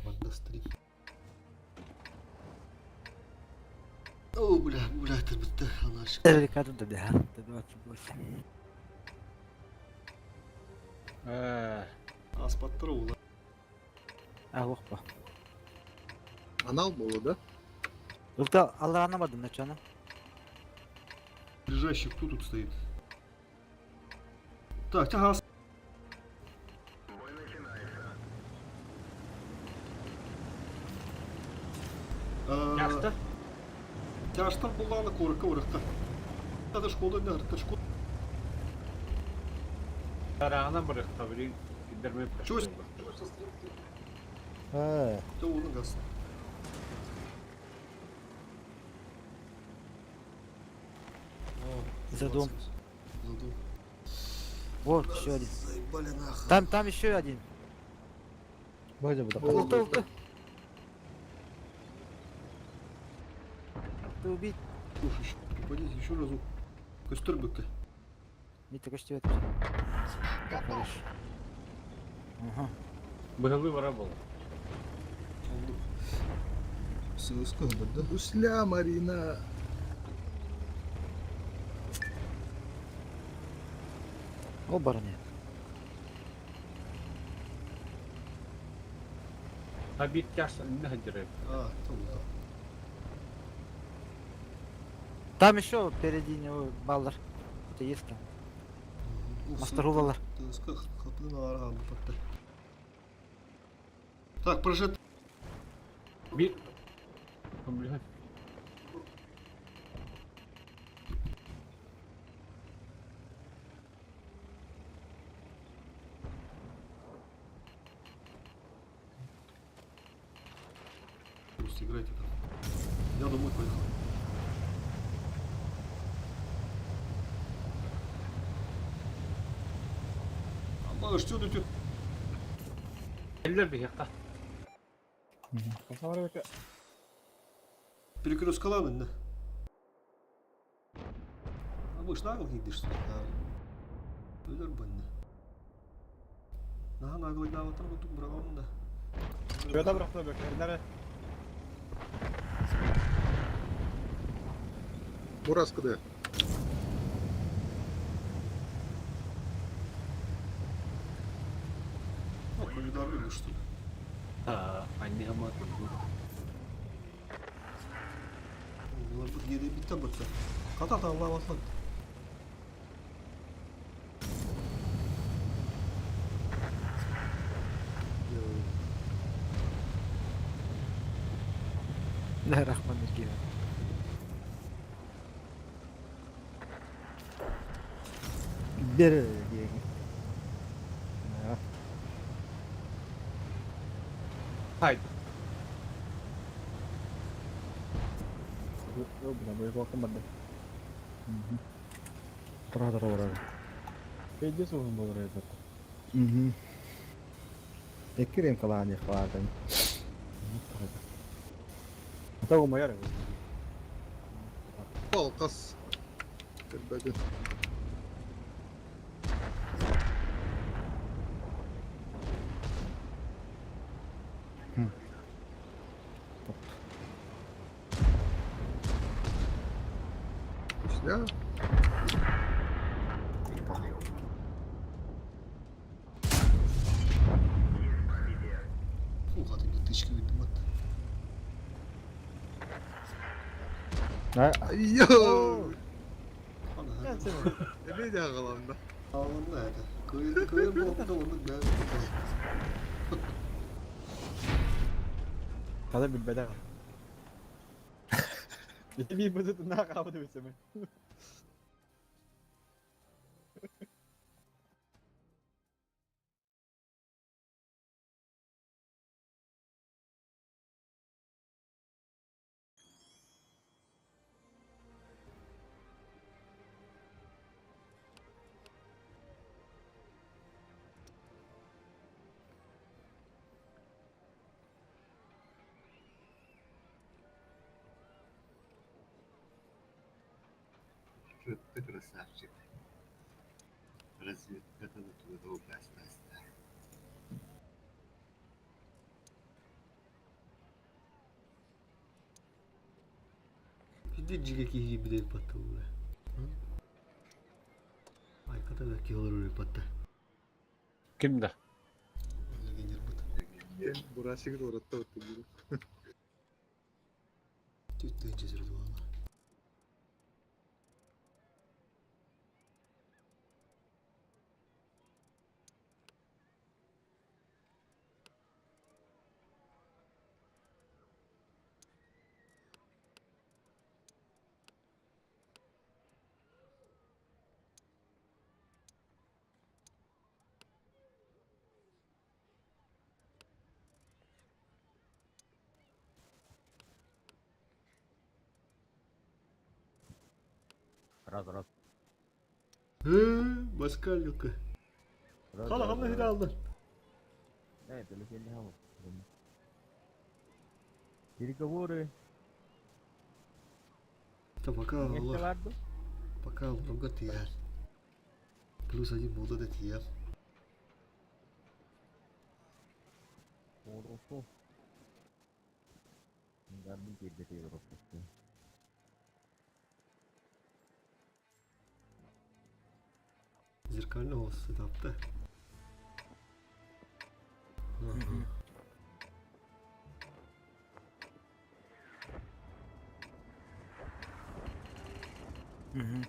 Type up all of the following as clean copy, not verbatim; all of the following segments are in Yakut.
Манна стрим. О, бля, бля, это анализ. Рикардо да, 28. Аспаттар ула. А, лохпа. Анал буолуо да? Ылта алларана бардым начана. Ближайший кто тут стоит? Так, тягас. Тяжко? Тяжтар буллаҕына куоракка барыахха. Ата школа не арта школа. Тарааҕынан барыахха, били киллэрмэ Чё Ээ, Ты газ. За дом. За дом. Вот, еще один. Заебали нахуй. Там, там еще один. Вроде бы О, Ылта, ылта. Ты убить. Слушай, еще попадите еще разок. Костер бы ты. Не так что это. Хорошо. Ага. Быһылыы бара буолла. Сылыска да? Гусля Марина. О, барыня. А биир тяж иннэ сылдьар. А, там да. Там еще впереди него баллар. Это есть там. Мастарулалар. Сылыска хатын ара патта. Так, прожит. Биир Бля. Пусть играйте там. Я домой поехал. А что тут? Эллэр биһиэхэ. Перекресткалан, да? А вы ж нагло не дышите? Өлөр бынны. Наха наглый да вот там тут брал да. Что бырахта бөккәрнәре? Бураскыда. Ну, повидали что ли? А, анне ама турду. Булар бу геде битте бутта. Ката та Алла атлат. Да, Рахман Миргиев. Бер диэн. Хайд. Бля, бу Тора тора барар. Пейде суһун болар этот. Мгм. Эккирем калаани хваатан. Тагу маяр. Алкас. Көрбөтүн. Гусля. Фу, хаты не тычки видно. А, Йо! Ана. Эме да галанда. Алында это. Көй көй болду оны да. Хада билбәдә. Ити би бузут на кабы дибесеме. Ты красавчик. Разведка-то на твоего Дьигэ киһи билэр баттылла. Айката да киһи олорор батта. Ким да? Бурасик уратта оттугу. Түттүнче сүрдü valla. Раз, раз. Hı, başka yok. Hala hamle hile aldı. Evet, öyle kendi hava. Переговоры. Да пока Allah. Пока много тияр. Плюс один молода да тияр. Хорошо. Гарбин кирбете Европа. Зеркального сетапта. Ага. Угу.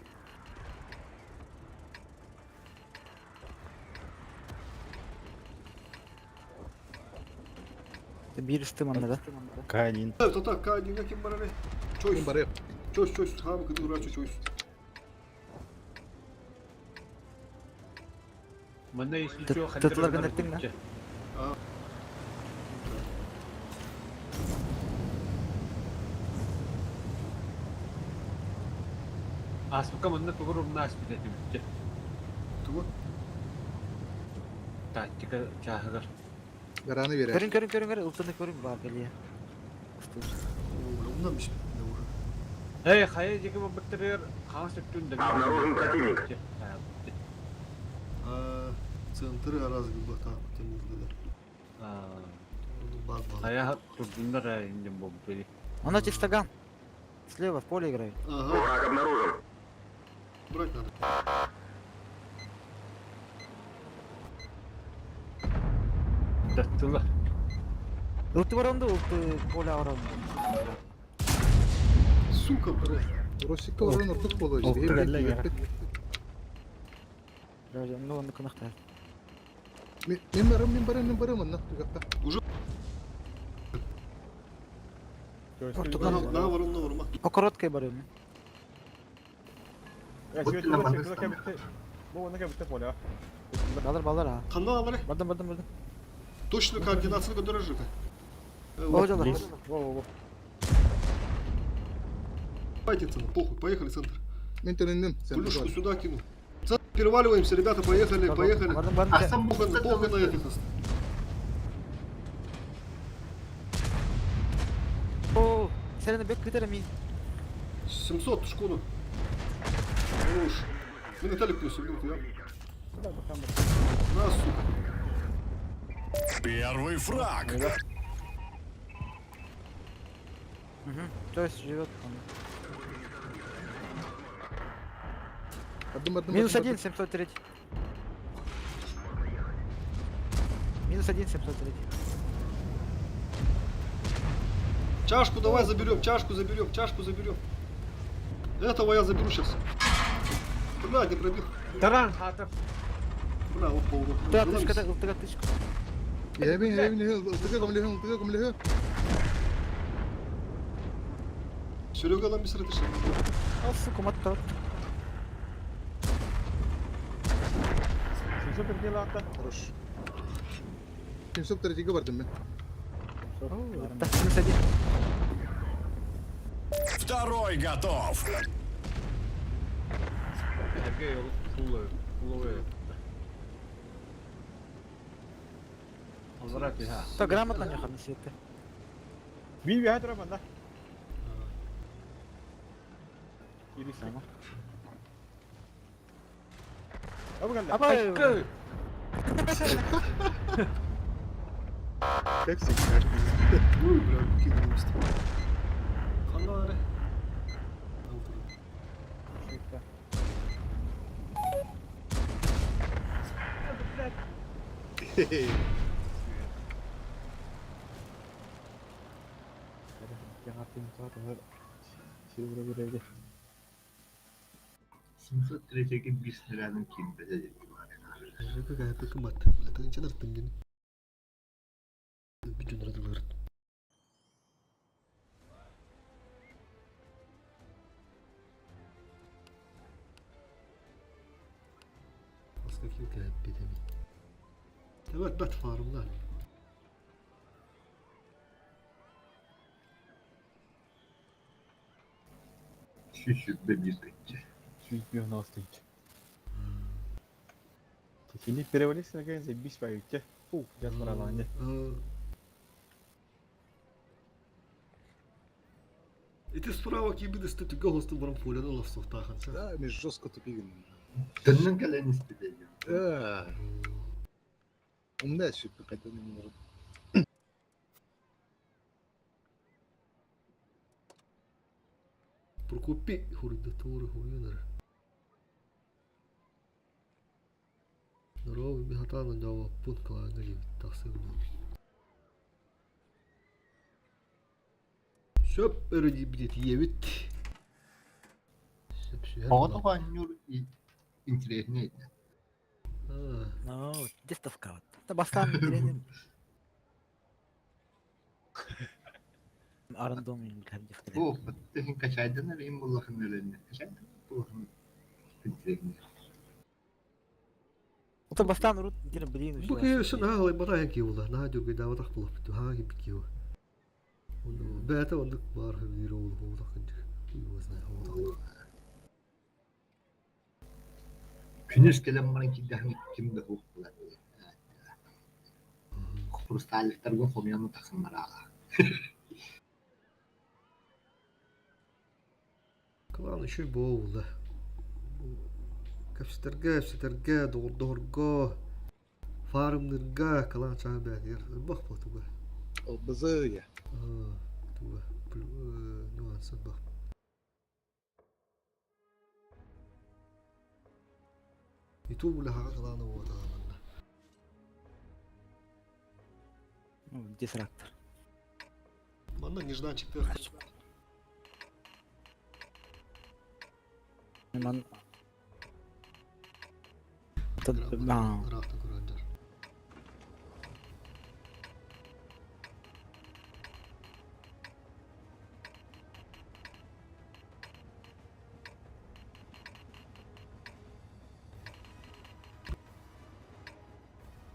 Биир ыстым анна да? К1. Это так, К1 ким барары? Чойс. Бары. Чойс, чойс, хам кыдыра чойс. Манна если чё, Тытылар гынаттың да? Аспыка манна тугур умна аспыта түбүтче. Тугу? Тактика чааһыгар. Гараны берер. Көрүн көрүн көрүн көрүн ылтыны көрүн бар кэлиэ. О, умна миш. Эй, хайа жеке баттырыр, хаҥас өттүн да. Обнаружен противник. А, центры раз губата, Тимур да. Бад бад. Хайа турдуннар индем болбут. Оно чистоган. Слева в поле играет. Ага, Враг обнаружен. брать надо. Даттылар. Ылты баранды, ылты поле аранды. Сука, блядь. Росикка баран ортук боло. Ну, он кынахтар. Мен барам, мен барам, мен барам анна тугатта. На, на, ворон, на, ворон. По короткой барым. Балар, балар, а. Ханна алары. Бардым, бардым, бардым. Точную координацию көдөрөр же. О, жалар. Давайте цену, похуй, поехали центр. Мен төнүндүм. Плюшку сюда кину. Центр, переваливаемся, ребята, поехали, поехали. Бардым, бардым. А сам Похуй, похуй на этих. О, сен бек кыдыр ми. 700 шкоду. Хорош. Мы на талик плюс, минуту, я. На, сука. Первый фраг. Угу. То есть живет он. Бардым, бардым. Минус один, 703. Минус один, 703. Чашку давай заберем, чашку заберем, чашку заберем. Этого я заберу сейчас. Бля, не пробил. Таран хатып. Бля, вот полу. Тыга тышка, тыга тышка. Ебин, ебин, ылтыга көмлөһө, ылтыга көмлөһө. Серега нам бисер это О, сука, мотор. Хорош. 703-ге бардым мен. Так, минус один. Второй готов. Эрге yolu фуллы, фуллы. Аллара ха. То грамотно не хана света. Апай. Как всегда. Ой, бля, кинул. Ханна аре. 703 биир снарядын киирбэтэ диэн 121 тысяча. 190 тысяч. Кини перевалился на заебись поете. Фу, я смотрела, Ити справа киирбит түгэ оһостон баран поляны олорсуохтаахын сэ. Да, мен жестко тупигин. Төннөн кэлэн испитэ. Да. Умная сүппү қайтадан может. Прокопий хоруйда туора хоруйан эрэ. Здорово, мин сатаан оонньообоппун, кылааҥҥа диэбит тахсыам дуо. Сөп эрэ диэбит ийэбит. Сөпсүһэр Оҕото оонньуур интириэһинэй этэ. Ну, выставка вот. Это бастаан билэрин. Арындом Бу тыһын качайдан эрин буллахын өлөннө. Качайдан буллахын интириэһинэй. Это бастаан урут интер билин Бу киһи өссө наһаа алайбатах эн киһи буолла. Наһаа дьургайдаабатах буоллахпыт. Хаһаа киирбит киһи Бэйэтэ оннук баар биир уол буолбатах кырдьык. Его знает. Күнүс кэлэн баран киирдэххинэ ким да суох буолар Хрусталиктарга хомуйан тахсан бараҕа. Кылаан үчүгэй буолла. Кэпсэтэргэ, кэпсэтэргэ, доҕордоһорго, фаарымныырга кылаан чаҕын бэйэтигэр ылбах буолтуга. Ылбызы Туга нюанс ылбах. Ютуб үлэһэҕэ кылаана уотаҕа манна. Дисрактор. Манна нежданчиктар. Ман Ыраахтан көрөндөр.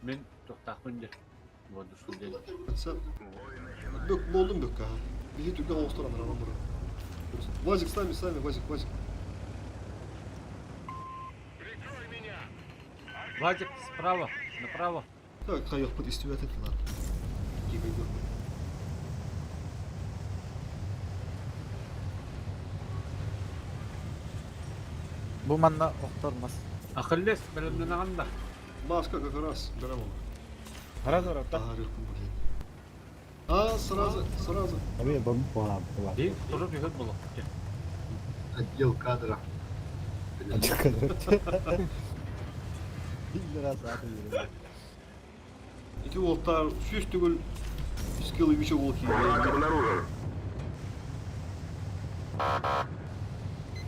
Мин туохтаахпын дьэ. Буодуспун диэн. Бүк болдум бүк аха. Биһи түргэн оҕустар анаралан барар. Вазик с нами, с нами, Вазик, Вазик. Вазик справа, направо. Так, хайыахпыт истибэт этилэр. Киирбэйдиэхпит. Бу манна охтор мас. Ахиллес бэлэмнэнэҕин да? Маска как раз бэлэм ол. Сразу рапта. Таһаарыахпын бу диэн. А, сразу, сразу. Дии, туру түһэр буолуох. Отдел кадров. Ити уолтаар сүүс төгүл скилл үчэ уол киирбэйин.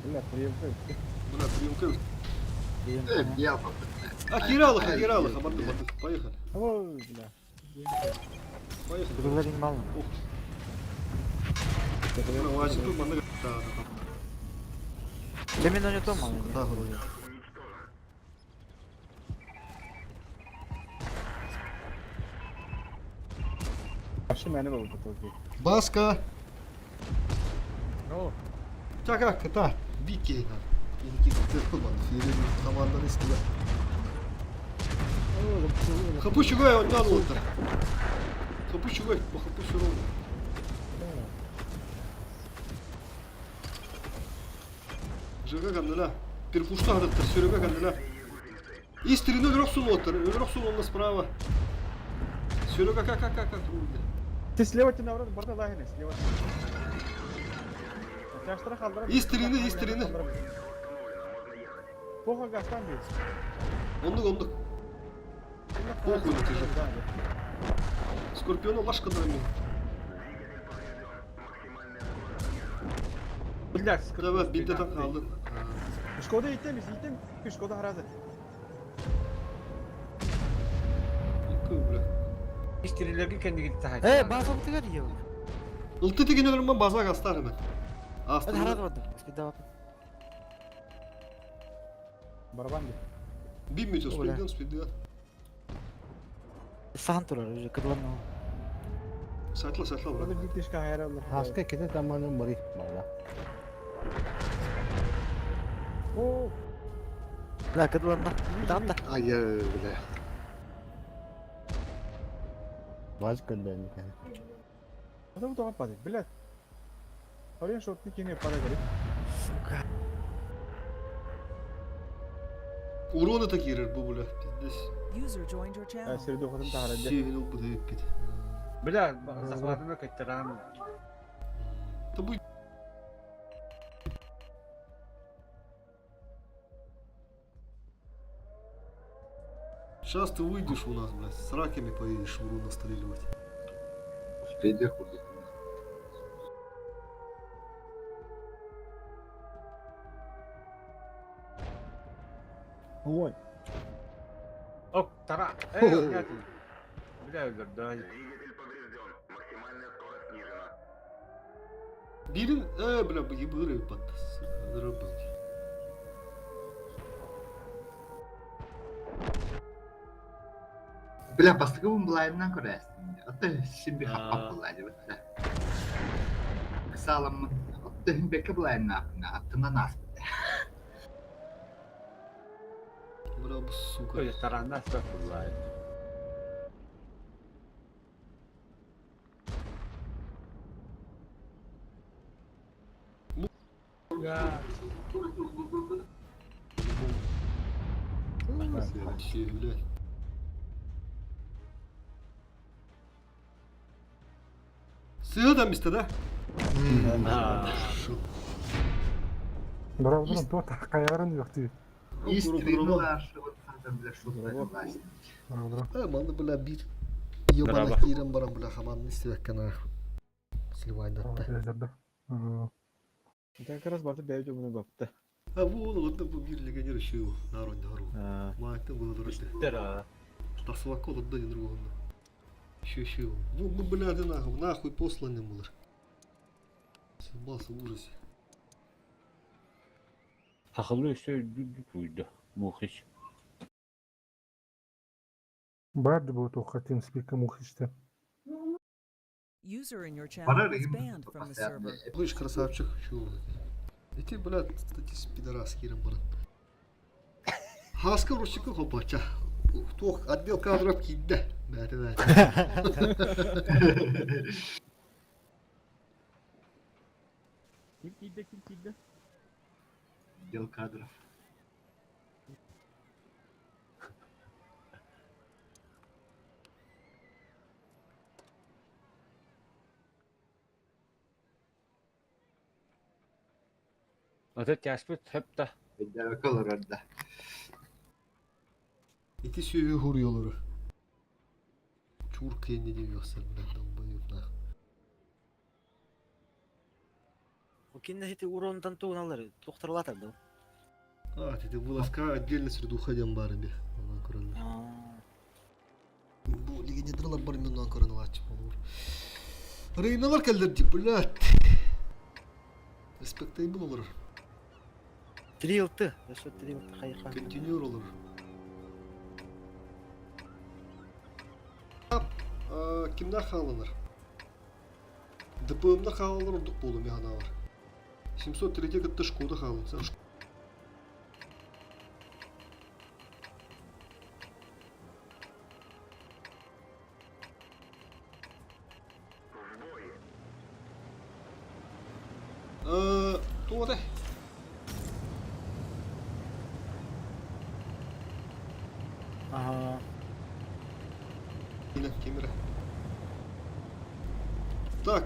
Бля, приемка. Бля, приемка. Э, я А, Киралыха, Киралыха, барды, барды. Поехали. Ой, бля. Поехали. Бүгүлэрин мал. Ох. Бля, Вазик тут манна. Да, да, да. Кемин ойнотом мал. Да, вроде. Вообще мэне был бутылки. Баска. О, Так, как, та, Вики. Команданы истилэр. Хапы чугай, он уоттар. Хапы чугай, по хапы все Жыга кандыла. Перпушта хадаттар, сөрөга кандыла. Истрины өлөрөх уоттар, өлөрөх онна справа. Сөрөга как как как как Ты слева ты наоборот, барда лагерь, слева. Чаштыра халдыра. Истрины, истрины. Плохо гастан бей. Оннук, оннук. Похуй на тяжело. Скорпиона лашка драми. Блядь, Давай, бинде так алды. Шкода иттем, иттем. Шкода харазы. Бля. Истерилерге кендиги тахай. Э, база бутыгар ел. Ылты деген өлөрмөн база астар hemen. Это харад Астар. барды. Спидава. Барабан де. Биммите, Бля. спидган, спидган. Сахан турар уже кыдланна. Сайтла, сайтла, Шкода брат. биттишка хайралар. Хаска кете таманын бары. Бала. О, Бля, кыдланна. Дагда. Ай, бля. Ваз көндөн экен. Адам тоға падает, блядь. Орен шотны кене пада говорит. Сука. Урона такие бу, бля. Пиздец. User joined your channel. Среду хотын тахара де. Севин бу деп бит. Бля, захватына кайтаран. Та бу Сейчас ты выйдешь у нас, блядь, с раками поедешь урон настреливать. Впереди хуй. Ой. Ок, тара. Эй, блядь. Бля, да. Бирин, бля, ебыры под рыбы. Бля, бастыгы булайымнан көрәсің. Аты симби хаппап булайды бля. Кысаламын. Аты беке булайымнан аттынан ас. Бля, бу, сука. Ой, тарана астагфирулlah. Я. Вообще, бля. Сыга там место, да? Хорошо. Браво, то каярын yok diyor. Истринлар, вот там, бля, что власть. Браво, Э, маны, бля, бир. Ебана Браво. кирен барам, бля, хаман не стебеккен, Сливайдатта. браво. Как раз барды бәйді бұны бапты. А вон, вот бу бир легионер еще народ гару. Майтын было дорожно. Тара. Тасвакол отдай другого. Еще, еще. Ну, ну, бля, ты нахуй, нахуй посланный был. Съебался в ужасе. Хахылы өсө туйду. Мухич. Барды bu тоққа TeamSpeak'e мухиште. User in your channel Барар was им banned from the server. Слышь, красавчик, чё? И ты, бля, статис пидорас, кирен брат. Хаска русика хопача. Тох, отдел кадров кидда. Да, да, да. Ким киде, ким киде? Отдел кадров. Ата тяспыт хөпта. Отдел орда. Ити сүйі хуруялары. Чурка не девёкся, бля, долбоёб нахуй. Кинне хити урондан тугналар, тохтарлатар да. А, ты вылазка отдельно среду ходям барами. Онан көрөлөр. Бу легионерлар бар мен онан көрөн алачы болор. Рейналар келдер деп, блядь. Респектейбл олар. Три ылты. Өсө три ылты хайха. Континьюр олар. Кимдер хааланар? ДПМ-да хааланар ордук болду механа бар. 703 кытты Шкода хааланса. Туоте. Ага. Yine kemire. Так,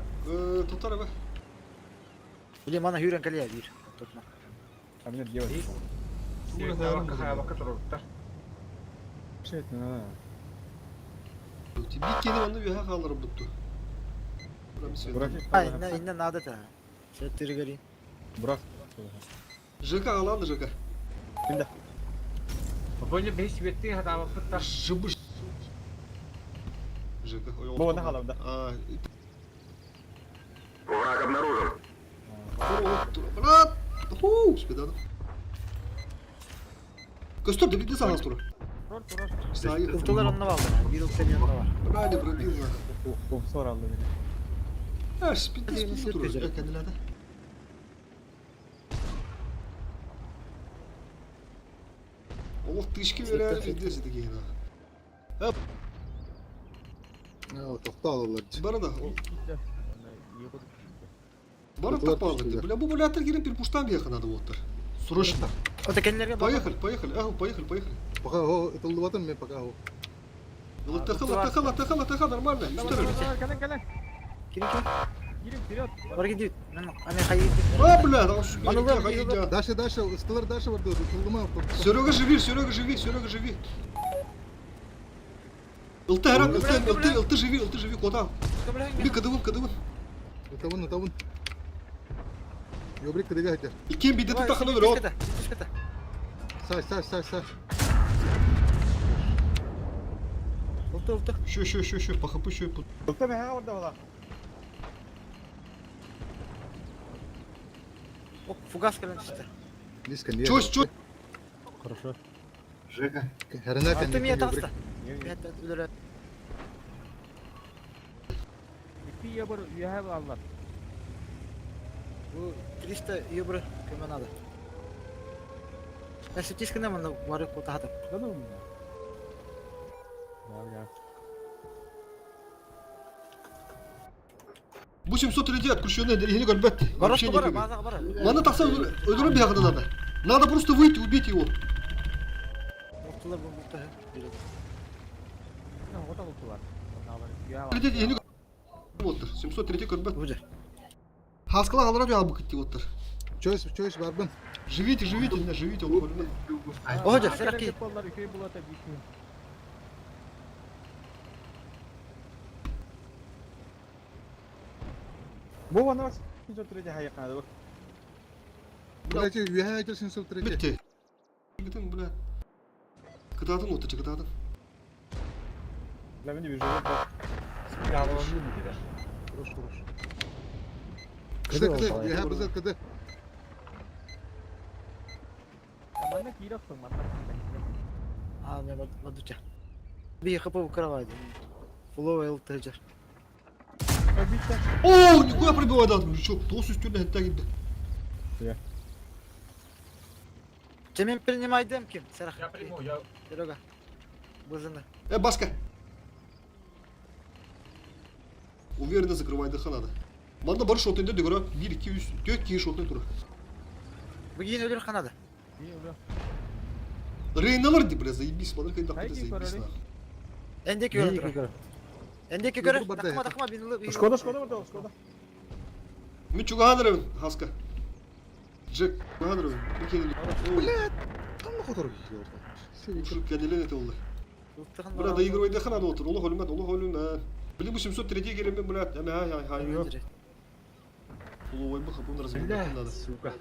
Татарова. Или мана хүрен калия бир. Тотма. А мне делать. Табакка хаябакка туруттар. Вообще это надо. Биир киһини манна үөһэ хаалларбыт дуо? А, инна, инна надо то. Все, ты говори. Бурак. ЖК алан ЖК. Кимде? Бөне бей светти хатабыппыттар. Жыбы. ЖК. Бу онно хаалабыта. Враг обнаружен. Брат! Ху, спидада. Көстөр, да биде сағас тура. Сайы. Ылтылар онно бааллар. Биир ылтан онно бар. Брали пробил нахуй. Комсор алды мени. А, спиди, спиди тура. Кәнеләде. Олох тышки берәр везде сидеги. Тохта алалар. Бары да. Бары тапалды. Бля, бу блятер кирен пирпуштан бияха надо оттар. Срочно. Ота кенлерге Поехали, поехали, ага, поехали, поехали. Пока о, ытыллыбатым мен пока о. ЛТХ, ЛТХ, ЛТХ, ЛТХ, нормально. Кэлэн кэлэн. Кирин кирин. Кирин вперед. Бар гидит. Ами хайы. А, бля, там что Дальше, дальше, ыстылар дальше барды, ытыллыма. Серега, живи, Серега, живи, Серега, живи. ЛТ, ЛТ, ЛТ, ЛТ, живи, ЛТ, живи, куда? Би, кадывын, кадывын. Ытабын, ытабын. Ёбрик кыдыга айтар. Иккен биде таханы өлөр. Сай, сай, сай, сай. Ылты, ылты. Еще, еще, еще, еще, по хп еще. Ылты меха барда бала. Оп, фугас кэлэн түсті. Низко, не. Чё, чё? Хорошо. Жека. Херена Ылты мия таста. Өлөр. Икки ебір үйе аллар. Бу 300 евро көмө надо. Ә сутискана мында барып кутахатым. Да ну. Да, да. Бу 703 отключенный, не горбет. Вообще не базага бар. Маны тақса өлөрө бияхына надо. Надо просто выйти, убить его. Ылтылар бу бутта. Вот, 703 көрбөт. Бу Хаскала алырап я бу кетти оттыр. Чөс, чөс барбын. Живите, живите, не живите, ол көрүнө. Ожо, сараки. Бу вана 703 хайы канады. Блядь, үйе айтар 703. Битти. Битин, бля. Кытатын отты, кытатын. Бля, мен вижу. Хорош, хорош. Кыды, кыды, үйе бызар кыды. А, мен бадуча. Би хп укрывайды. Фуловый ЛТЖ. О, нихуя пробивает, да, мужичок. Тос үстүнө хетте кидди. Чемен принимай демки, Сарах. Я приму, я... Серега. Бузына. Э, баска. Уверенно закрывай дыха надо. Манда бар шотын деді көрі. 1, 2, 3, 4 киши шотын тура. Бүгін өлөр қанады. Рейналар ди, бля, заебись, смотри, когда ты заебись нахуй. Эндеки көрі тұра. Эндеки көрі. Тақма, тақма, бин Шкода, Шкода барда, Шкода. Мен чугадырым, хаска. Джек, чугадырым. Блядь, там нахуй Кәнелен это олды. Бля, доигрывай дыха надо отыр. Олох өлүмән, олох өлүмән. Блин, бу 703 келемен, бля. Әмә, ай, ай, ай. Уловой бы хапун разменять надо. Сука.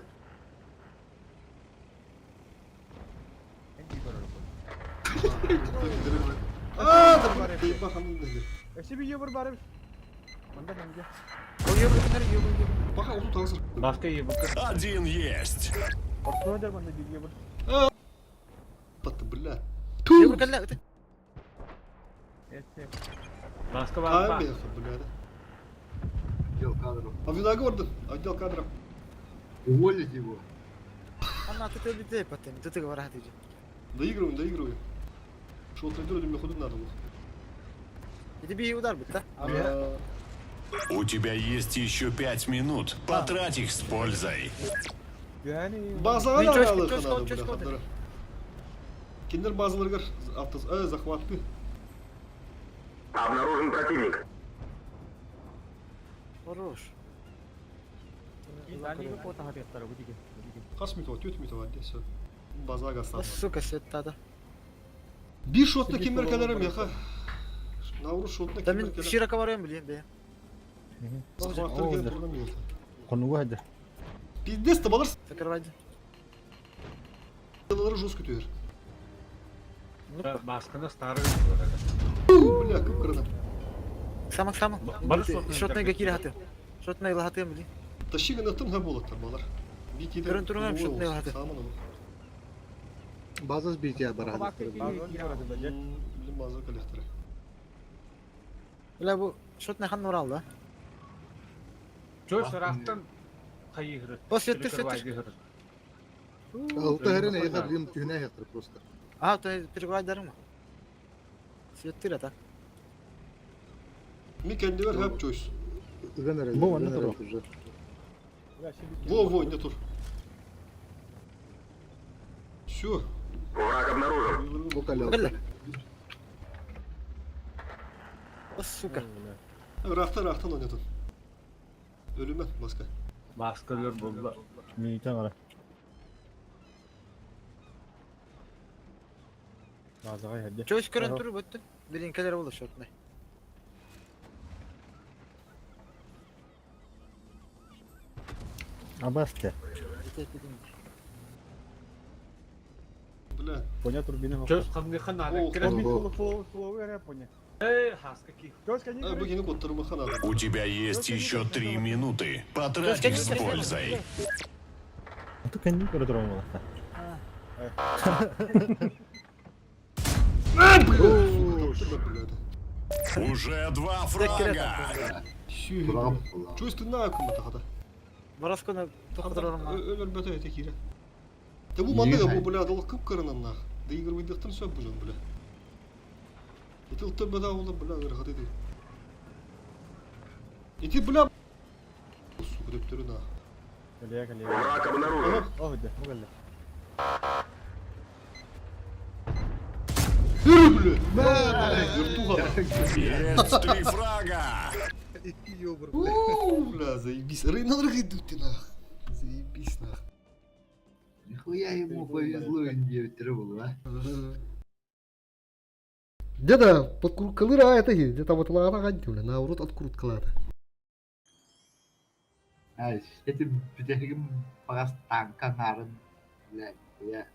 А, да, блин, да ебаха, ну, нахер. Эши би ебір барып. Мында менге. Баха, оту тағысыр. Баска ебір. Один есть. Ортода мында бир ебір. Паты, бля. Ебір кәлі. Баска А, бар. бляха, бля. Отдел кадров. А вина гордон, отдел кадров. Уволить его. Ана, ты ты потом, ты ты говоришь, ты. Доигрываем, доигрываем. Шо тренирую, мне ходу надо было. Это би удар будет, да? У тебя есть еще 5 минут. Потрать их с пользой. Yani Базаға Мен да чөшке, алып чөшке, надо, бля, чөшке хаддара. Киндер базаларгар авто, захватты. Обнаружен противник. Хорош. Қас метова, төт метова, десе. Базаға Да, стан. сука, сеттада. Bir шотты кемер кәләрем яха. Науру шотна Да мин широко барыам билиэн бэйэм. Хонуга хадыр. Пиздец табалар Закрывайды. сылалары жестко түһэр. Масканы старый Бля, кып-кырана. Самак самак. Бары шотный Шотный кире хаты. Шотный лахатыам били. Тащи гынаттым ха болаттар балар. Битиде. Көрөн туруңар, шотный лахаты. Самын ол. Базас бития барады. Билим база коллекторы. Бля бу шотный хан нурал да. Чөс ырахтан хайыгыры. О, светтер, светтер. Алты хэрэн эйха билим түһүнэ хэтэр просто. А, то переграйдарым. Светтер это. Ми кендивер хап чойс. Ыган эрэ. Бу онно туруо. Во, во, не тур. Все. Враг обнаружен. Бу калел. Бля. О, сука. Рахтан, рахтан ойнатın. Ölüme maska. Маскалар булла. Миитен ара. Базаға хәдде. Чөс көрөн туру бөттүн. Билинкелер болду шотный. Абасты. Бля. Поня турбина. Чөс хамныхан О, ана кирен. Эй, хаска ки. А, бүгүнү коттарыма ханады. У тебя есть еще 3 минуты. Потрать их с пользой. Ту кэнни көрө турар буолла. А, бля! Сука, таптым да, бля. Уже два фрага. Сүй. Курап була. Чойс ты на кому-то хата. Боросконы тоқтырарым. Өлөр бөтө эте кире. Те бу мандыга бу бля дол кып кырынан нах. Да игр выйдыктан сөп бу жон бля. Ити ылтыр бада ола бля ыргат иди. Ити бля. Сука деп түрү нах. Кэлиэ кэлиэ. Враг обнаружен. О, хәдде, бу кэллэ. Үрү бля. Вертуха. Есть три фрага. Икки ёбр. Уу, бля, заебись. Рейнал рыгы ты нах. Заебись нах. Нихуя ему повезло, индиевтер был, а? Деда, подкруткалыра это где-то вот лара гантюля, наоборот откруткалата. Ай, эти бүтәһигим багас танка нарын, блядь, я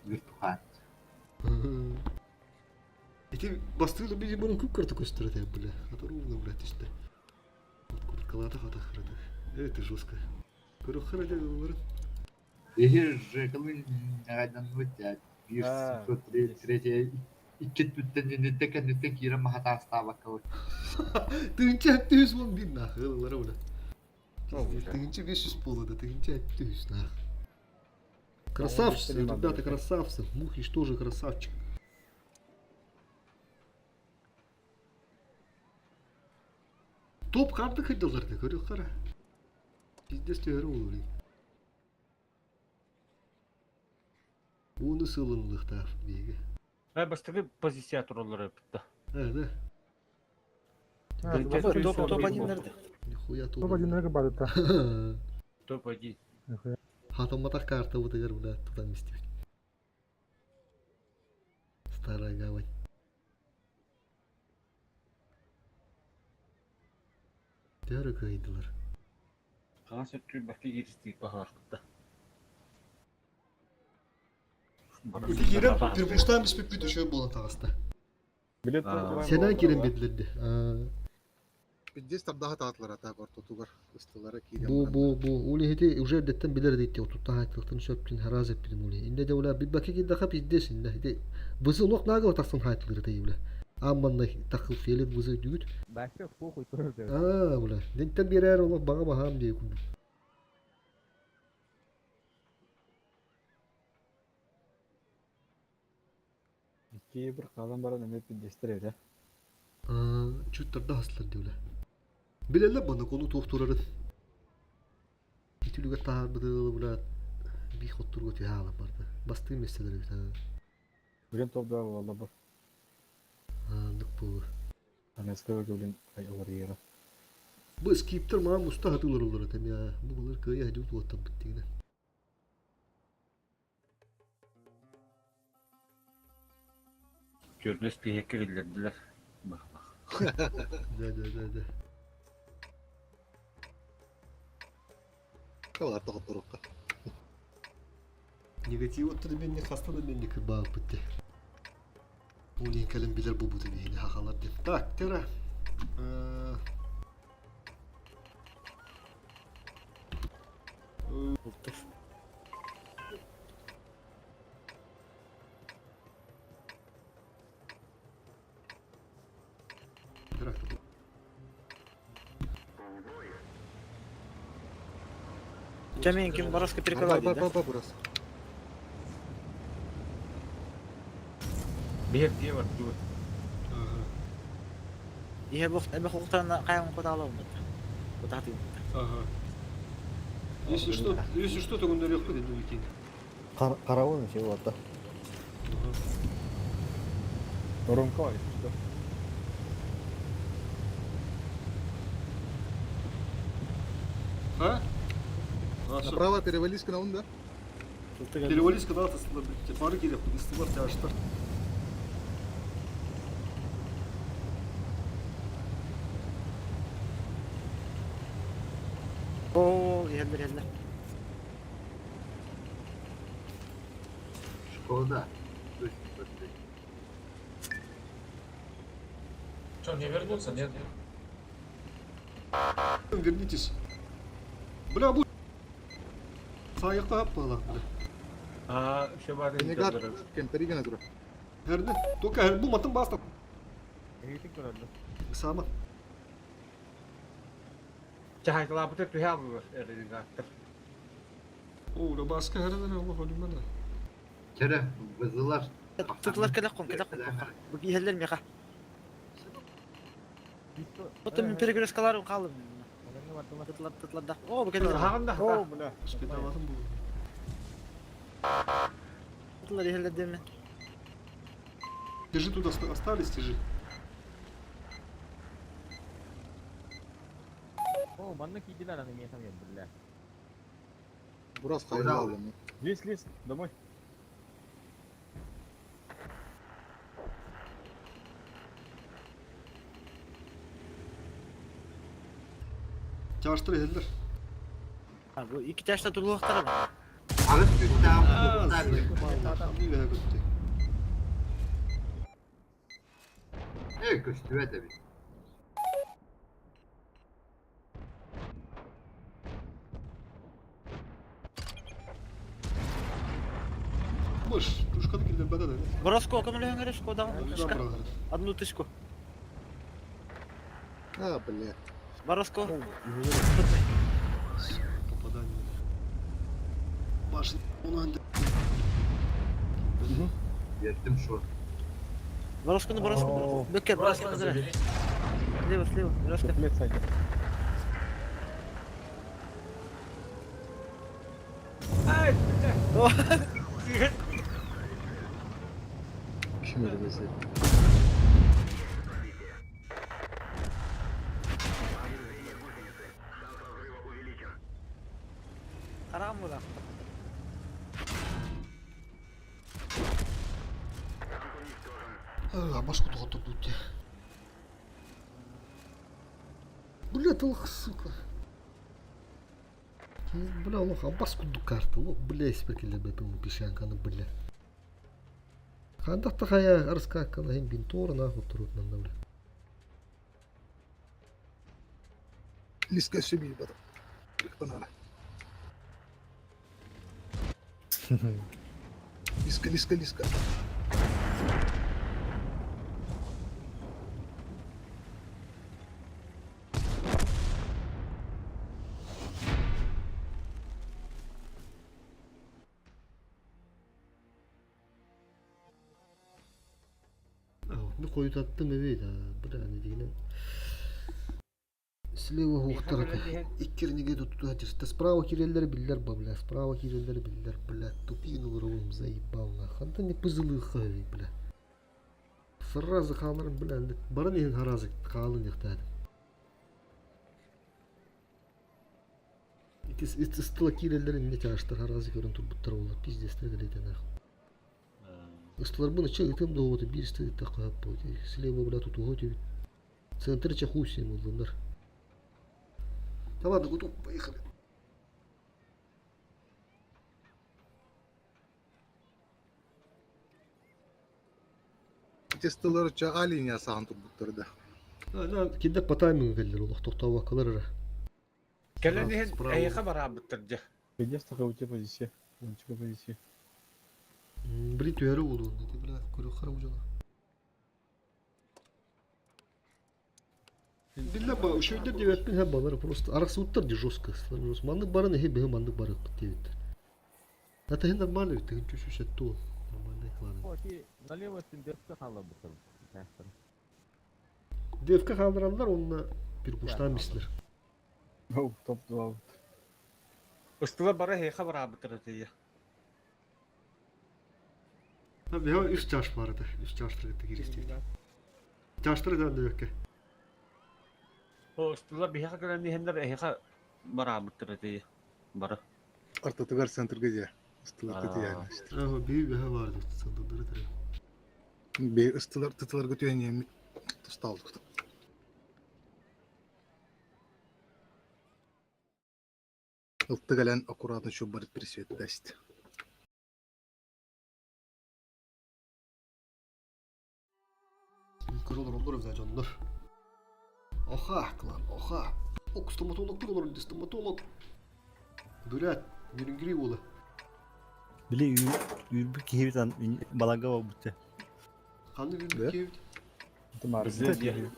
вертухан. Эти бастыры бизи бұрын көп карта көстіреді, бля. А то ровно, бля, түсті. Откруткалата хата храта. Это жестко. Көрі храта олар. Егер жекылын нагайдан өтә, бир А, третья иккет бүттен нетте кәннеттен кире махата астабакка. Тыгынча әтті он бин нах, олар бля. Тыгынча 500 пола, да тыгынча әтті нах. Красавцы, ребята, красавцы. Мухич тоже красавчик. Топ карты хотелдар, көрі қара. Пиздец тегері ол блин. Оны сылынлықта беге. Эй, бастыгы позиция туралары бітті. А, да. Топ топ один nerede? Нихуя топ. Топ один барды. Топ один. Хатаматах карта вот игр, бля, туда местить. Старая гавань. Тәрі кайдылар. Қаңас өттүй бәкі ерістей бағар бітті. Ити киреп, пирпуштан биспеп бүт өшө болан тағаста. Билет Сенен кирен бедлерди. Пиздец тардаха таатылар ата ортотугар ыстылара киирен. Бу бу бу ули хити уже деттен билер дейт отутта хайтылыктан сөптүн хараз эппидим ули. Инде де ула бибаки киддаха пиздес инде. Хити бызы лок нагыл тахсан хайтылыр дей ула. Амманна тахыл фелет бызы дүгүт. Вообще похуй тоже. Аа ула. Деттен бирер олок бага бахам дей кунду. Икки бир калан баран эме пиздестер эбит. Аа чуттарда хаслар дей ула. Билелер бана кону туохтурарын. Итүлүгө таар быдылы була би хоттурго түйаала барды. Басты меселер бит. Билен топ да болла бу. Андык бу. Анеска билен ай олар ера. Бу скиптер маа муста хатылар олар этем я. Бу булар кыя хадып туаттан биттигине. Көрнөс пиһекке киллердилер. Да, да, да, да. Калар тоҕотторукка. Негатив оттон мен не хаста да мен не кырбааппыт де. Ол ең кэлэн билэр буолбут эбиһини хахалар деп. Так, тера. Тера. Чамин ким Бороска Бар перекрывал, бар да? бар бар бурас. Биһир дие бар дуу. Ага. Ihe бу эбе хуктарына кайгын кодалоо бут. Бутаты. Ага. Если что, если что, то он легко дедим уйти. Каравон еще вот, да. Воронка, если что. А? А, всё. Направо перевались на он, да? Перевались когда-то, пары келіп, истылар тяжтар. О, иһэллэр иһэллэр. Шкода. То есть, вот, Что, не вернуться? Нет? Вернитесь. Бля, бу... Саяқта аппала, бля. Аа, все бар. Ренегат кемперигена тура. Herне, только her, bu matın bastı. Эйгитин көрөллөр. Сама. Чахайталаабыта түһэ алылар ренегаттар. О, да баска herне, Allah ölümden. Kere vızılar. Тытлар келек кон, келек кон. Бу иһэллэр меха. Потом мен перекресткаларым калым. Тытлар тытлар да. О, бу келлер. Хаҕан да О, бля. Шпиталатын bu. Тытлар иһэллэр демен. Держи туда, остались, держи. О, манна кийдилер аны мен самыям бля. Бурас хайра алым. Лезь, лезь, домой. Тяжтыр heller. А, бу ики ташта тулуктар бар. Ağız büyükten Bu götü. Evet köstüve tabii. Boş, tuşkadı killer bada da. Бороско көмөлөңөр шкода. Одну тычку. А, бля. Бороско. Попадание. Баш, он Yettim şu. Бороскону Бороско. Бөккер Бороско. Слева, слева, Бороско. Туплет сзади. Ай, Kim öyle Караган бу да. Башку тоғытып өтте. Бля, ты лох, сука. Бля, лох, абас куду карта. Лох, бля, испекеле бепему пишанканы, бля. Хандақта хая арыскакканы хем бинтор нахуй турут нанда, бля. Лиска семьи потом. Банана. Лиска, лиска, лиска. Ну қойытаттым эбит, бля, не дегенен. Слева хуқтар иккерниге туту хатырста. Справа киреллер биллер ба, бля, справа киреллер биллер, бля, тупигин уровым заебал нахуй. Ханта не пызылы хави, бля. Сразу халарым, бля, барын ехин харазы қалын яқтадым. Итис ыстыла киреллер не тяжтар харазы көрін турбуттар олар, пиздец, нахуй. Ыстыларбын ычча ытым да уоту биир ысты ыттахха хөп Слева, бля, тутуһу түбүт. Центр чахуси муллуннар. Да ладно, готов, поехали. Тесталар чаҕа линия саҕан турбуттар да. Кидде по таймингу келдер олох тохтообаккалар эрэ. Кэлэн иһэн эйиэхэ бараабыттар дьэ. Пиздец, такая у тебя позиция. Лунчика позиция. Блин, түһэрэ буолуон. Ити бля, көрүөх хара удьала. Биллэ ба, үчүгэйдэр диэбэппин һэ балары просто арахсыбыттар ди жестко. Маннык баран эһи быһы маннык барыахпыт диэбиттэр. Это иһин нормально ведь, тыгын чуть-чуть сетту. Нормальный клан. О, ти налево өттүн девка хаалларбыттар. Девка хааллараллар уонна перкуштаан бистилэр. Оу, топ-2. Ыстыла бара эһиэхэ бараабыттар этийэ. Биһиги үс чаш бар этэ. Үс чаштар кытта кииристибит. Чаштар да дөккө. О, ыстыла биһиэхэ кэлэн иһэннэр эһиэхэ бараабыттар этийэ. Бары. Ортотугар центрга дьэ. Ыстылар тытыйааны. Ага, биһи бэһэ бар диэт центрдары тирэ. Би ыстылар тытыларга түһэн тустаалдык. Ылты кэлэн аккуратно чуббарыт присветтэст. Көрөлөр олор эбит дьоннор. Оха, клан, оха. Ок, стоматологтар олорор дии, стоматолог. Бүрээт, Нерюнгри уола. Били үүрбүт киһибит балага буолбут. Ханнык үүрбүт киһибит? Бізде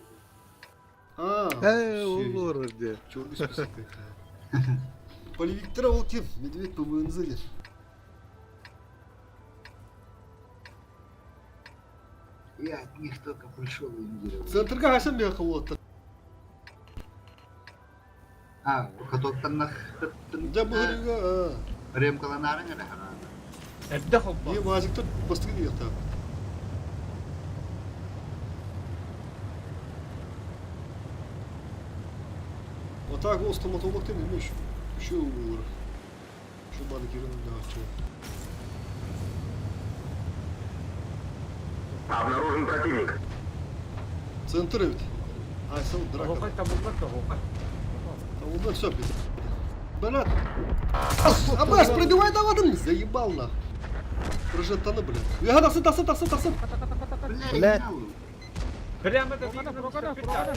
А, Э, олор дии. Черный список. Полевиктера ол ким? Медведь ПВНЗ диэн. Я от них только пришел и не Центрга хасан бияққа уолаттар. А, катоктан Дьэ быһырыга Ремкаланарын эрэ хараана. Эрдэ холбо. Е мазиктар бастыгы диэхтаах. Вот так ол стоматологтан эмиэ еще буолар. Şu баны кирен даачы. Обнаружен противник. Центр эбит. Айсыл драка. Оһохой табыллар да оһохой. Табыллар все пиздец. Брат. Абаш, пробивай давадым. Заебал нахуй. Прожеттаны, блядь. Я тахсын, тахсын, тахсын, тахсын. Блядь. Прямо это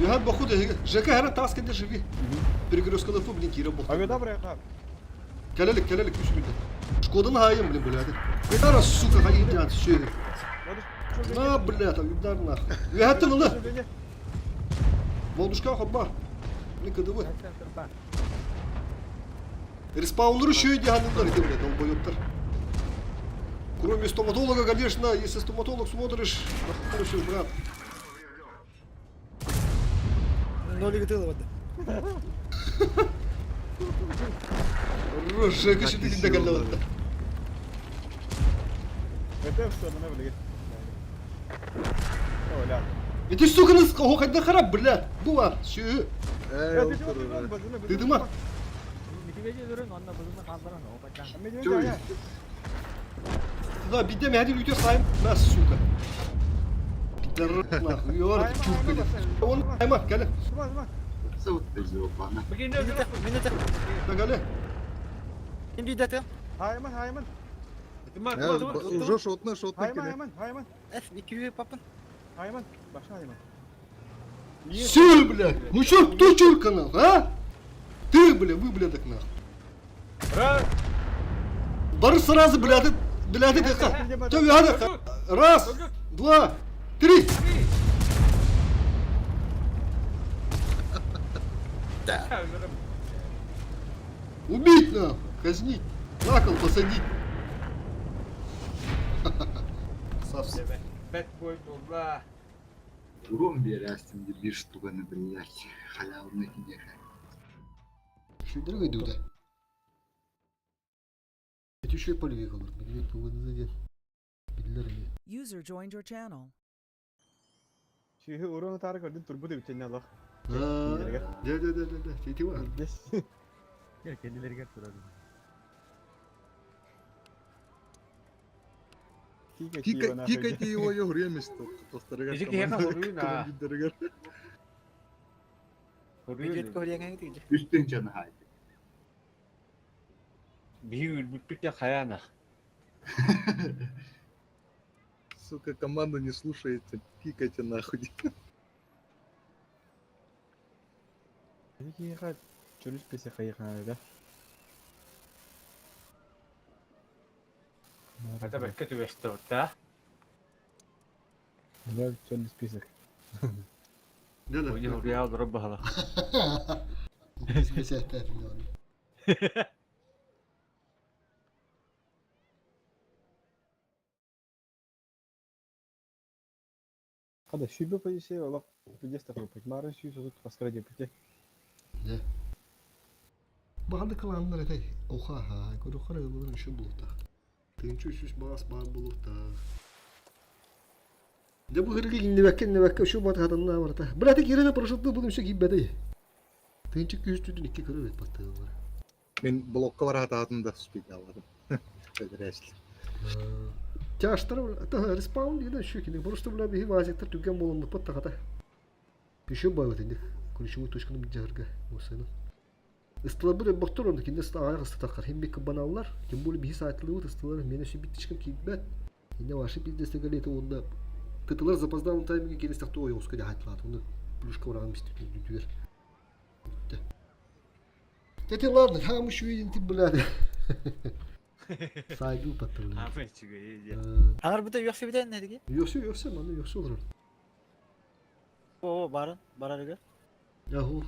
Я походу, ЖК хара тас кенде живи. Перекрестка лф, блин, Кира бог. Авиа добрый, ха. Кэлэлик, кэлэлик, үс күндэ. Шкоданы хаайым, блин, блядь. Кытара, сука, хайын сүөһү. На, блядь, удар нахуй. Үөһэттэн ыла. Молдушка хобба. Блин, КДВ. Респаунеры еще и дианылар, иди, блядь, долбоебтар. Кроме стоматолога, конечно, если стоматолог смотришь, нахуй все, брат. Нолик тылы Рожека şimdi dinle geldi hatta. Это все, мы навели. О, ля. Ити сука оһо хайда харап, блядь. Була, сүү. Э, ол турар. Тыдыма. Да, бидем, я один уйдет сайм. На, сука. Пидор, нахуй, ёр, чурка, блядь. Он, айма, кэлэ. Да, кэлэ. Ким бийдете? Хайман, Хайман. Уже шотна, шотна Хайман, кэлэ. Хайман, Хайман. Эф, 2 папын. Хайман, баша Хайман. Сюр, блядь. Ну чё, кто чурка, нахуй, а? Ты, бля, вы, блядь, так нахуй. Раз. Бары сразу, блядь, блядь, ты, Раз, два, три. Убить нахуй, казнить, на кол посадить. Красавцы. Бэт бой буолла. Урон биэрээстим биир штуканы блядь. Халявный кинеха. Что дорогой дуда? Это еще и полевик olur. Медведь ПВНЗ Биллер User joined your channel. Сүйі урон тары көрдім турбу деп үтен аллах. Да, да, да, да, да, да. Ти var. Здесь. Kendileri turады. Кикайте Кикайте его время, что Ити киһиэхэ хоруйун аа. командирдарыгар. Медведь Хоруйун. көрүөҥ тиийдэ. Үс тыһыынчаны хаайдык. Биһи үрбүппүт да хайаана. Сука, команда не слушается. Кикайте нахуй. Киһиэхэ чөрүс песе хайыхана да. Хата бэркэ түбэстэ да. Да, черный список. Да, да. Уйа хуруйа олорор баһала. Хада сүүрбэ позиция олох пиздец такой марын сүүс отут хаскара диэбите. Баҕарды кылааннар этэй. Оха, көрөхөр ылылар үшү булуктах. Тыынчы үсүс баас баар булуктах. Дэ бу хыргы иннибэккэ иннибэккэ үшү бат хатанна барата. Блядь, кирene парашютты будем все киибэтэй. Тыынчы күүстүтүн икки көрө бит баттыылар. Мен блокка бар хатаатын да спикаларым. Бэдэрээслер. Тяжтар респаун диэн үшү кини. Просто бля биһи вазиктар түгэн болон бут тахата. Еще байват инде. Ключевую точканы бит Осыны. Ыстылабыр боктор онда кинде аяқ ыстытаққар. Хем бек баналлар, тем более биһи сайтылыбыт ыстылар мені сү биттишкем кийбет. Инде ваши пиздесте галета онда тытылар запоздалым тайминге келестак той оска да хайтылат. Оны плюшка ураган мистик түгер. Тети ладно, ха мы еще видим ты, блядь. Сайгыл паттыр. Амен чүгэй. Аңар бите үйөксө битен неге? Йокса йокса, маны йокса olur. О, барын, барарыга. Яху.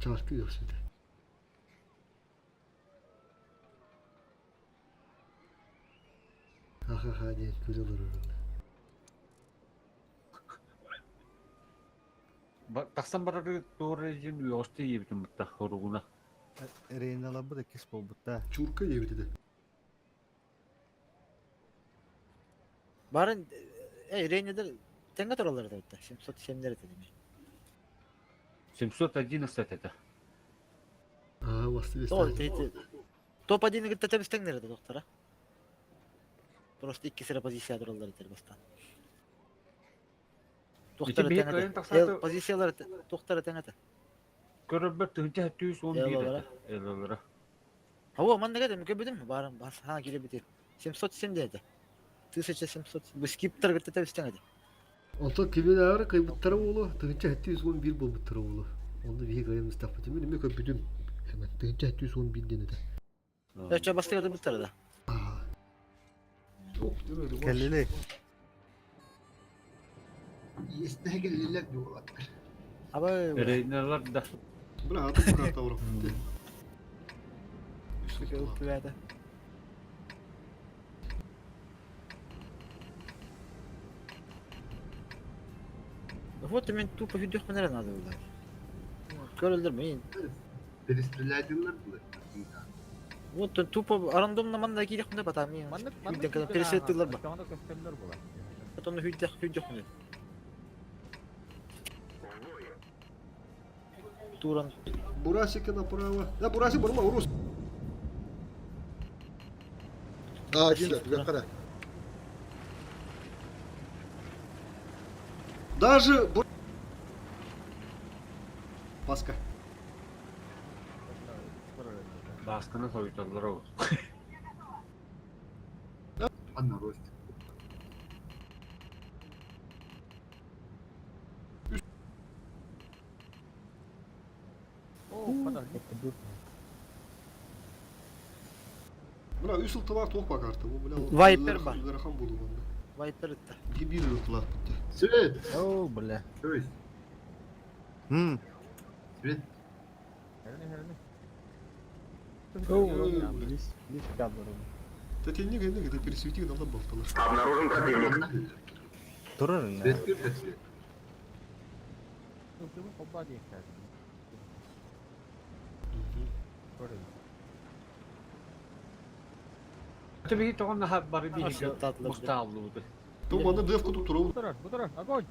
Чаркы йокса да. Ха-ха-ха, диэн күлэ олорор. Тахсан барары туора дьин үөҕүстэ иэбитин бутта хоругуна. Рейналабы да кис болбутта. Чурка диэбит этэ. Барын э Рейнедер теңге тураллар да битте. 707 это деме. 711 это. Аа, басты Тол тети. Топ 1 гытта тебис теңнер доктора. Просто икки сыра позиция тураллар этер бастан. Доктора биһи теңге. кыайын тахсааты- Позициялар доктора теңге. Көрөрбөр тыһынча түс он биир Элалара. это. Элалара. Ава ман неге деме көбүдүм барын бас ха кире бите. 707 деди. 1700 бу скиптер гытта тебис теңге. Онтон кибинары кыйбыттара уолу, тыгынча 711 болбуттара уолу. Онда биһи кыйын мыстаппыт. Мен эме көбүдүм. Hemen тыгынча 711 диэн этэ. Өчө бастыга да да. Ох, дөрө Кэллили. Иэстэһэ кэллилэр дуолаттар. Аба Рейналар да. Бля, атын карта урап. Өппүбээтэ. Вот мен тупо видео мене надо было. Көрөлдөр мен. Перестрелядилар было. Вот тупо рандомно манда кирек мында бата мен. Маннык Үйден когда пересеттилер ба. Аны көстөллөр була. Потом үйдө үйдө мен. Туран. Бурасика направо. Да, Бурасик барма, урус. А, один, да, қара. Даже Бур- Паска. Басканы хойталлар ол. Анна Ростик. О, подожди. Бля, үс ылтылаах туох бакарты. Бу, бля, Вайпер бар. Ыарахан буолу манна. Вайпер итте. Биһи биир ылтылаах битте. Свет! О, бля. То есть, Хм. Свет, Херни, херни. Здесь, здесь кадр. Тэтинник энник это пересвети надо болталар. манна Турар. Свет кирбет свет. Ылтыбы холба диэн Аты биһи тоҕон наха бары биһиги Ашы татлы. мустааллыбыты. Ту манна деф кутуп турабын. Бу турар, бу турар. Огонь!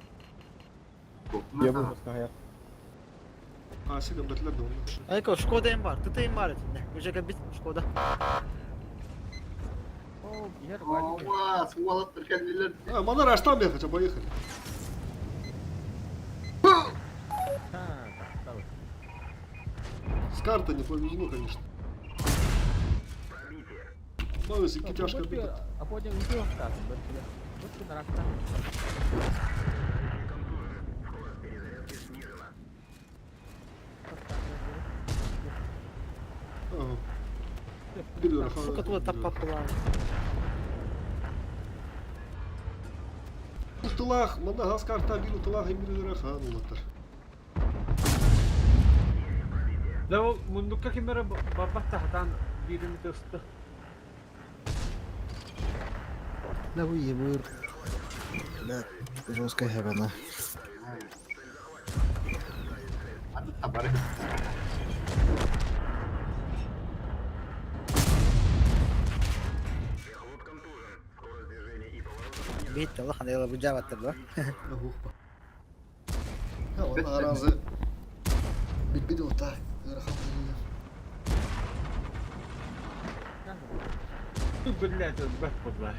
Я буду сказать. А, сигам бэтлер да онна. Айко Шкода им бар, ТТ им бар этинде. Уже бит Шкода. Ова, уолаттар кэллилэр. А, Манар аж там ехать, а поехали. С карты не повезло, конечно. Мавис и тяжко бит. Ага. Сука, туда таппаппылаан. Тылах, манда газ карта бир тылах эмир хан улаттар. Да ол мундукка кимере барбат тахатан биирин тысты. Да вы ебыр. Да, жесткая хабана. Аны табары. Бит Allah хана яла бу жабаттыр да. Охпа. Я вон аразы. Бит вот так. Блядь, бэк була.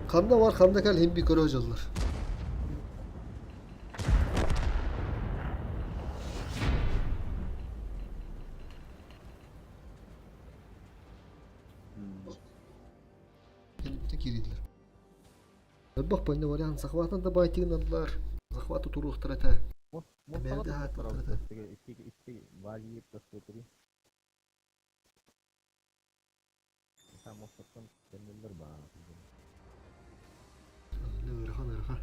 Kanda var, kanda kal hem bir kere hocalar. Gelip de girdiler. Bak bu ne вариант захватан да байтигин алар. Захвату туруктар это. Бәрді хаттар. Не ырахан ыраха.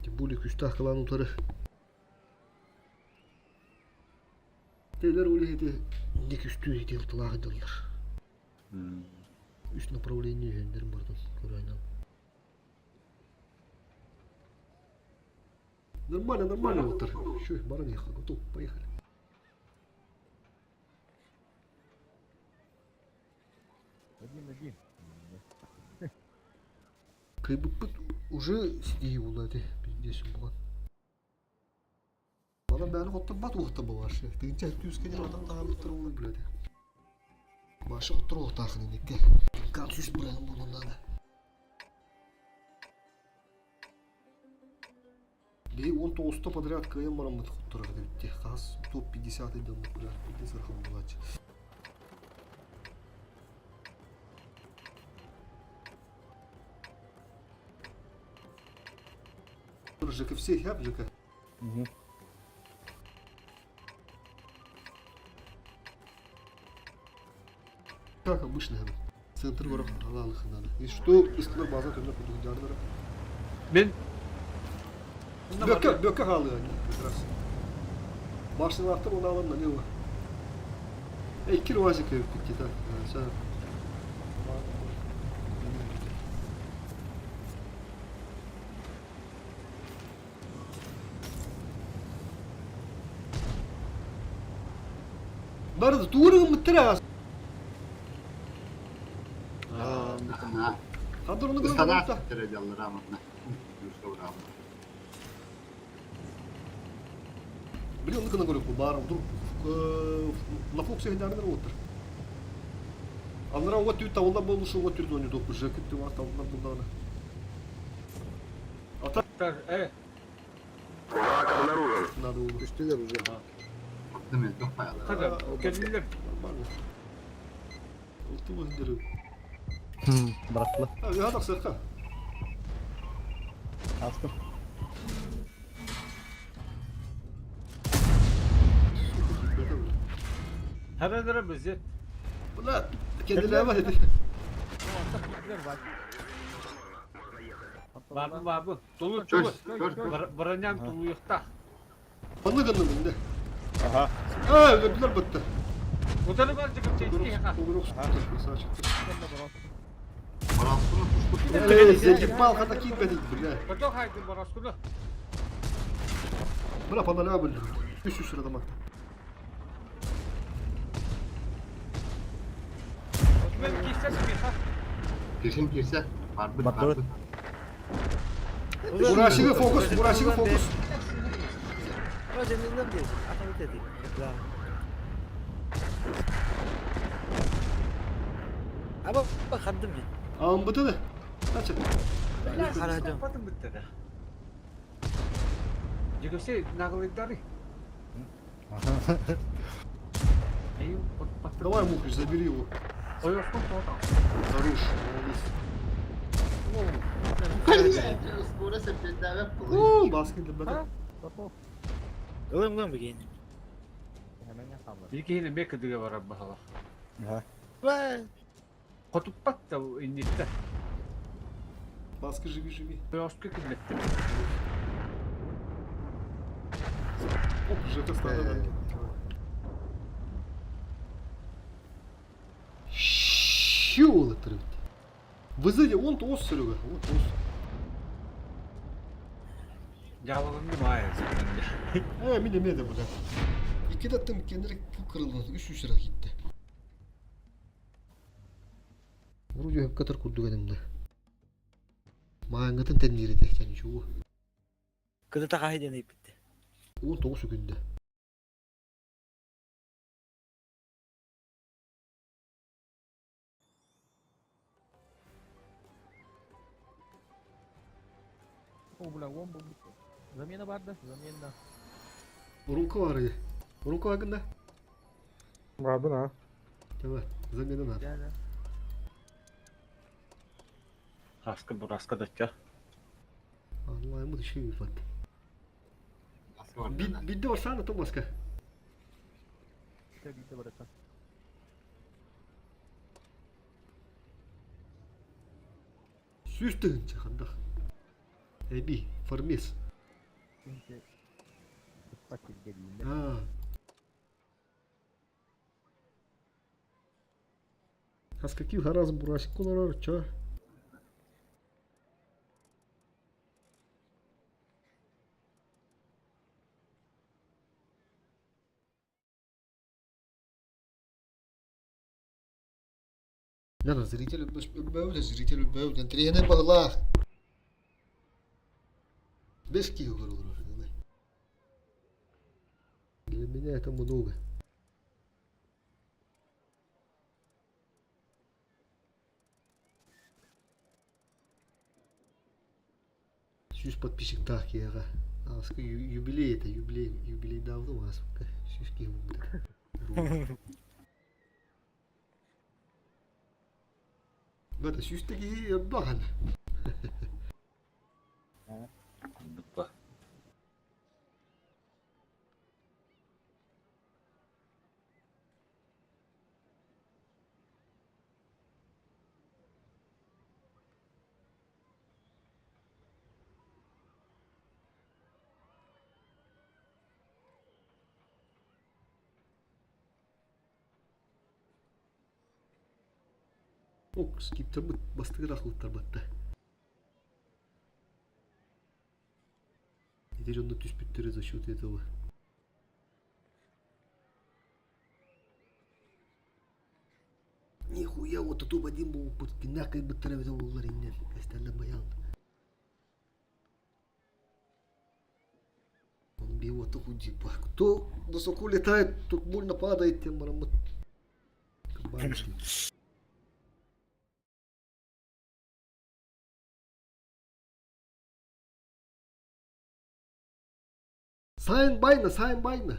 Тем более күстах кылан утары. Телер уле не күстүү дел тылагы дыллар. Үч направление жөндөрүм бардым көрайнан. Нормально, нормально, вот Еще, баран ехал, готов, поехали. Один-один. Кайбыппыт уже сидии булады, пиздец булган. Бана бәні хоттан бат уақытта болар. Тыгынча түз кенер адам тагы буттыр булды биледи. Башы оттур уақтақын инекке. Кан сүз бұрайын булундан. Бей 19 подряд кыйын барамыт хоттур битти. Хас топ 50 идем бля. Пиздец рахам булач. ЖК все хап ЖК. Угу. Как обычно, центр горох алалых надо. И что истлар база төндө кудугдардыр. Мен Бөккө бөккө халы они как раз. Башнылактыр оны алам налево. Эй, кир вазик где-то. Сейчас. Барды туурың мыттыра. Хандыр оны Ыстана гына тире аматна. Юрса Блин, оны гына көрөк бары вдруг на фокусе хәдәрдер отыр. Аннара вот түт тавылда болушу вот түрдө ойнойду уже күттү бар тавылда булдагы. Ата Так, надо было. Түштүлөр уже. Мен тохпай Хада, келдилер. Нормально. Улту өндөрү. Быраклы. А, я так сырка. Астым. Хәбәрләре bizi. Бля, kendileri var dedi. Бар бар бу. Тулу тулу. Бронян тулу юкта. Панны гынны инде. Ага. А, öldürdüler bitti. Утаны бар жигит чечти ха. Красавчик. Бараскуну туштук. Эй, заебал, хата китпеди, бля. Коток хайды бараскуну. Бля, паналя были. Үш үш сырада макта. Мен кисә ха. Кирсин кирсе. Барбыт Барбыт. барбыт. Бурашига фокус, Бурашига фокус. Вроде не знаю, где. А там вот эти. Реклама. Аба хардым мен. Амбыты да. Ача. Харадым. Батым бітті да. Жегесе наглыйдары. Давай, Мухич, забери его. Ой, оскон Хорош, молодец. Скоро се пиздаве О, баскин для бата. Ылым ылым бігейін. Екі мека дыга бар бахала. Ага. Ва. Хотуппат та иннитте. Баскин живи, живи. Оскы киллетти. Оп, ЖК стана. Щу, отрывт. Вызови, он то ос, Серега, вот ос. Жабылымды май. Э, меня меда, бля. İki de tüm kendine kırıldı. Üç üç lira gitti. Вроде hep kadar kurdu benim de. Mangıtın tenleri de yani şu. Кыды тахай ден бітті. 19 günde. О, бля, он был. Замена бар да, замена. Урунку var ya. Урунку hakkında. Бардын а. Tamam. Замена надо. Да, да. Хаска бураска датча. Allah'ım bu şey bir bak. Bir de olsana Tomaska. Bitti братан. Süs тыгынча хандах. Эби, формес. А. А с каких раз бурасик куларар, чё? Надо зрителю, зрителю, тренер балах. Без Для меня это много. Сүүс подписчик так яға. Аска юбилей это, юбилей, юбилей давно у нас. Сүүс киһи Это сүүс таки баган. Бутта. Ок, скиптер бит бастыгы рахлыттар батта. Теперь он түспүттөрү за счет этого. Нихуя, вот тут один был под кинакой бытыры олар иннен. Кастелле баян. Он бил вот типа. Кто высоко летает, тот больно падает, тем марамут. Кабанчик. Сайн байна, сайн байна.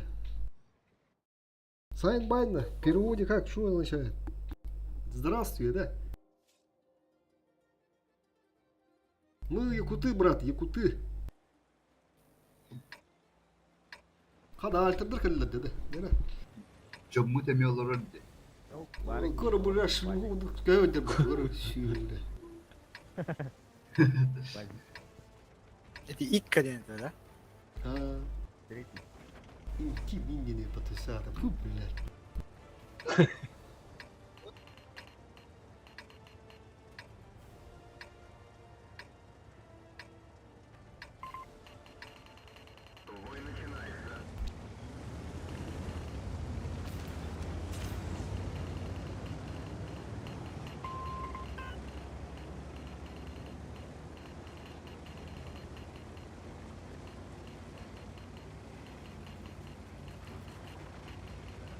Сайн байна. В переводе как? Что означает? Здравствуй, да? Мы якуты, брат, якуты. Хада альтырдыр кэллэр деді. Нere? Жомму темиолорор ди. Көрө буля шугу көйдө көрө шүле. Это икка ден да? А. Ки мингене потусата. Фу, блядь.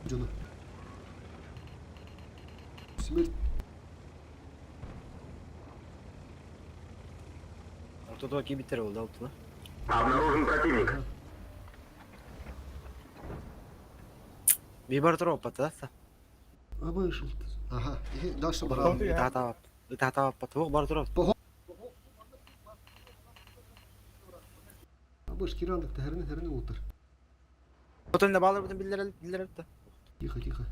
Жона. Смерть. Ортотуга киирбиттэр ол да алтыла. Обнаружен противник. Би бар тура оппата да. А вышел. Ага. И дальше баран. Ытаатаабап. Ытаатаабаппат. Туох бар тура. Абыш кирандык тәһәрне тәһәрне ултыр. Отон да бааларбытын биллэрэл биллэрэл да. Тихо, тихо.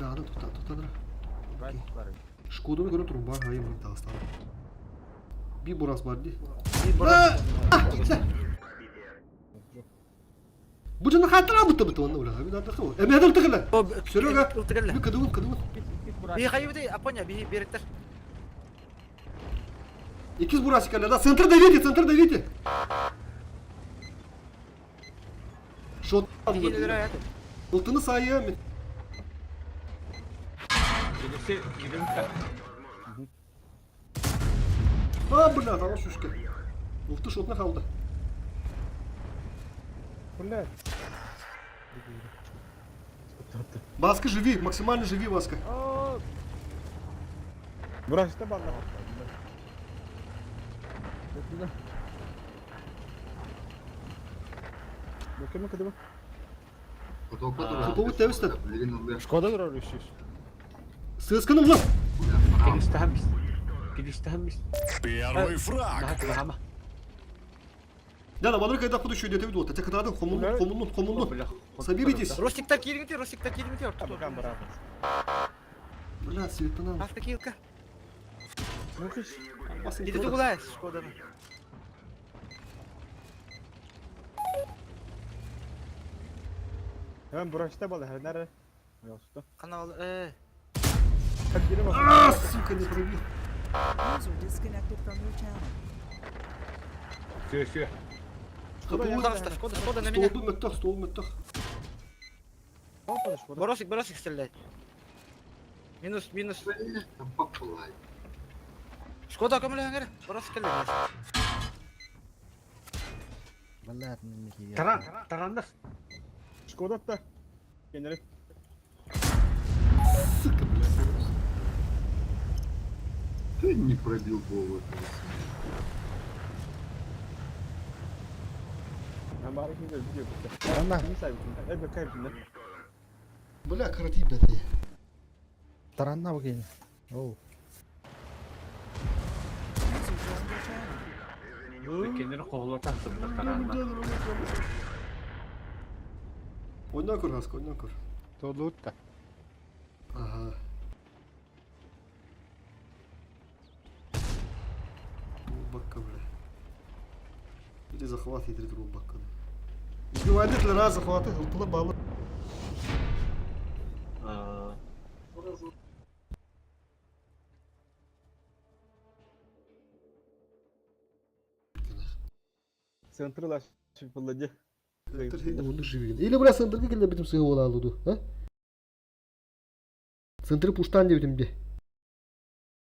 Да, да, тута, тута, Шкоданы көрө турун бар, айым тагыстан. Би бурас бар ди. Би бурас. Бу жана хатыра бутта бутта онна ура. Би дата хо. Эме хадыр тыгыла. Серега. Би кыдыгын кыдыгын. Би хайбыты Апоня би беректер. Икиз бурас кэллэ. Да, центр давите, центр давите. Шот. Ылтыны сайы мен. Birisi girin А, бля, ана шушка. Ылты шотна қалды. Блядь. Баска живи, максимально живи, Васка. Бұрашта балла. Бөкеме кыдыбы? Шкода дұрар үшіш. Сысканы улан. Первый фраг. Да, да, манры когда буду еще идет ведут. Хотя когда хомунну, хомунну, хомунну. Соберитесь. Ростиктар кириңти, Ростиктар кириңти ортото. Бля, светана. Аска килка. Иди тугулай, Шкоданы. Hemen burашта балла, her Канал, э. А, сука, не пробил. User disconnected from your channel. Все, все. Шкода, Шкода, Шкода на меня. Столбы мөттөх, стол мөттөх. Боросик, Боросик стреляет. Минус, минус. Шкода көмөлөһөңөр. Боросик кэллэ. Блядь, не Таран, тарандар. Шкода да. Кенерек. Сука, блядь. Ты не пробил голову. Ben bari kim video. Таранна. Бля, карати, блядь. Таранна букин. Оу. User joined your channel. Kendini kovulatan sınıfta taranlar. Ойна көр, Хаска, ойна көр. Толутта. Ага. Бакка, бля. Или захват, или другого бакка. Убивает для раз захваты, ылтылы балы. Центрла шипылды. Или бля центрге келе битим сыгы бола алуду, а? Центры пуштан деп битим де.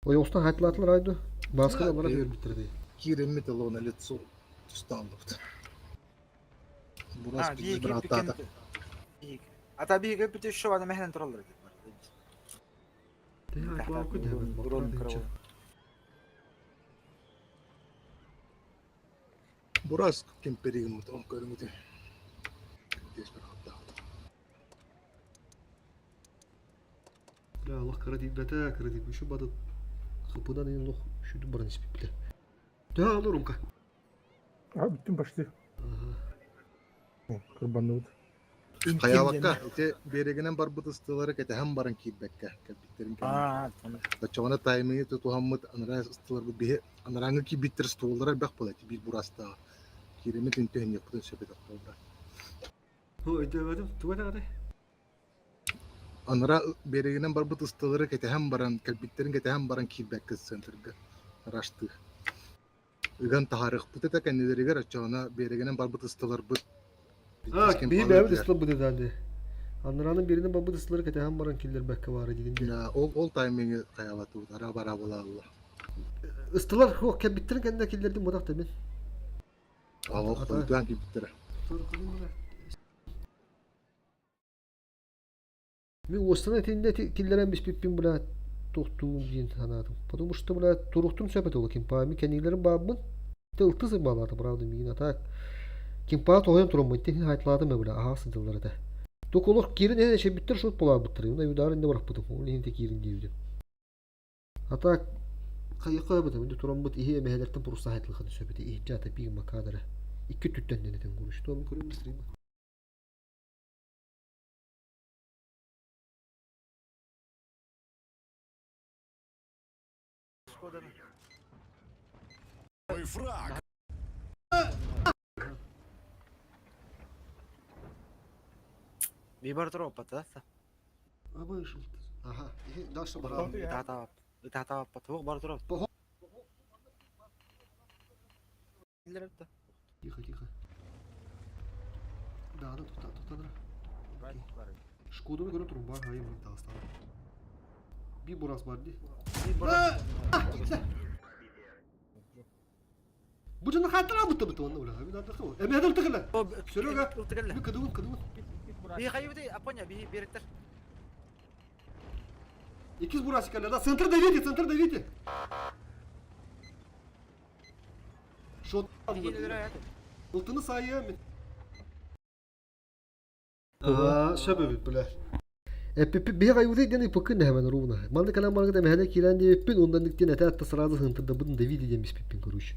Ой, остан хайтылатылар айды. Басқа да бара беріп бітірді. Киремит на лицо. Усталып. Бурас бизи бір атата. Ата биги бүтө еще ана мехнен тураллар. Бурас кемперигим он көрүңүтү. Дес бір атата. Бля, Аллах кара дейт бәтә, кара дейт. Еще бады хыпыдан енді лох шүді барын испип бля. Да, алы Ромка. А, бүттім почти. Кырбаныбыт. Хаябакка ите берегинен барбыт ыстылары кетеһен баран киирбекке кэлбиттерин Аа, Баччоҕуна таймыгы тутуһаммыт анараа ыстыларбыт биһи анарааҥҥы киирбиттэр столлара элбэх буолар биир бурастааҕа кииримит үнтүһүнньүкпүтүн сөп этэх буолла. Ой, өйдөбөдүм. Туга тагады? Анараа берегинен барбыт ыстылары кетеһен баран кэлбиттерин кетеһен баран киирбэккэ центрга араштыы. Ыган таһаарыахпыт этэ кэннилэригэр оччоҕуна берегинен барбыт ыстыларбыт А, биһи бэбит ыстыл быды дады. Аннаранын биринин бабыт ыстылары кетеһен баран киллербэккэ баары дигинде. Ол ол таймингы хаябатыбыт ара бара буолаллар. Ыстылар хо кэбиттерин кэннэ киллердим мудах мен. Ала хойдуан киирбиттэрэ. Мен остана этинде киллерен биспиппин бля. Тохтуум диэн санаатым. Потому что, блядь, туруктум сөп этэ ол кимпаами кэниилэрим баабын. Тылты сымбалаата, правда, миигин а так. Кимпаа тоһуйан тураммын, тиһин хайтылаатым бля, аһаа сылдьаллар этэ. Тук олох киирин эһэ эчэбиттэр шот булаабыттар, уна юдаар инде барахпытым, ол иһин те киирин диэбитим. А так, хайыха эбитим, инде тураммыт иһи эмэһэлэртэн пурусса хайтылханы сөп этэ, иһдьэ ата биир макадара. Икки түттэн дэнэтен гуру, что мы көрүм быстрее. Твой фраг. Бибар туруоппата да. А вышел. Ага, дальше баран. Ытаатаабаппат. Туох бары туруоп. Тихо, тихо. Да, да, тут, тут, тут. Шкоданы көрө турун бар, хайым тағыстан. Би бурас бар ди. Бу жана хатыра бутта бутта онна ула. Би даты хо. Эме хадыр тыгыла. Серега. Би кыдыгын кыдыгын. Би хайыбыты Апоня би беректер. Икиз бурасик да. Центр давите, центр давите. Шот. Ылтыны сайы мен. Сөбөбүт бля. Эппиппит биһи хайбытый диэн ыйпыккын нэһэмэн ровно. Манна кэлэн баргыт эмэһэнэ киирэн диэбиппин, уонна диэн этэ атта сразу ыһынтырдабытын Давиди диэн биспиппин короче.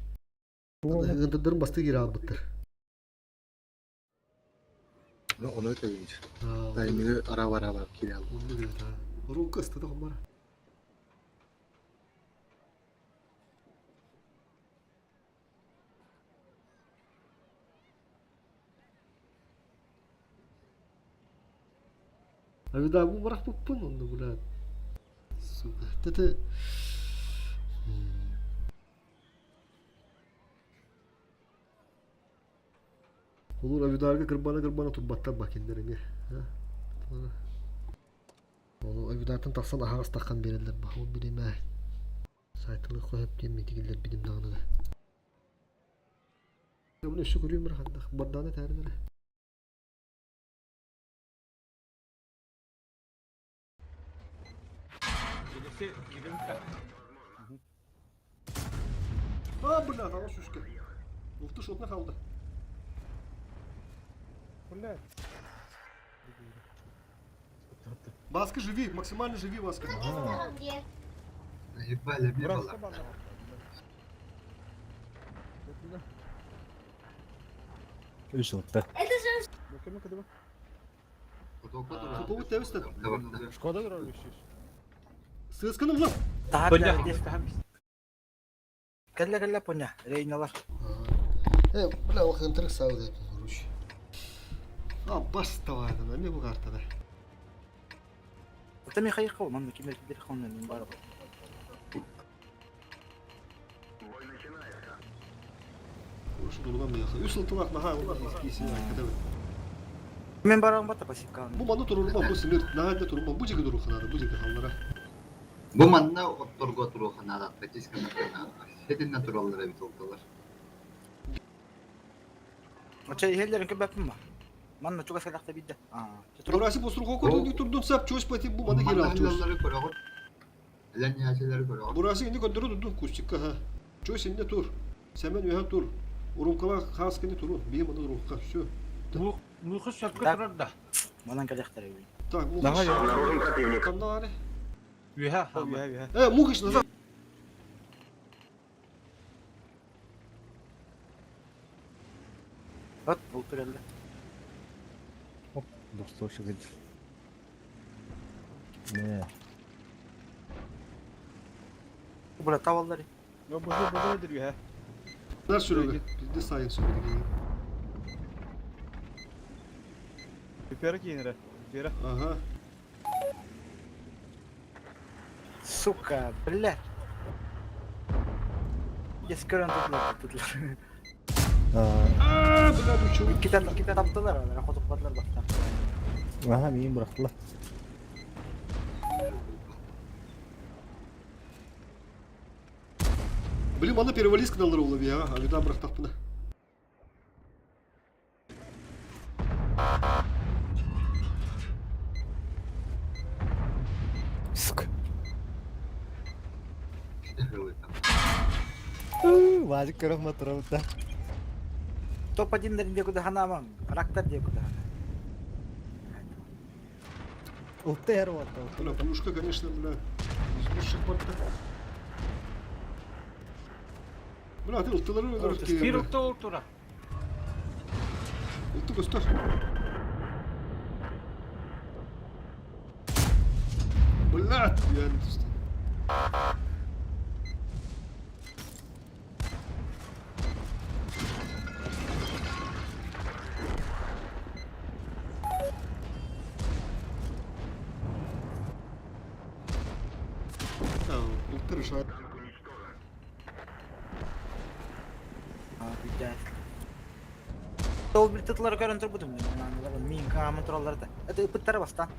Ыһынтырдарын бастыы киирэ хаалбыттар. Ону өтөбүн. Таймигы ара-ара киирэ Онну диэт Рука ыстата хоммара. Авидабын бырахпыппын онно бля. Сука. Это Олор Авидарга кырбана-кырбана турбаттар бакиннер эмиэ. Ону Авидартан тахсан аһаҕас таххан биэрэллэр ба. Ол биримэ сайтылы хоһөп диэн митигиллэр бидим даҕаны да. Bunu өссө көрүүм бір хандах. Барданы тәрін эрэ. А, бля, ана шушка. Ух ты, шотна қалды. Блядь. Баска живи, максимально живи, Васка. Ебали, бебала. Үс ылта. Куповый тәвістен. Шкода дұрар үшіз. Сысканы ұлы. Кэллэ кэллэ поня, рейналар. Э, бля, ол хынтырык сау деп, короче. А, бас тавайдан, эме бу картада. Это Михаил Хол, манна кимер кидер хонна мен бар. Ушу дурган мияха. Үс ылтылак наха, ол кисин айкада. Мен барам бата пасикан. Бу манны турурма, бу симир, наханде турурма, бу жеге туруханада, бу жеге халлара. Бу манна отторго туруоханаада практически хетин натураллар эбит олталар. Оча ихеллерин көбәппин ба. Манна чугас калакта бидде. Аа. Турасы бу сурхо кодун турдун сап чөс пати бу манна кирал чөс. Манналары көрөҕөр. Элен яачылары көрөҕөр. Бурасы инде көндөрө турдун кустикка ха. Чөс инде тур. Семен өһө тур. Урумкала хас кини турун. Бии манна турукка. Все. Мухус сөпкө турар да. Манан калактар эби. Так, мухиш. Кандай ары? Үһэ. Үһэ, үһэ. Э, мухиш назад. Вот бул турелде. Достор шығыд. Не. Була таваллар. Yo бузу бузу nedir үһэ? Нар сүрөгө. Бизде сайын сүрөгө. Үпера киинere. Үпера. Ага. Сука, бля. Ескерен tutlar, tutlar. А, бля, бу чук. Китап, китап таптылар, алар хотуп баттар. Аха, миин бырахтылар. Блин, мана перевалиска далар улы я, а вида брахтапына. Сука. Вазик көрөх матырабыта. Топ-1 диэки ханаамаҥ, рактар диэки ханаамаҥ. Улта эр уолта. Бля, пушка, конечно, бля, из лучших барда. Бля, ты ылтылары өлөрөр Bir укта ол тура. Ылты көстөр. Блядь, я не түстэ. Ылты решает. Ол bir тытлары көрөн турбутум. Мин камын тураллар да. Это ыпыттары бастан.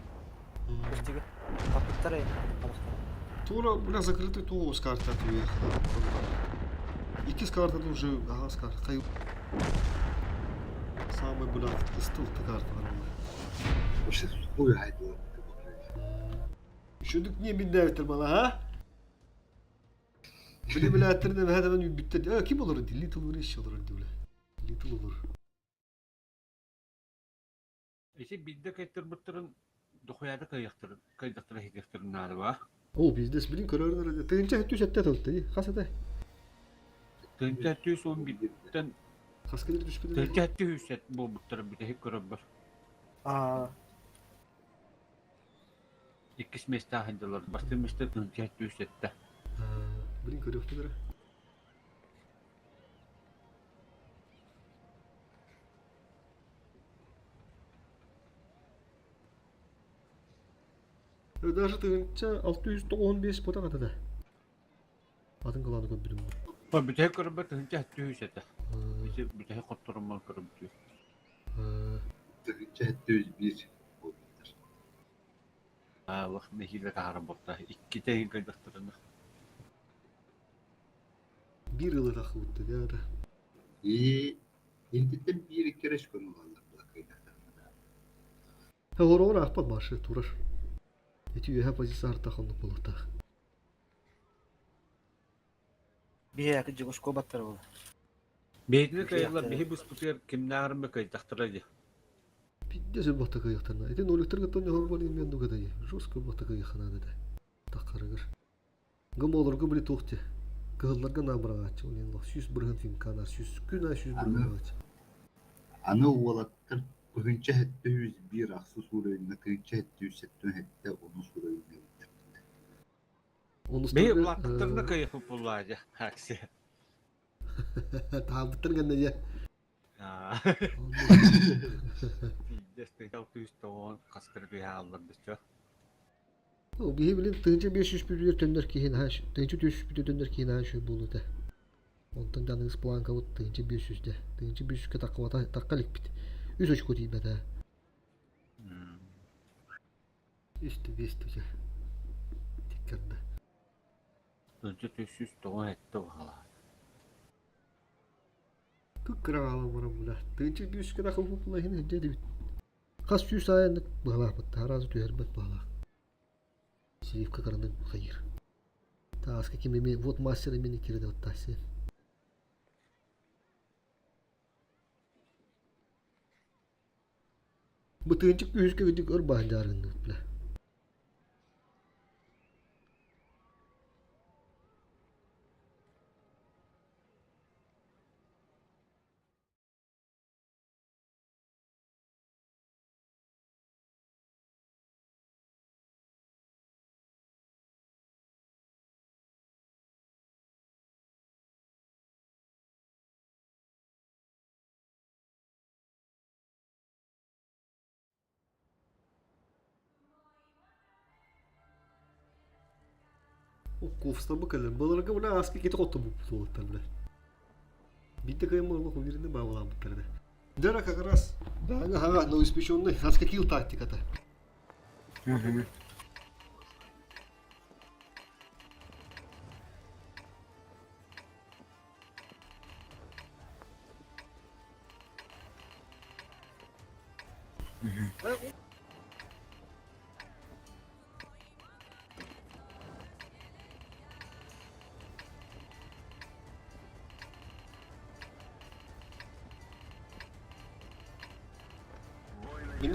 Көстүгү. Тапыттары. Тура, бля, закрытый то с карты уехала. Икки с карты уже, ага, с карты. Хай. Самый, бля, стыл ты карта нормально. Вообще хуй хайдылар. Үшөдүк не миндәвитер бала, а? Били бля атырды бә мен битте. Э, ким olur ди? Little olur iş olur ди бля. Little olur. Ити бидде кайтырбыттырын дохуяда кайяктырын, кайдактыры хитектирин нары ба. О, бизнес билин көрөрдөр. Тыгынча хөттү сетте толты. Хас эте. Тынча түс он биттен Хас келер түшпеди. тынча түс сет болбуттар бите көрөбөр. Аа, Иккис месте ахындылар. Басты месте тынча түс сетте. Билин көрөктүлөр. Даже тыгынча 615 бота катада. Атын кыланы көп билим. Ба бите көрөбөр тынча түс сетте. Бите бите котторуман көрөбү. Тыгынча 701 болбуттар. Аллах нехиле тахара болта. Икки тегин кайдактырын. Бир ылы тахыбытты да. И интиттен бир кереш көрүн алар кайдактарына. Хорор ахпат башы турар. Эти үһә позиция арта хоннук болуктах. бие кыжы баттар бол. Бейтини кайылар бихи буспутер кимнаарымы кайдактыра ди. Пидде сөп бакта кыяктарна. Эти ноликтер гыттан хор бар мен дугада. Жестко бакта кыяхана деди. Таккарыгыр. Гым олорго били тохте. Кыһылларга намырагачы. Онен лох сүс быргын финканар сүс күн ай сүс быргын агач. Аны уолаттар тыгынча 701 ахсы suurойунна тыгынча 777 onu suurойунна биттер. Бей улаттырны кайыпы буллажа. Акси. Табыттыр гэнне я. Пиздец, ты тоон каскыр аллар бисчө. Биһи билин тыгынча 500 бүлүр төннөр киһин хаш, тыгынча 400 бүлүр төннөр киһин хаш болду да. Онтон даныңыз планка вот тыгынча 500 де. Тыгынча 500-ке такка такка ликпит. Үс очко тийбет. Үстү бес түзө. Тиккерде. Тынча түшүс тоон этте бала. Кыккыра барам була. Тыгынча 500-ке такка була хин хинже дебит. Хас сүүс айындык баалаах таразы түһэрбэт баалаах. Сиевка караны хайыр. Тааска ким эми вот мастер эмени кириде оттаси. Бу тыгынчык үһүскэ гыдык өр баан жарынны бля. Ковста бу кэлэн. Баларга бля аски кете котто бу туолаттар бля. Битте кайым олох уверенный баалаабыттар да. Дара как раз. Да, ага, новоиспеченный. Аска килл тактиката.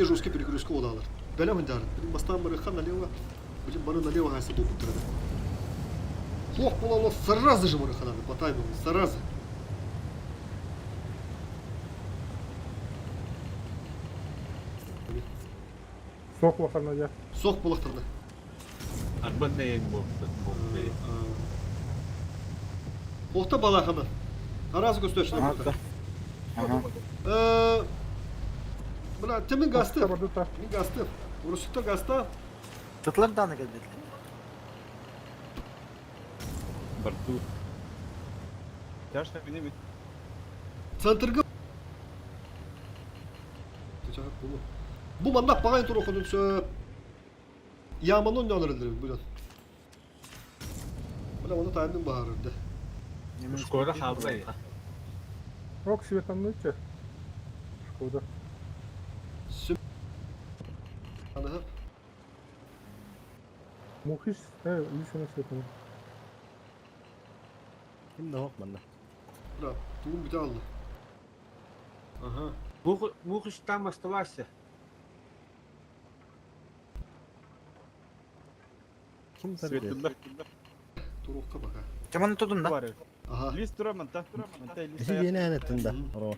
Кэннэ жесткий перекрестка уолаалар. Бэлэм сылдьаарын. Блин, бастаан барыахха налево. Блин, бары налево хайса буолбуттар этэ. Суох буолаллар сразу же барыахха надо, по таймингу, сразу. Суох буолахтарына дьэ. Суох буолахтарына. Арбан нэйэн буолбут. Охта балахана. Араас көстөөчүнэ буолта. Бля, ты мин гасты. Мин гасты. Урусукта гаста. Тытлар дааны кэлбит. Барту. Тяжко бинебит. Центрга Бу манна паҕайын туруоххутун сөп. Яманы онньоон эрэллэр эбит бу дьон. Бля, оны тайминг баһаарырда. Шкода хаалбай. Ок, светаннычча. Шкода. Сүм. Аныһы. Мухиш, э, лишена светана. Ким да ох манна. Бля, тугум бүтэ алла. Ага. Мухиш там оставайся. Ким тарбия? Туруохха бака. Чаман тудун да. Ага. Лист тура манта. Манта лист. Ити биэни эн да. Ро.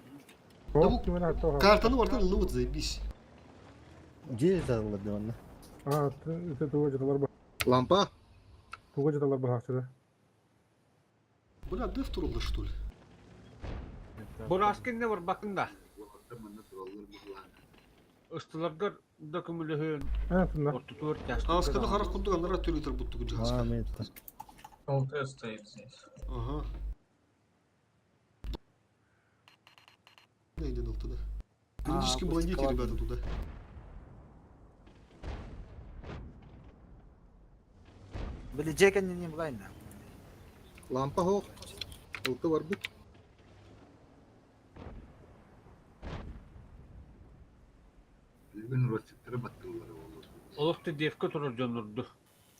Да бу картаны бартан ыллыбыт заебись. Дьиэ тарыллар диванна. А, это туга жаталар ба. Лампа. Туга жаталар баһааччыда. Бля, деф турулла что ли? Бураскин не барбакын да. Уолаттар манна тураллар быһылаана. Ыстыларгар да көмөлөһөн Э, тунна. ортотугар тяжко. Асканы харах курдук аннара түлүтер буттугу Аа, жаска. мен ЛТ стоит здесь. Ага. Найден алтыда. Периодически блондите, ребята, туда. Били Джекен не булайна. Лампа хоох. Ылты барбыт. Бүгүн родственниктары баттыллар буолуо. Олох девка турар дьоннорду.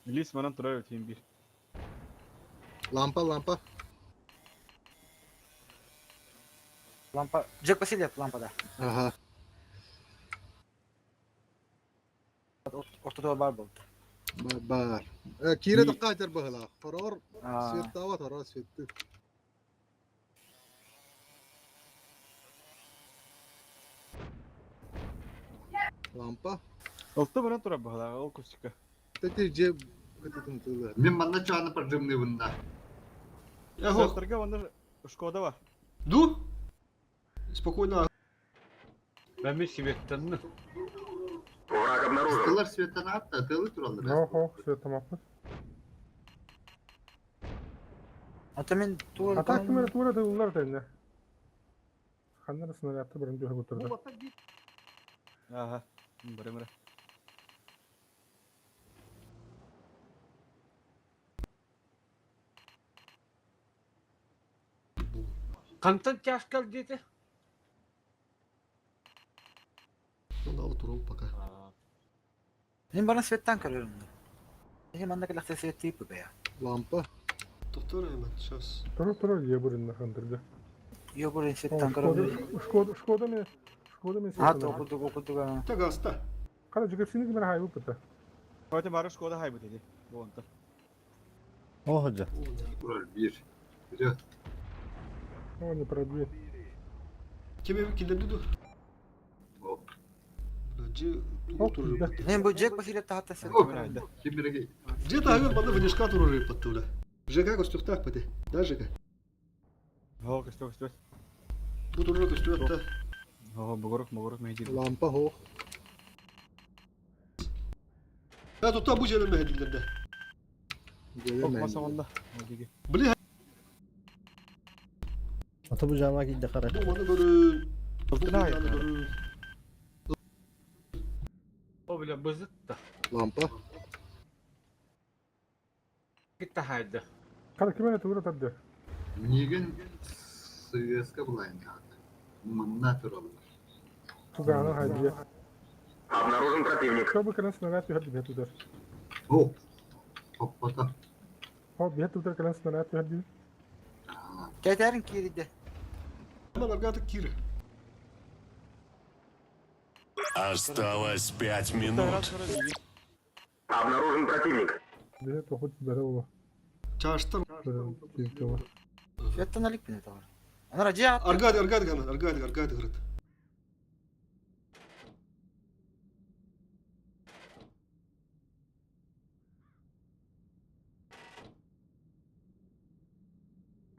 Лист манан турар өтейін бир. Лампа, лампа. Лампа. Джек Васильев лампада. Ага. Ортодо бар болду. Бар, бар. Э, Кире да кайтар быһылаах. Хороор Аа. светтаабат, хороор светтүү. Лампа. Ылты баран турар баһылаах ол кустика. Тэти же кытытын тылы. Мин манна чааны прожимныыбын да. Эхо. Центрга онно Шкода бар. Ду? Спокойно. Бәми сибеттанны. Ыстылар светтан атта, тылы тураллар. Ох, ох, светамаппыт. Ата мен тур. А так кимere тура тыллар тэннэ. Ханнара снарядты барын түһэ кутурда. Ага. Бары мыра. Кантан тяжкал дети? Ну да, турал пока. Мен барын светтан көрөрүм. Мен манда келакта свет тип бе. Лампа. Доктор Айман, сейчас. Тура тура же бурын хандырга. Йо бурын светтан көрөрүм. Шкода, Шкода мен, Шкода мен А, светана. то кудук кудук. Так, аста. Кара жигерсини кимere хайбы пыта. Өте бары Шкода хайбы деди. Бу онта. О, ходжа. Турар бир. Вперед. О, не пробьет. Кем килдерди ду? Оп. Же Оп, турur. да. Мен бу Джек Васильев тахата свет. Оп. Ким Же тагыр манда внешка турur паттыла. ЖК костюхтах пати. Да, ЖК. О, костюк, костюк. Бу турur костюхта. О, бугорок, бугорок мейди. Лампа хоох. Да, тут бу жерде мехедилерде. Ок, маса онда. О, диги. Бли Ата бу жама кийде кара. бу маны көрүн. Бу Ылтына маны айт. көрүн. О, бля, бызыт да. Лампа. Китта хайды. Кара кимere тура тарды. Минигин ССК булайын аты. Манна тураллар. Туганы хайбы. Обнаружен противник. Чтобы кэлэн снаряд түһэр бит тутар. Оп. Хоппата. О, бит тутар кэлэн снаряд түһэр бит. Кетерин кириде. Ман аргаты кир. Осталось 5 минут. Обнаружен противник. Биһи тохут бэрэ буолуо. Чаштар. Светтан алик бine товар. Анара дьиэ ат. Аргад, аргад гана, аргад, аргад гырыт.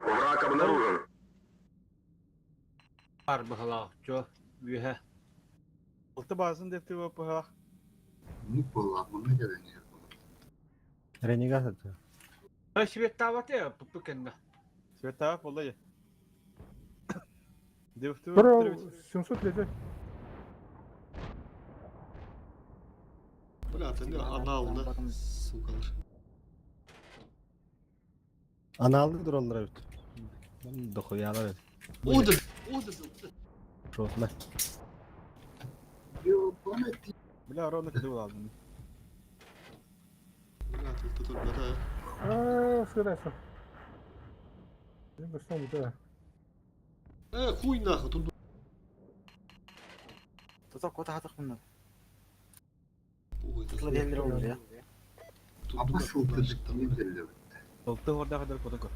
Враг обнаружен. Бар быһалаах, чо, үөһэ. Алты базын деп ты быһалаах. Ну буолла, манна кэлэн иһэр буолла. Ренегат это. Ай, светтаабат ээ, пуппу кэннэ. Светтаабат буолла дьэ. Деп ты Бро, 703. Бля, ты не анал, да, сукалар. Аналды дураллар эбит. Дохуялар эбит. Ода, ода. Шотна. Ёбаный ты. Бля, ровно киди буолалдым. Бля, тут тут да. Аа, сырайся. Мен көстөн бутаа. Э, хуй нахуй, тут Тута кота хатах мында. Ой, Тутла биэллер olur ya. Апа сылтыдык киин биллибит. Алты ордаах дэр котоко.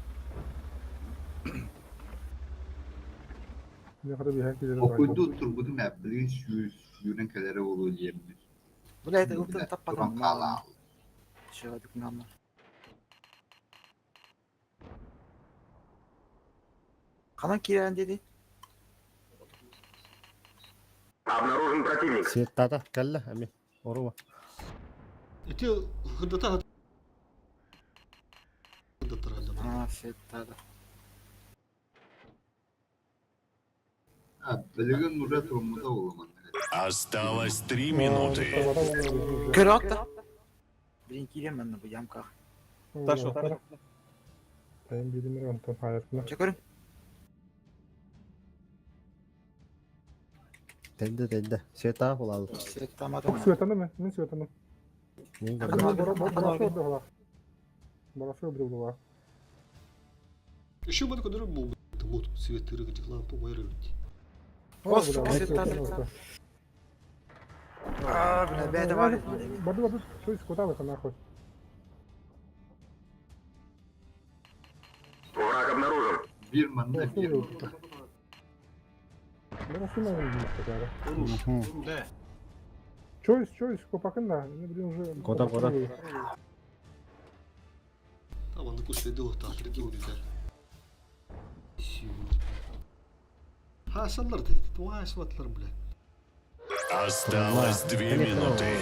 Мен хата биһэн киирэн Окуйду турбутум ээ, билигин сүүс сүүрэн кэлэрэ буолуо диэммин. Бля, это ылтын Туран таппатым. хаалаал. Şöyle dükkanlar. Канан киирэн dedi. Обнаружен противник. Светтата кэллэ эми. Оруба. Эти хырдата хырдаттар халда. А, светтада. А, билигин уже турмута буолла манна. Осталось 3 минуты. Көрө атта. Бирин киирен манна бу ямка. Ташо. Тайм билимер онтон хаятына. Чөкөрүм. Тенде тенде. Света булалды. Светтамадым. Светаным, мен светаным. Мен Ага. Барашо дала. Барашо брюлова. Еще бы такой был, там вот свет рыгать, лампу майры. О, сука, светтада. А, бля, бэйдэ бар. Барды барды, что из куда это нахуй? Враг обнаружен. Биир манна, биир манна. Барашо на не Да. Чойс, чойс, копакын да. Не блин уже. Кота, кота. Там он кушает до там придумали, да. Хасанлар да, туа сватлар, бля. Осталось 2 минуты.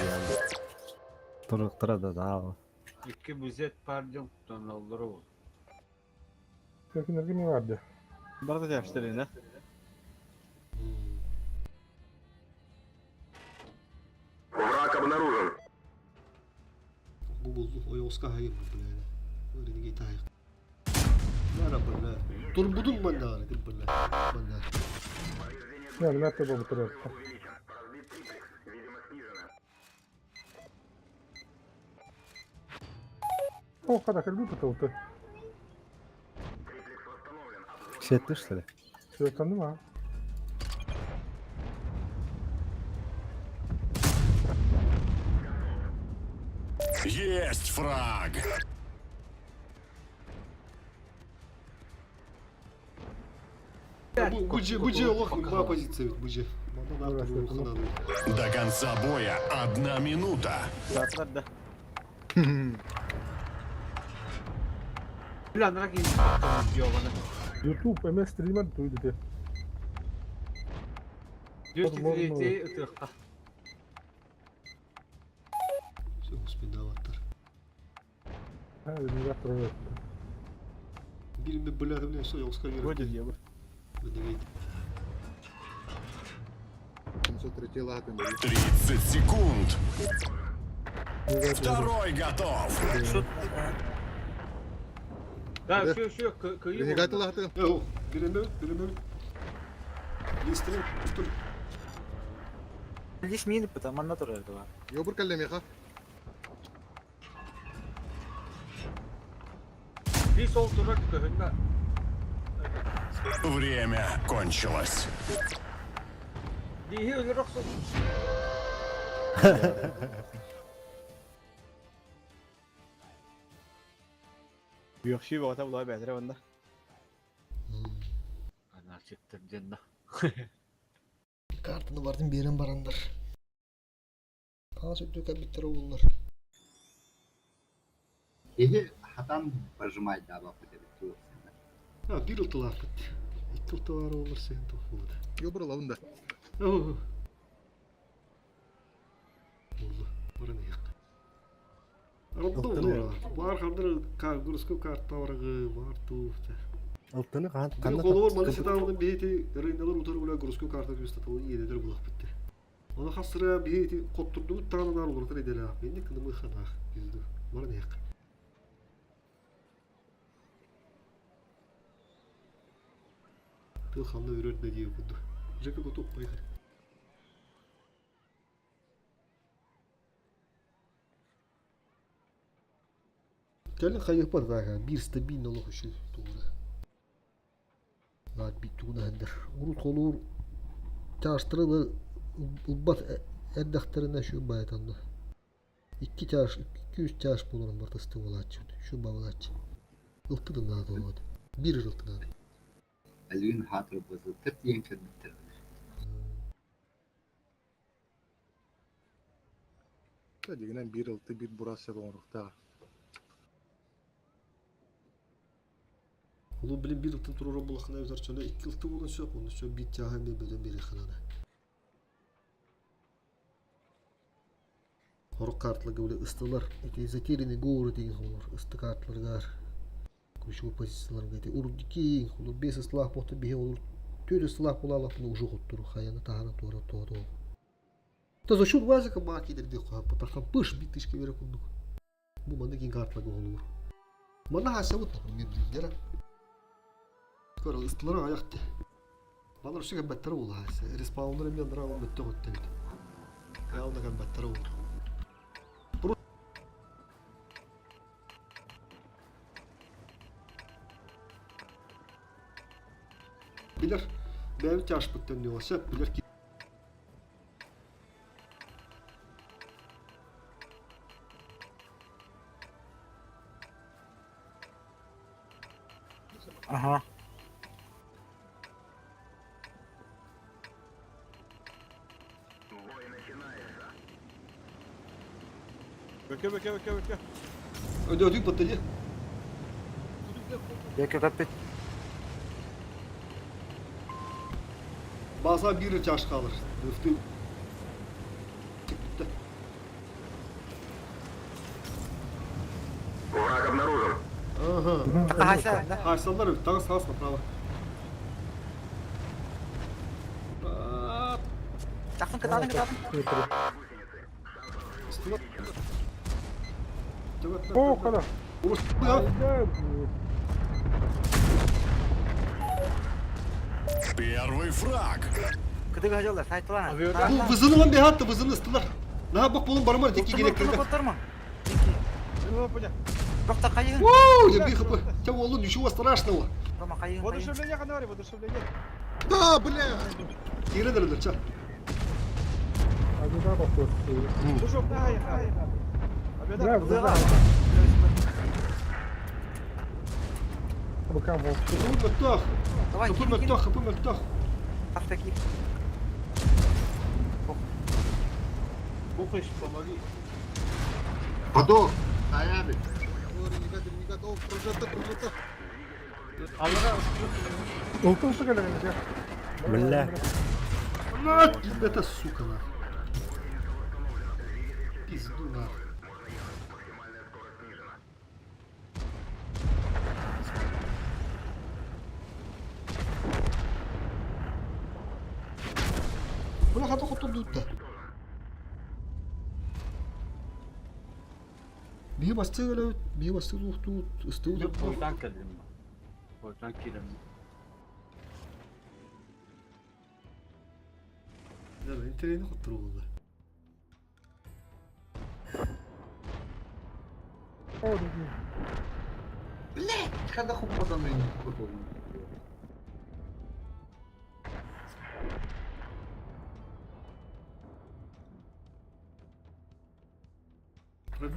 Туруктара да да. Икки бузет парден тоналлар ол. Сәкинерге не барды. Барда тяштырын, Враг обнаружен. Бу булду, ой, оска хайым, бля. Ренегейт хайым. Нара, бля. Турбудун манда, бля. Манда. Не, ну это было бы О, когда как будто ты. Светты что ли? Светаным, а? Есть фраг! Буджи, буджи, лох, два позиция, буджи. Манда на До конца боя 1 минута. Да. Бля, нараки ёбана. YouTube, MS стример туйды. 203 ытыахха. Все, успедаваттар. А, не завтра. Били бля, бля, все, я оска Вроде я бы. Ренегейт. 703 лаатын. 30 секунд. Второй готов. Да, все, все, кыйы. Ренегат лаатын. Эу, биреме, биреме. Листрин, что ли? Лис мини потому манна турар да. Йобур каллемеха. Би сол турар көһүннэ. Время кончилось. Дихи өлөр охсун. Үөхсүү бөҕөтө булаа бээтэрэ уонна. Анарчиктар диэн да. Картаны бардын биэрэн бараннар. Таас үрдүк кэлбиттэрэ уоллар. Киһи хатан прожимайдаабаппыт эбит туох А, биир ылтылаахпыт. Икки ылтылаары уоллар сыһын туох Йобуралабын да. Буолла. Баран иһиэх. Ылтыны. Баар хандар городской карталаргы баар туufta. Ылтыны хаан ханна Холобур маны сатаабытын биһити рынналар утары ула городской карта күстатылы иедедер булах битте. Оны хасыра биһити коттурдубут таананаар уларытар иделаах. Менни кынымы ханаах бизду. Баран иһиэх. Тыл ханна үрөр да дии курдук. Жека готов поехали. Кэлин хайыппат баака биир стабильно олох үчүгэй тугура. Наат тугунаһындар. Урут холуур чаастары ылбат эрдэхтэринэ үчүгэй баайытанна. Икки чаас, икки-үс чаас буоларын барыта ыстыы буолааччы, үчүгэй баалааччы. Ылты да наада буолуо Биир ылты наада. Әлигин хаатырбытыттар тиийэн кэлбиттэр. Дьиҥинэн биир ылты биир бураас сөп оҥоруохтаах. Улуу билим биир ылтын туруорар буоллаххына эбэтэр чөлө икки ылты буолуон сөп, онно сөп биир чааһы эмиэ бөдөҥ биэриэххэ наада. Сорох карталарга били ыстылар, ити затерянный город деген холор, ысты карталарыгар ключевой позицияларга ити урдики холор бес ыстылаах буолта биһи олор түөрт ыстылаах буолаалаппына уже хоттуру хайаны таһарын туора тоото. То за счет вазика баки дерде хоһаппытархан пыш битышка бере курдук. Бу маннык киин карталарга холуур. Манна хаасабыт, например, билдера. Көр, ыстылара аҕыйахты. Балар өссө кэлбэттэрэ буолла. Респауннар эмиэ анараа ол мөттөх өттө эбит. Явно кэлбэттэрэ буолла. Билэр, бэйэбит чашпыттан ньуоса, билэр Ага. Бөкө бөкө бөкө бөкө. Өдөөтүк баттайы. Бөкө көппүт. Бааса биир чаш хаалар. Ытыы. Бүттэ. Враг обнаружен. Ага. Хаһайса, да? Хайсаллар таҕыс таҕыс направо. Тахсын кытаатын кытаатын. О, когда? Первый фраг. Кытыгы хажаллар, сайтылана. Бу вызыны он бихатты, вызыны ыстылар. Наha бак болун бармар тики керек кирде. Коттарма. Доктор хайыгын. Уу, я бихапы. Те олу ничего страшного. Рома хайыгын. Воодушевление ханна барый, воодушевление. Да, бля! Кире дырдыр, ча. Хапы мөттөх. Хапы мөттөх, хапы мөттөх. Автоки. Бухыш, помоги. Подох! Стояли! Бля. Это сука нахуй. Пизду нахуй. Бля, хата хоту дутта. Биһи бастык элэбит, биһи бастык туохтуут, ыстыгы Бойдан кэллим. Бойдан киирэммин. Интэриэһинэй хотторуу буолла. Блядь, когда хуппатан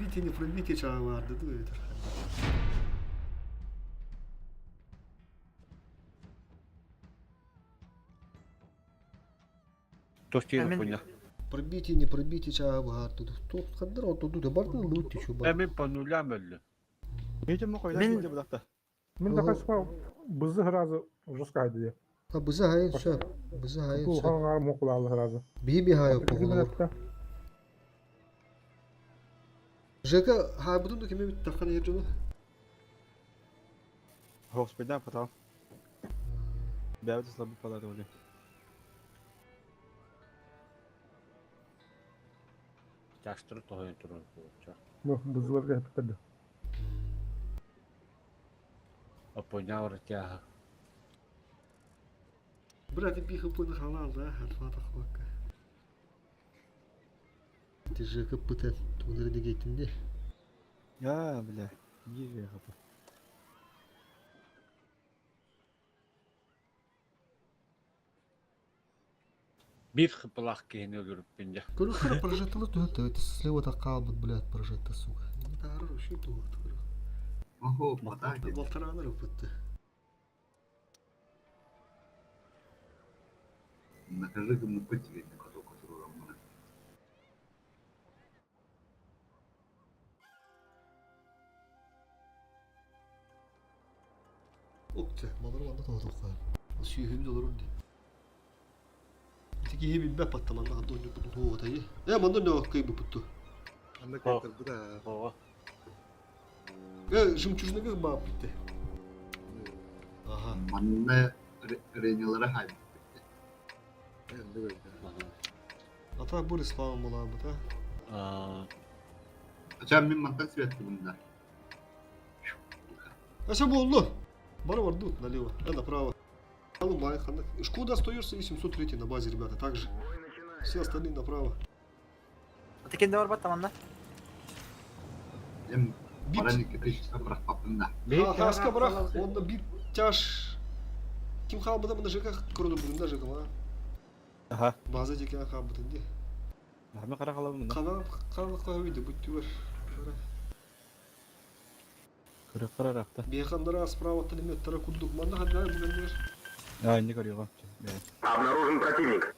Пробитие, не пробитие чаҕа баарды дуу эбэтэр. Тостино Мен- понял. Пробитие, не пробитие чаҕа баарды дуу. Туох хандар оту дуу бардын лут тишу бар. Эми по нулям өллү. Митим мохой Мен- да булакта. Мин такай сука бызы сразу жестко хайды. Ha бызы хайын сөп. Бызы хайын Бу сөп. хаңар мокулалы сразу. Биби хайы поголор. Жека хайбытын да кеме бит таххан ер жону. Господи, потом. Бәбит слабый палата уже. Тяштыры тоһойон турар буолча. Бу бызылар кептерди. Опоняр тяга. Брат, би хапын халал да, хатфата хвакка. Ти Жека пытат туныр дегейтинде. Я, бля. Бир хапа. Бир хыпылах киһини өлөрүппүн дьэ. Көрүххэ прожектылы түһөт это слева такал бут блядь прожекта сука. Не таарар вообще туох. Охо, батаа. Балтаранар өпөттү. Накажи гыммыппыт тигэнне каток отурураммына. Окте, малар ванда тоотуққа. Сүйүһүм долорун ди. Ити киһи билбэт паттаманна ханта онньу бутун туоҕатайы. Э, манна нөө кыйбы путту. Анда кайтар да. Оҕо. Э, жемчужныгы баап битте. Ага. Манна ренялара хайбыт. Энди көрдө. Ата бу реслам була бут, а. Ача мин мантан светти бунда. А все болду. Бары барды налево, э, направо. Алымай, ханна. Шкода остается и 703 на базе, ребята, также. Все остальные направо. Атакен бар бат тамамда. Эм Бит. баран икки бирах папында. Хаска брах, он на бит тяж. Ким халбыда мына ЖК көрді бүгін да ЖК ма. Аха. База декен халбыда де. Махме кара калабын. Қана қана қойды бүт түгір. Көрө караракта. Бейхандара справа тілеметтара курдук. Манда хаддар бүгіндер. А, не көрüyor. Обнаружен противник.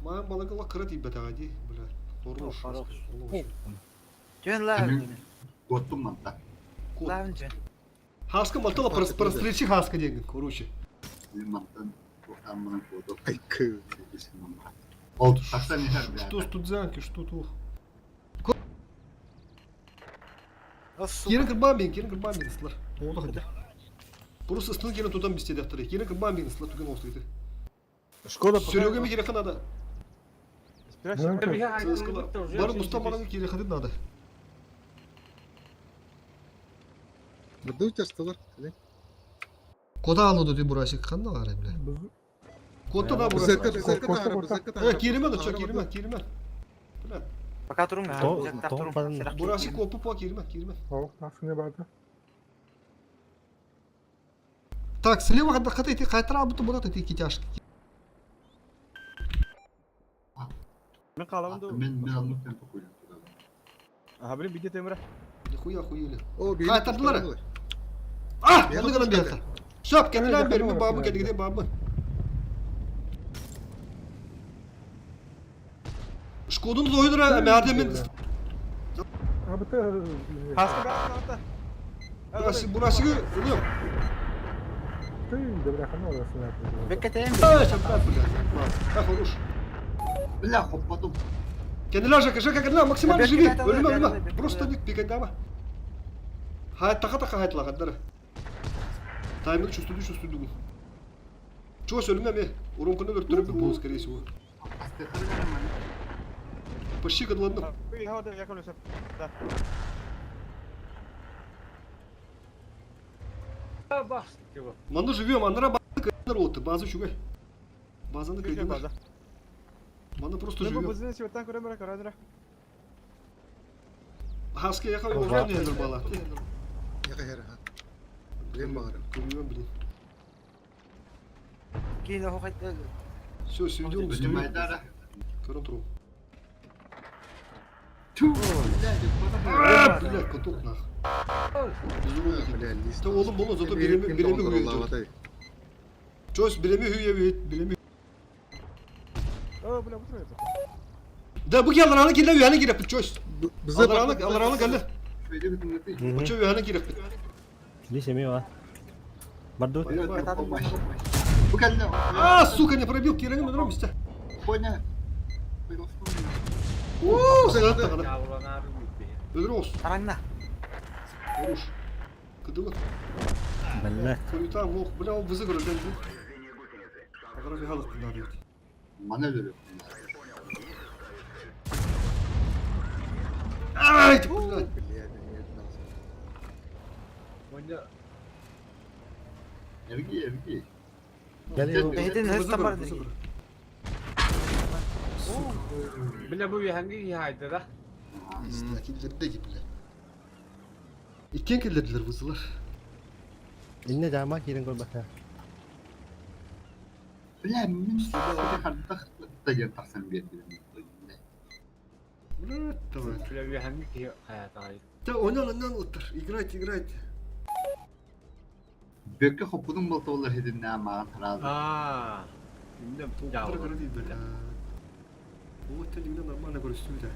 Маған балагала қыры дейбет ағади, бля. Хорош. Хорош. Хорош. Түн лавын. Готтум манта. Кот. Лавын түн. Хаска матала прострельчи хаска деген, короче. Мин мантан туохтааммынан куоту. Айкы. Ол тахсан иһэр Что студзянки, что тух. Ос Керін кырбан керін кырбан сылар. Олды хады. Просто ыстын керін тутан бісте дәқтірі. Керін кырбан сылар түген осты еді. Шкода Серега керек надо. Спрячь. Бар Мустафаның керек хады надо. Бырды участылар. Кода алды ди бурасик ханна бар бля. Бызы Кота да Бызыкы, бурасик. бызыкы тахара, бызыкы тахара. Э, кереме да чо, кереме, кереме. Бля, Пока турун. То- то- бурасик копу по кереме, кереме. О, тахсыне барды. Так, слева хада хата ити кайтара буту бурат ити китяшки. Мен калабын да. Мен мен алмык мен токуйлум. Аха, блин, биде темир. Нихуя хуели. О, бейни Кайтардылар. тусталар. А, Бейни онды гана тусталар. бияка. Шап, кенелен бер, мен бабы Бейни келгиде бабы. Шкодун зойдура, мәдемен. Абыты. Хаска бәрі Бурасик, бурасик, өлөм. Ты добрахана орасына. Беккетейин. А, шап, бля. А, хорош. Бля, хоппатым. Кенелер жака, жака, кенелер, максимально Бекке живи. кайталар, Өлмө, бекке өлмө. бекке Просто бекке. ник пикайдама. Хайт така така хайт лагаддара. Таймер чувствую, чувствую. Чего өлмө ме? Урумканы өлтүрүп бул, скорее всего. Почти ладно. Манны живем, анара базы роты, базы чугай. Базаны кайдылар. Манны просто живем. Хаска яха уровня бала. Яка хера, ха. Блин, бағарым. Көрүөм, блин. Кийин охо Все, сведем, Понимай, да, Көрөн турум. Ту, блядь, А, блядь, каток нах. Бля, лист. Та oğlum oğlum зато birimi birimi hüyedi. Чос birimi hüye birimi. О, бля, бу это. Да bu geldi anı kirle üyene girip чос. Bize Алараны алараны geldi. Очо üyene girip. Лис эми ба. Бардут. Бу кэллэ. А, сука, не пробил кирени мы дромисте. Коня. Уу, сагатта гана. Явланары бүйтті. Ödür Тараңна. Хорош. Кыдылы. Бля. Хуйта мох, бля, он вызыграл, да. Агара халык надо. Мана өлөрү. Ай, ты, блядь. Коня Эрги, эрги. Бэйден хестан бар дии. Бля, bu hangi haydi da? Киллерде бля. Иккен киллердилер бузулар. Инне жама кирен көрбәтә. Бля, мин хардах тагын тахсан берди. Бля, давай. Бля, bu hangi haydi? Да, онан онан оттар. Играйте, играйте. Бөккө хоппудун болтолар хединне амаган харазы. Аа. Инде Топтар көрө бля. Вот это нормально көрүстү да.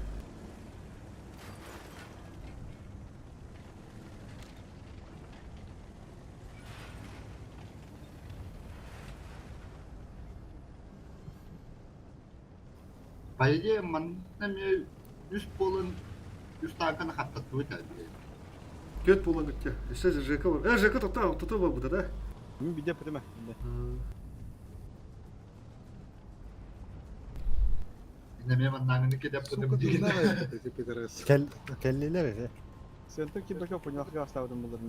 По идее, манна мне үс болын үс тааканы хаттаттыбыт әлбе. Көт болан өттө. Эсе ЖК бар. Э, ЖК тотта, тотта бар буда, да? Мин бидэ пытыма. Инне мен маннаңыны кедеп Сука, кыдым ты деген. знаешь, эти пидорасы. Кел келлилер. Центр киберка понял, как оставил булар.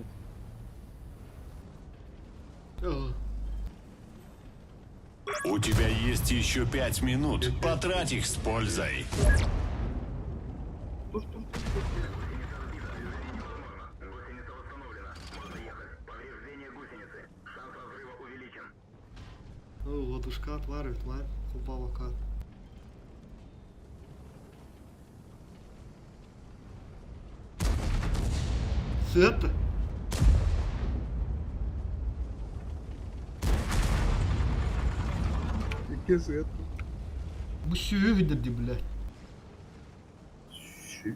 У тебя есть еще 5 минут. Потрать их с пользой. Тур, тур, тур, тур. О, ладушка тварь, тварь, хубава кат. Света. Икки свет. Бу сүйө видерди, блядь. Шү.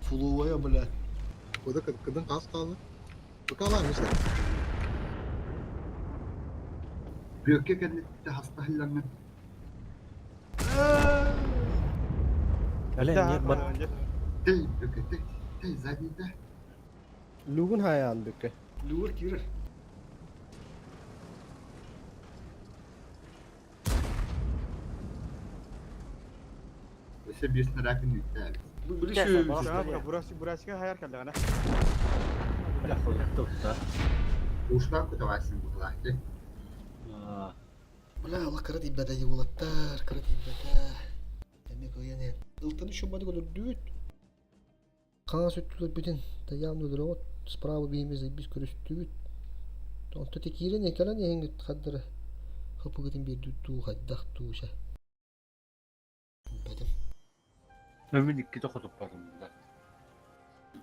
Фуловая, блядь. Ода кыдын кас калды. Бакалар мисә. Бөккө кеннетте хаста хиллаңын. Бля, нет бар. Тей, бөккө, тей, тей, задний да. Лугун хаян бүккә. Люр кирер. Өсө бир снарягын үттә. Бу били сүйө. Бурасика хаяр калды гана. Бля, хотту. Ушкан көтөвасың бу кылахты. Аа. Бля, Алла кара диббәдә юлаттар, кара диббәдә. Эме көйәне. Ылтаны шумады көрдүт. Каңа сүттүлөр бүтүн. Таямны дөрөт. Справа бийимиз биз көрүстүбүт. Онто текирен экелен эңгит хаддыр. Хапыгытын бир туу хаддах тууша. Бәдем. Өмүн икки тохотуп бардым бля.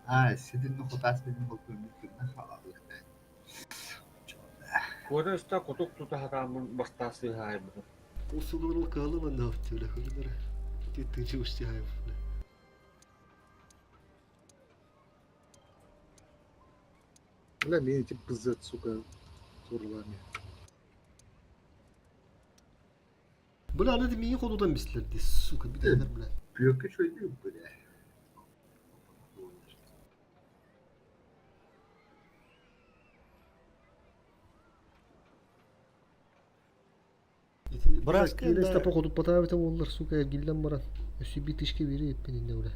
А, сидин хотас бедин болтун бүтүн халалыкта. Кода үстә кутук тута хатамын бастасы хай бу. Ол сылдырыл калын анда өтөлө хөлдөр. Титинчи усти хайып. Бля, мени тип пиздец, сука, турлами. Бля, аны миң ходудан бислерди, сука, битәләр бля. Бөккө шөйдү бля. Браска Браска да походу потавит олар, сука, гиллен баран. Өсү битишке бири эппен инде бля.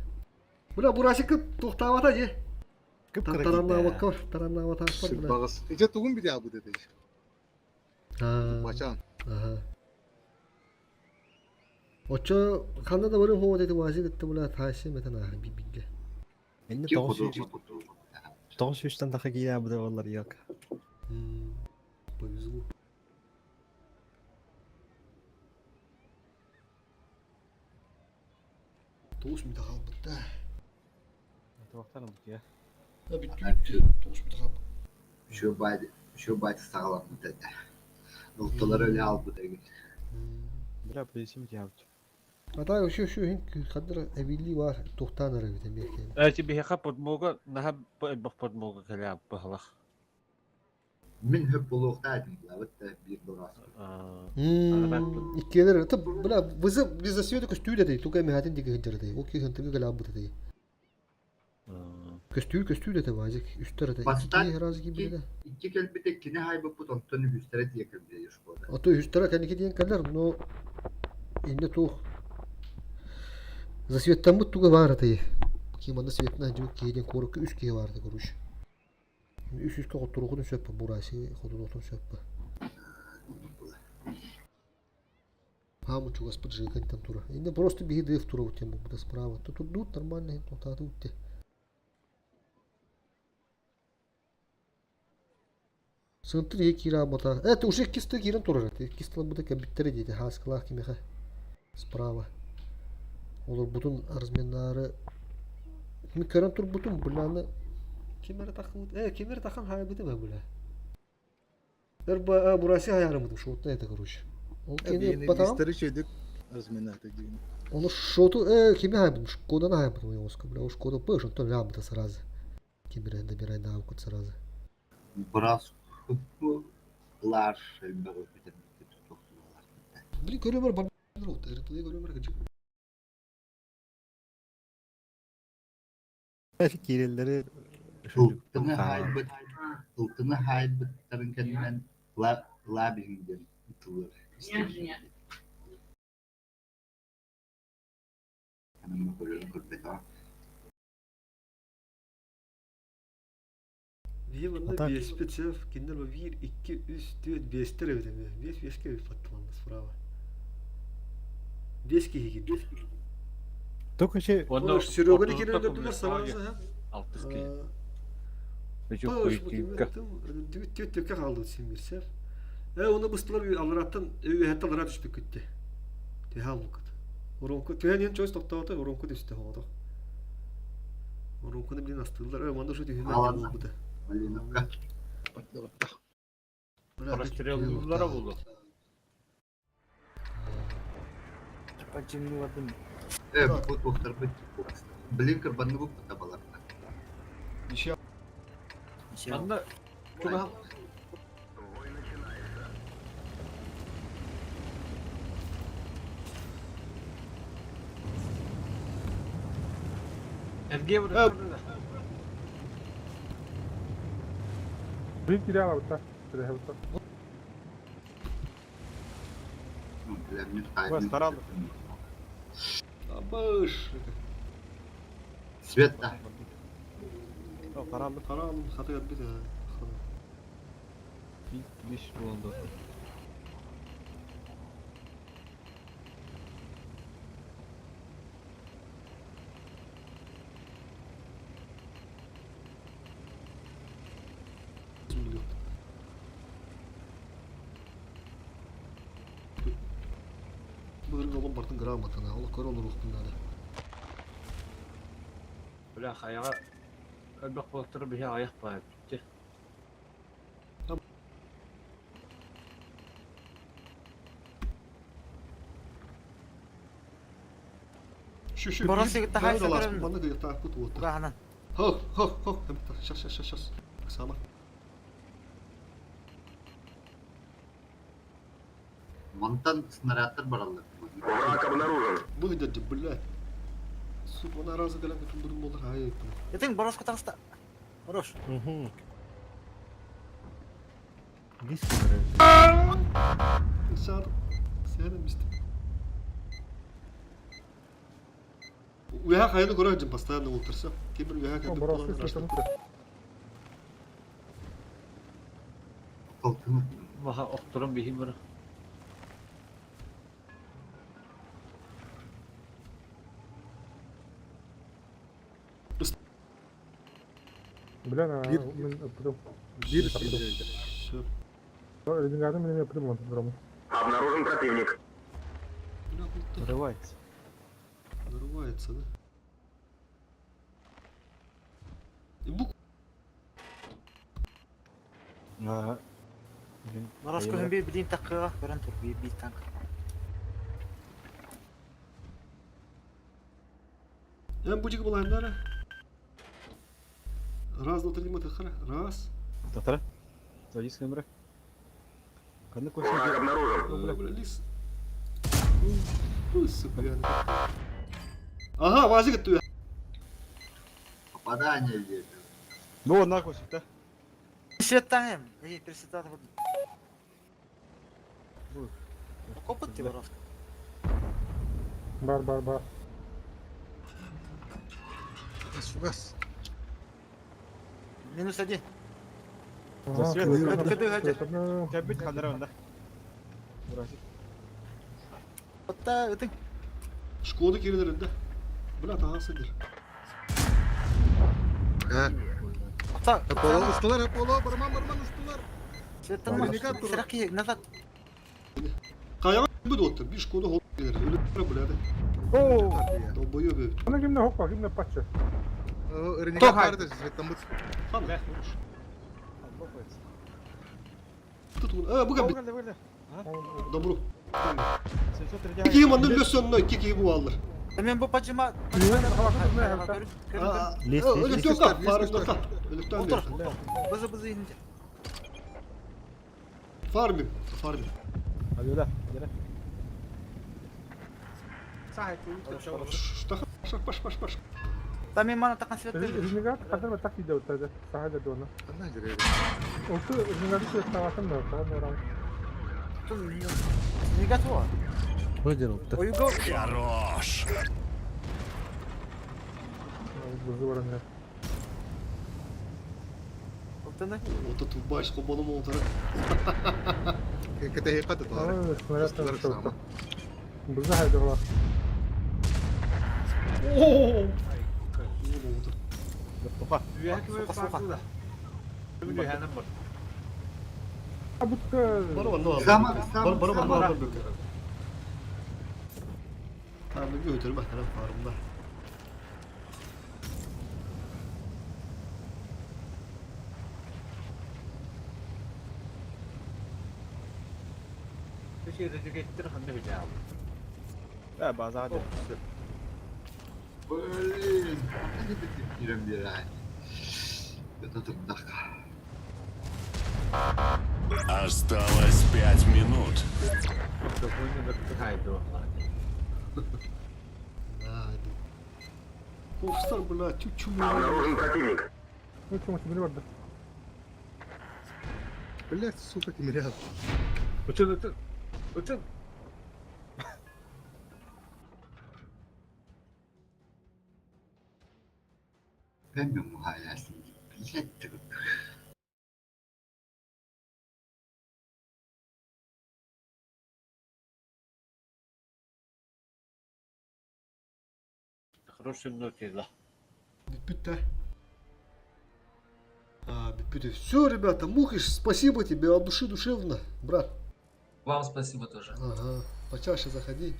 Бля, бурасик тохтавата же. Таранна ваккар, таранна ватар бля. Багас. Иче тугун биде абы деди. А. Бачан. Аха. Очо ханда да бары хоо деди вази кетти бля ташы метен аха бибинге. Инне Ки ходу ходу. 900-тан таха кия бу да олар yok. Повезло. Туохтан ылбыт Бүттү бүттү. Тоҕус бүттэ хаалбыт. Еще батя саҕаламмыт этэ. Ылтылар өлө албыт эбит. Бля, позиция тиһабыт. А так еще еще хин хадыр эбили бар тухтан арабит эмиэ. Эти биһиэхэ подмога наһаа элбэх подмога кэлээ быһалах. Мин хөп буолуохтаах этим булабыт да биир бороос. Иккиэлэр это бля вызов без засвета көстүү дэтей тука эмэхэтин диги хыджар ол ки хынтыгы галаабыт этей. Көстүү көстүү дэтэ базик үстэр этэ. Бастаан Икки раз кибиле. Икки кэлбитэ кини хайбыппыт онтон үһүстэрэ тиийэ кэлбитэ шкода. А то үстэрэ кэнники диэн кэлэр, но инне туох засветтаммыт туга баар этэй. Ким светна дьүк киһи диэн куоракка үс киһи баар короче. Үс үскэ хотторуохутун сөп бураси хотуруохтун сөп. Хаамы чугаспыт жыыкантан тура. Инне просто биһи дыах тура утем бу справа. Тут тут нормально тутааты утте. Сынтыр ие киира мата. Это уже кисты киирен турар. Кистылар бу кабиттері дейді. Хаскалах кимеха. Справа. Олар бутун разменнары. Ми көрөн тур бутун буланы. Кимер тахын. Кимер тахан хайбыты ба була. Эрба бураси хаярымыды. Шотна это короче. Ол кени батам. Истері чөйдік разминаты дейін. Оны шоту кими хайбыдым. Шкода хайбыдым. Оска бля. Шкода пыш. Он то лямбда сразу. Кимер добирай навыку сразу. Брас лар элбэх бүтэн туттулар. Блин, көрөмөр бар. РП көрөмөр кычык. Киирэллэри Ылтыны хайбыт, ылтыны хайбыттарын кэннинэн лабиһин диэн тыллар Анамы көрөрүн көрбөтө. Биһи манна биэспит сев кинилэр биир, икки, үс, түөрт, биэстэр эбит эмиэ. Биэс биэскэ эбит батталанна справа. Биэс киһи киирдэ. Только ще Онно Сереганы киирэн өлөрдүлэр сразу, Алтыс киһи. Паш, бу кимер түккэ хаалды симир сев. Оны быстылар алыраттан үөһэттэн алыра түспүт күттэ. Түһэ албыккыт. Уронку түһэн иһэн чойс токтоото, уронку түстэ хоото. Уронкуну блин астыылар. Манна ушу түһүмэн буолбута. Малиновка. Простреллара булу. Бу туохтарбыт Блин, кырбанны бу табалар. Ничья. Манна чугаһ Эрге Бир кире алабыта. Тирэһэбитэ. Старалды. Абыш. Свет да. Каралды. Каралым хаты бит. Биш болду. Бүгүн олон бартын грамотаны, ол көр олор ухтун Бля, хаяга элбэх буолтара биһи аяқ баар бүтте. Şu şu. Борон сигитта хайса көрөм. Манны гыйта кут вот. Угаһанан. Хо хо хо. Щас щас щас щас. Сама. Мантан снарядтар бараллар. Враг обнаружен. Выйдет, блядь. Сука, она раза галям тут буду молдыр хай. Ятын бороско таҥста. Хорош. Бис Сар. Сен мистер. Уя хайны көрөжүм постоянно отырса. Кемир уя хайны Бороско слышно. Алтыны Маха охторон биһи бара. Бля, мен ыппытым. Бир Все. Резингатын мен ыппытым онтон турам. Обнаружен противник. Бля, вот Нарывается. Нарывается, да? Марас көһөн бир билин таккыга көрөн тур бир бир танк. Эн бу жиги булайыннара. Раз, два, три, матахара. Раз. Татара. Садись камера. Ханна Враг обнаружен. Бля, лис. Ну, сука, я Ага, вазик ты. Попадание диэтэ. Ну, нахуй, да. Светтаем. Эй, пересетат. Копыт ти барас. Бар бар бар. Фугас. Минус один. Засвет. Свет. Кәбит ханара да. Бурасик. Отта ытың. Шкода кирилер да. Бля, ага, сидир. Ha. Отта. Apollo усталар, Apollo, барман барман усталар. Светтан. Наверняка тур. Сираки назад. Каяга бүт отты. Bir Шкода хол кирилер. Өлө бля. Оо. Долбоёб. Аны кимне хоппа, кимне патча. Ренегат барды, Светтан бут. Хан. Тут он. Э, буга бит. Добру. Кики манны лөсөннө кики бу алыр. Мен бу пажыма. Лес, лес, лес. Өлөктөн кап, фармда. Өлөктөн. Отур. Бызы бызы инде. Фармим, фармим. Алло, да. Что? Паш, паш, паш. Та мен мана такан светтен. Ренегат кадыр так иде отады. Сахада дона. Ханна жирер. Олты ренегат светтаватын да, та Ренегат во. Выдернул. Оюго. Хорош. Бызы бар эмне. Оттаны. Вот тут баш кобоном олтара. Кете хекат тар. Снаряд там. Бызы хайдыла. О! Үөһэ Сука, сука. Үөһэнэн бар. Бутка. Сама, сама, Бар бар сама. бар бар. Tamam bir ötürü bak taraf farmda. Үчүгэй ханна билээ. Да, база hadi. Блин, ханна бит кирем бирай. Это турдак. Осталось пять минут. Да, Ковстар, бля, чуть-чуть. Обнаружен противник. Ну чему тебе барда. Блять, сука, кимирял. Үтүн үтүн. Үтүн. Ben mi muhayyasın? Блять, Хороший нотила. Бүт-бүт, А, бүт-бүт. Все, ребята, Мухиш, спасибо тебе от души душевно, брат. Вам спасибо тоже. Ага, почаще заходи.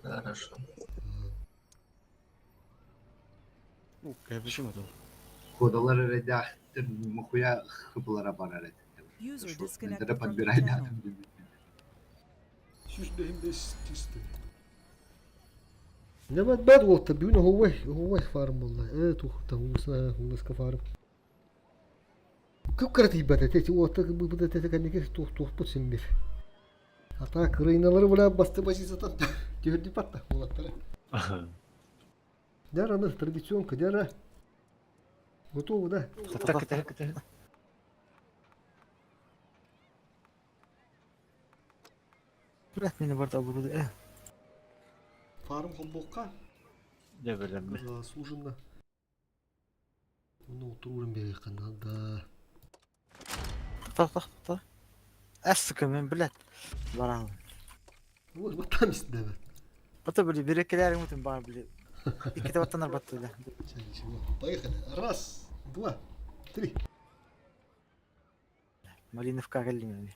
Хорошо. Ходалар редактор мухуя хыпылара барар User Надо disconnected from your подбирай channel. Сүз бэһин бэс тисты. Нэмэт бэт уолта бүгүн оһуобай оһуобай фарм буолла. Ээ тух таһуусна хулласка фарм. Көп кыра тиийбэт этэ ити уолта быда тэтэ кэнники туох туохпут син бир. А так рыйналары была басты позициятан түһэрдии батта уолаттары. Дьэ аны традиционка дьэ Готовы, да? Так, так, так. Блядь, мени барда буруду. Э. Фарм холбокка Дэ билэммэ. заслуженно. Ну, турун береке надо. Так, так, так. Э, сука, мен, блядь. Баран. Вот, вот там есть, да. Бата, били, берекелер мутун бар, били. Икки табаттан арбатты, бля. Ничего. Поехали. Раз, два, три. Малиновка келди мен.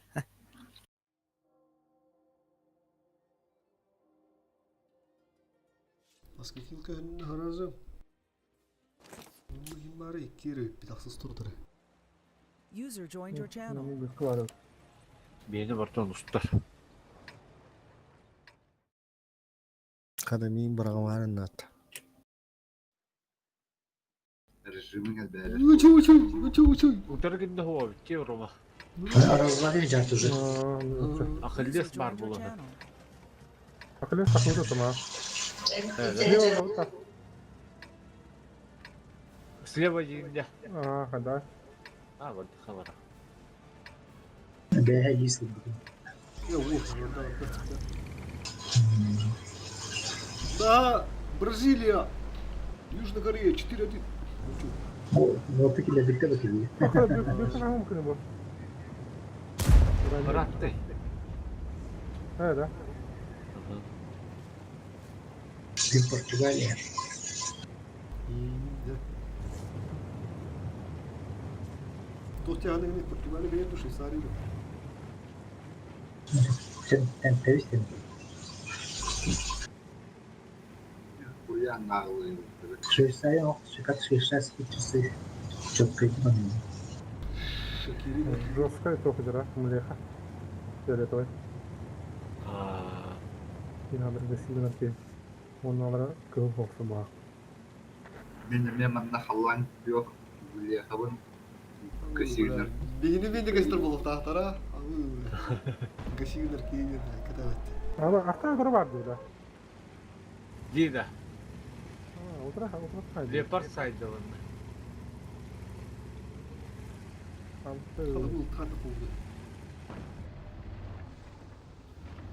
Аскекилка харазы. Бары кири питаксыз турдыры. User joined your channel. Бэйэни бартан устар. Хата миин быраҕымаарын наат. Режимин элбээбит. Учу, учу, учу, учу. Утары гынна хуа битте Рома. Разлали жарт уже. Ахиллес User бар joined your буолана. channel. Ахиллес тахмыта тома. Слева дьиҥнэ. Аа, хада. А, вот хабара. Бэһэ если Я, вот, да, да, да. Да, Бразилия. Южная Корея 4-1. Ну чё? Вот таки для битка бакили. Бу. Братты. Э, да. Ты Португалия. Да. Тохтяны Португалия бэйэ Швейцария. Сен тевистен. Хуя наглые. Швейцария, ох, как швейцарские часы. Четко Шакири. Жесткая тоха дыра, млеха. Фиолетовый. Инабыр гасилин Онналара кыл хоксума. Мен эмиэ манна халлаан күөх млехабын көсүүнэр. Бигини мен де гаситер болуқтақтара. Гасигинер кейінер кітабет. Ана артан көрө бар дейdi. Дида. Утра, утра хайды. Леопард сайдалынна. Хада бұл қаты болды.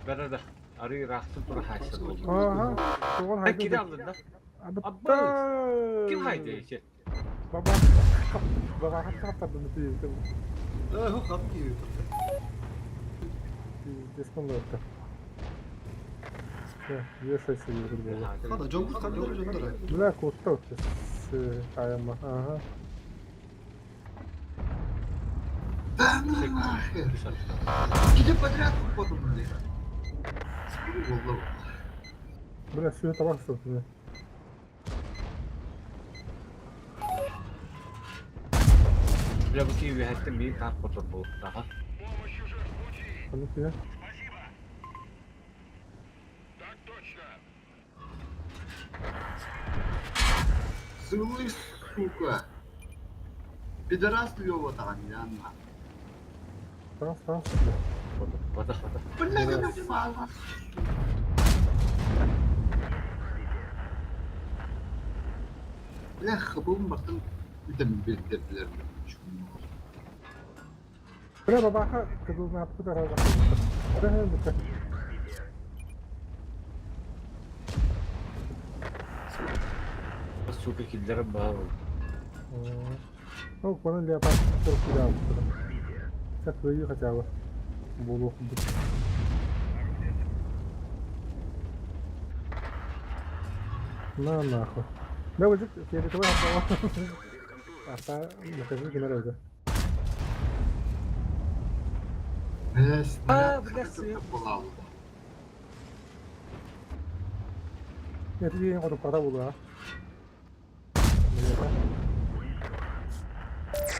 Бәрі Ары рахтын тура хайса болды. Ага. Соған А хайды. кире алдын да? Абба. Ким хайды ече? Баба. Баба хаттар дымы Э, хо, хап кейі тұрды. Дескон да. Вешай себе было. Хада, жоңгур қандары жондары. Бля, кутта с аяма. Ага. Да ну нахер! Киде подряд потом млеха. Голову. Бля, все это ваше бля. Бля, bu kivi hættin bir tap kotor bulup daha. Аны тебе. Слышь, сука. Пидорас Лёва там, Яна. Раз, раз. Бата. Бля, я не понимаю. Бля, хабым бартын үтем билдердилер. Бля, бабаха, кызыл на откуда раза. Бля, бля. Сука киллерим bağlı. Ну, понял, леопард куда Как вы хотя бы. Буду. На нахуй. Да, вот фиолетовый А та, покажи генератор. Бля, А, бля, свет. Нет, я не буду продавать, да.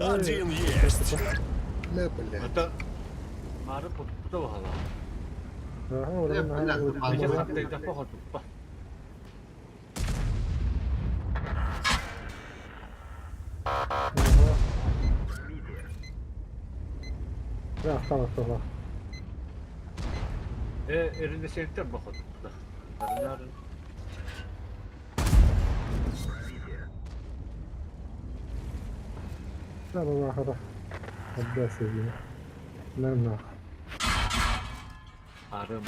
Один есть. Бля, бля. Это Мары потупта бағала. Ага, Бля, хаттайда поға туппа. Да, осталось тоже. Э, эрinde сенттер баға тупта. Нарын. Да, да, да, да. Отдай себе. На нахуй. Арым.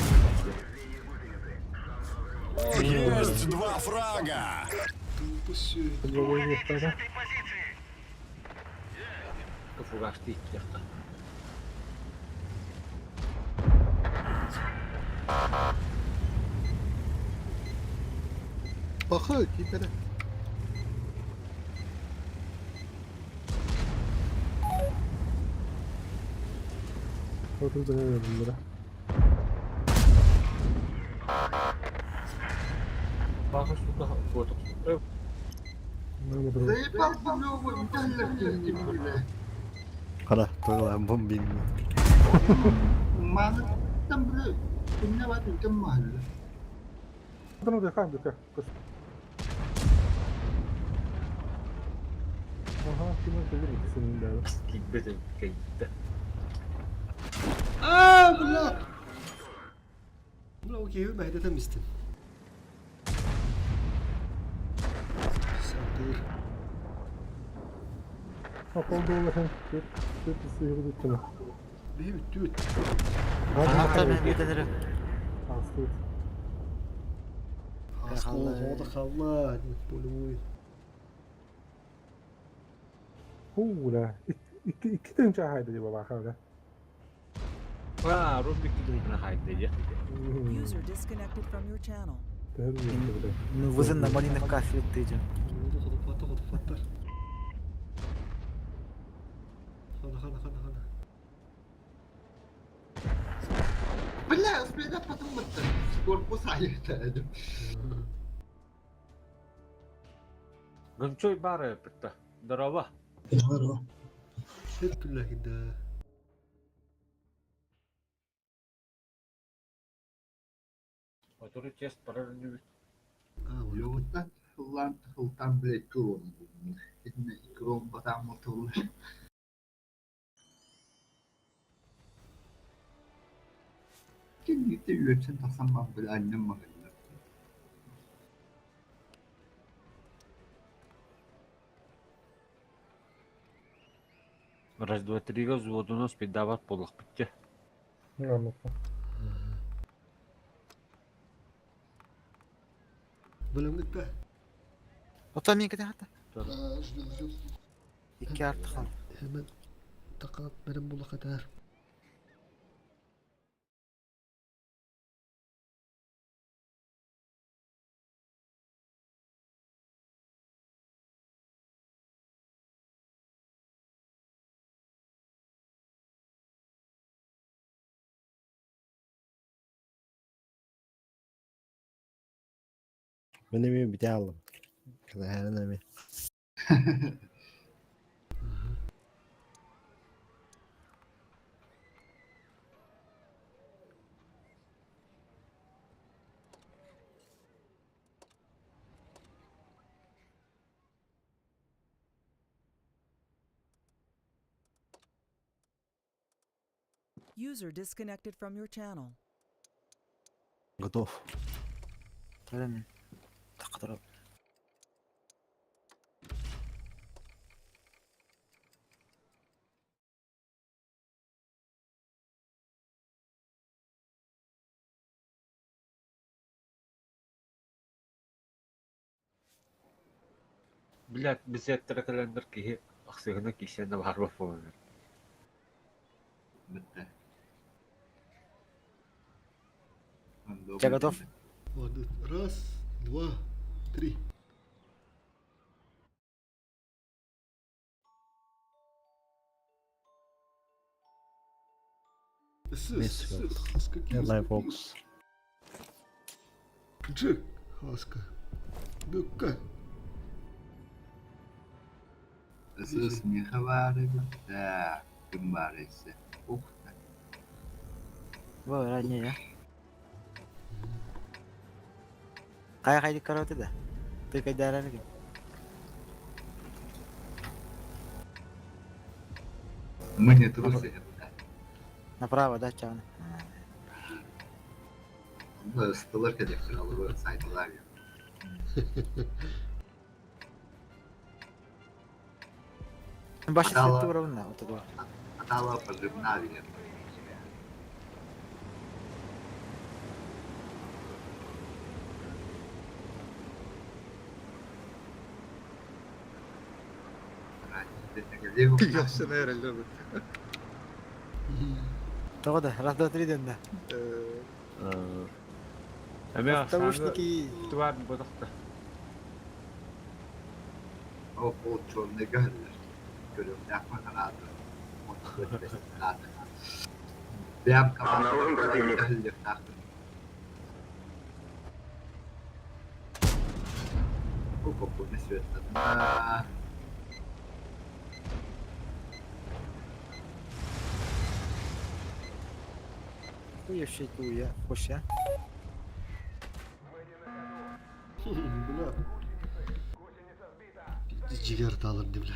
Есть два фрага. Фугашты иттияқта. Пахы, кипере. Вот тут да. Бағы сука котук. Заебал Лёва, бля, бля. Хара, тылламмын билмин. Маныттан бile күнне бар үлкен mahalle. Bunu da kan duka. Aha, kimin bilir ikisinin de. Киирбэт кэйдэ. Аа, бля! Бля, окей, бэйдэтэн мистин. Сатыр. Окол долларын түт түт сыйгы бүттүнө. Биһи бүттүбүт. Ата мен битенерим. Астыт. Аскол хода халла, полевой. Хула. Икки икки тынча хайды деп баха. Аа, Рубик кидин хайда. User disconnected from your channel. Ну, вызын на малиновка свет Хода фата хода фаттар. Хана хана хана хана. Бля, успеда потом это. Корпус айыта. Гынчой бары битта. Здорово. Здорово. Хеттүлләхидә. Отуру тест барар нүбүт. Yoğurttan хыллан хылтан блядь крон булмуш. Итне крон батам мотолуш. Кемlikte üretsen tasan ben böyle annem mahalle. Раз, два, три взводуна спидават полах битте. Бөлем гитпе. Ота мен кете хата. Ждем, ждем. Икки артық хан. Hemen taqat benim була катар. Мен эми бите алдым. Кызаарын эми. User disconnected from your channel. Готов. Төлөмүн. Тақыдырып. Блядь, бизеттер календар киһи ахсыгына кисен барба болар. Битте. Я готов. Вот, раз, два, три. С, Бес с, болду. с, какие, с Лайф какие? Фокс. Джек, Хаска. Бекка. Ысыс меха бары битте. Ким бар ise. Ух. Бу ранее я. Кая хайдик караоте да. Ты кайдара микин? Мы не трусы. Направо, да, чавны. Ыстылар керек алып сайтылар. Башы Атала. сетті уровня, вот этого. Атала поживна вер. Яхшы нэрэллэр. Того да, раз, два, три ден да. Эми Автоушники. Туар бодохта. О, ол черный галлер. Көрөм, яқма канады. Бям Обнаружен противник. Галлер Опа, свет. Хуевший туя, хоша. Бля. Жигер талыр бля.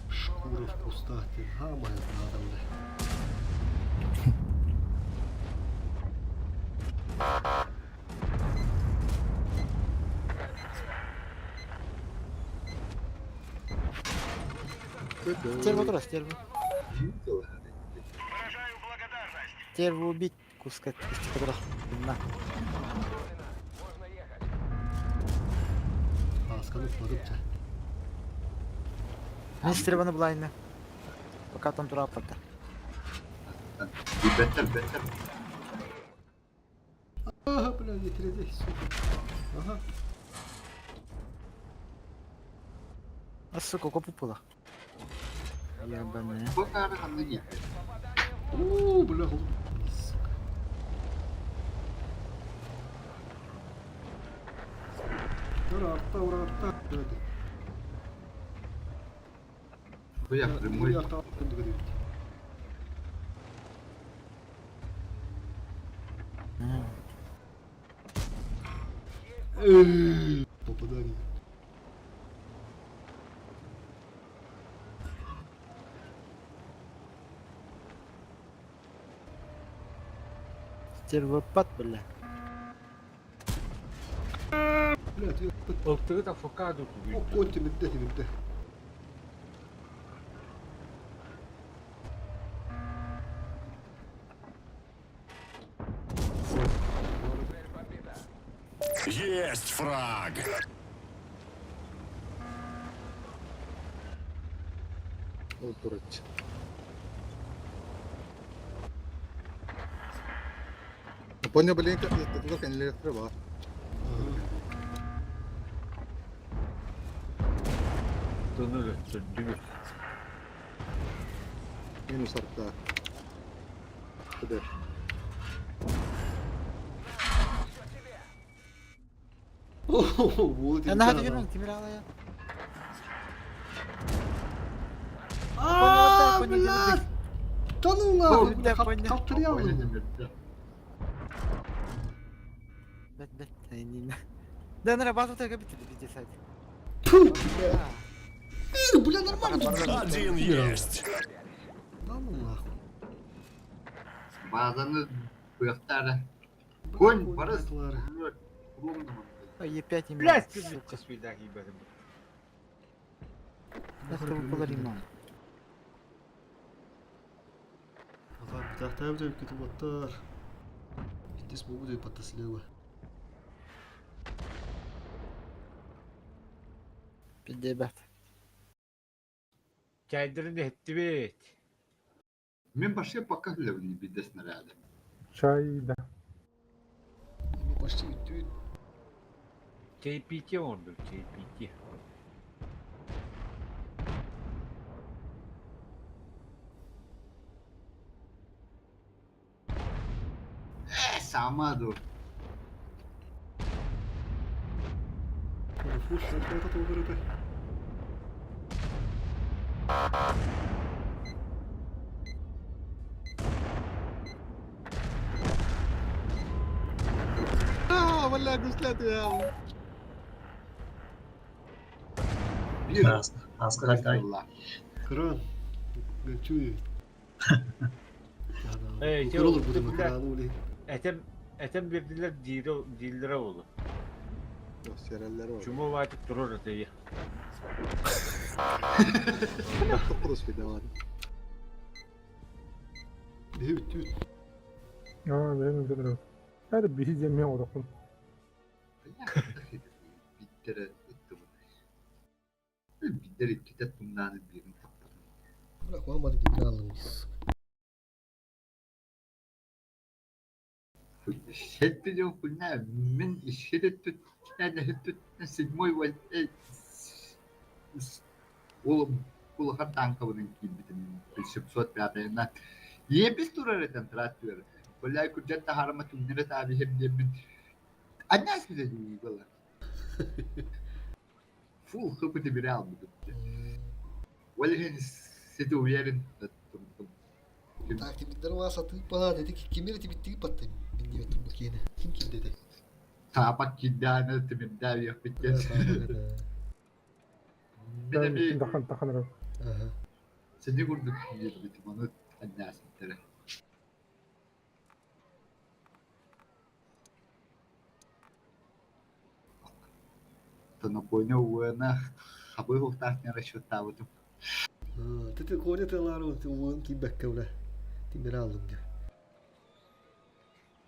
Шкура в кустах, ты гамая надо, бля. Стерву тура, стерву. Стерву убить, куска из которых на. Асканы кладып ча. Мен стерваны булайны. Пока там тура аппарта. Беттер, беттер. Ага, бля, не треди, сука. Ага. А сука, копу пула. Ебаная. Бакары ханны О, бля, гол- Сука. Ура, арта, ура, арта. Блядь. Бля, прямой. Арта, говорит. Попадание. Стервопад, бля. Блядь, я... Ылтыгыт авокадо О, конь ты медде, медде. Есть фраг! Ол тураччы. Понял, блин, это только не электроба. Тоннель өттүрдүбүт. Минус арта. Куда? Вот Я на хату Тимир алая. А, блядь! Да ну нахуй, Да, понял. калтырял. Бет, бет, не. Да, на базу только бит, бит, сайт. Фу, бля. Эх, бля, нормально тут. Один есть! Да ну нахуй. Базаны быктары. Конь, барыс. Лары. Е5 не Блядь, сука. свидание ебаный. Это выпала Тахтаабжа китубаттар. Здесь буду потаслева. Пиздебет. Чайдырын эттибит. Мен башка пока не биде снаряды. Чай, да. Почти үттүт. Чайпите онду, чайпите. Э, сама ду. Фуш, это уберете. А, бля, гуслят я. Бир. Аска хагдай. Кран. Гачуй. Эй, Көр olur bu бля. кран ули. Этем, этем бердилер дире, дилдере олу. Сереллер бар. Чумо ватып турар этеyi. Тоқырыс фидалар. Үттүт. А, мен өтөрөм. Әр биһи жеммен орокун. Биттер Биттер икките тумнаны бирин таппадым. Бля, хуамады генералымыз. Хетти хуйня, мен ишхет седьмой ол улахан танковын кийбитим 705 на ебис турар этен трактор. Бля күрдән тахарма түннере таби хем демин. Одна себе не было. Фу, хыпы ты берал буду. Вален сиди уверен. Так, тимирдэр уа сатыы палаат, ити кимир тибиттиги паттым. Мин диэбэттим бу киэнэ. Ким киирдэ Таапак киирдээнэ тимирдээ үөхпүт диэн. Мин эмиэ Тахан тахан эрэ. сини курдук киирбитим, ону анньаасыттара. Тонопуоня уона хабыы уохтаах диэн расчеттаабытым. Тити Коня тылаары уон киирбэккэ бля. Тимир аллым диye.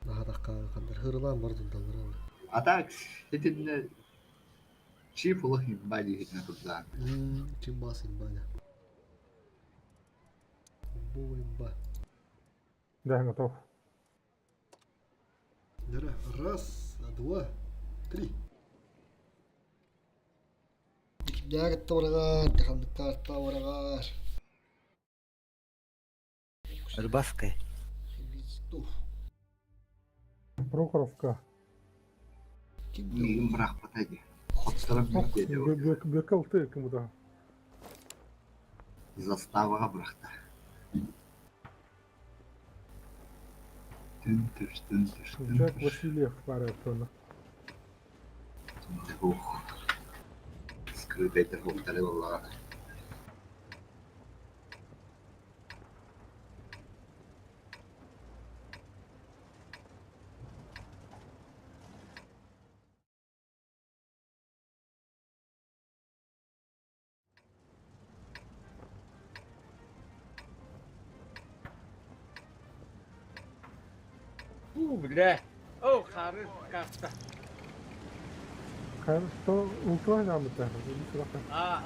Наһаа хандар хырылаан бардым даллара. А так, итиннэ чип улах имба диэхитинэ турдаан. Чимбас имба. Бу имба. Да, готов. Раз, два, три. Кимнээх бараҕар, ханныктаах бараҕар. Рыбацкая. Прохоровка. Миигин бырахпата дии. Хотторон биэрдэ. Бүөккэ ылты ким бу Заставаҕа бырахта. Түн-түш, түн-түш, Джек түн-түш. Васильев баар этэ. Ух. Скрытый хуктары буоллаҕа. У, бля. О, хары карта. Что ултуа намыта? А,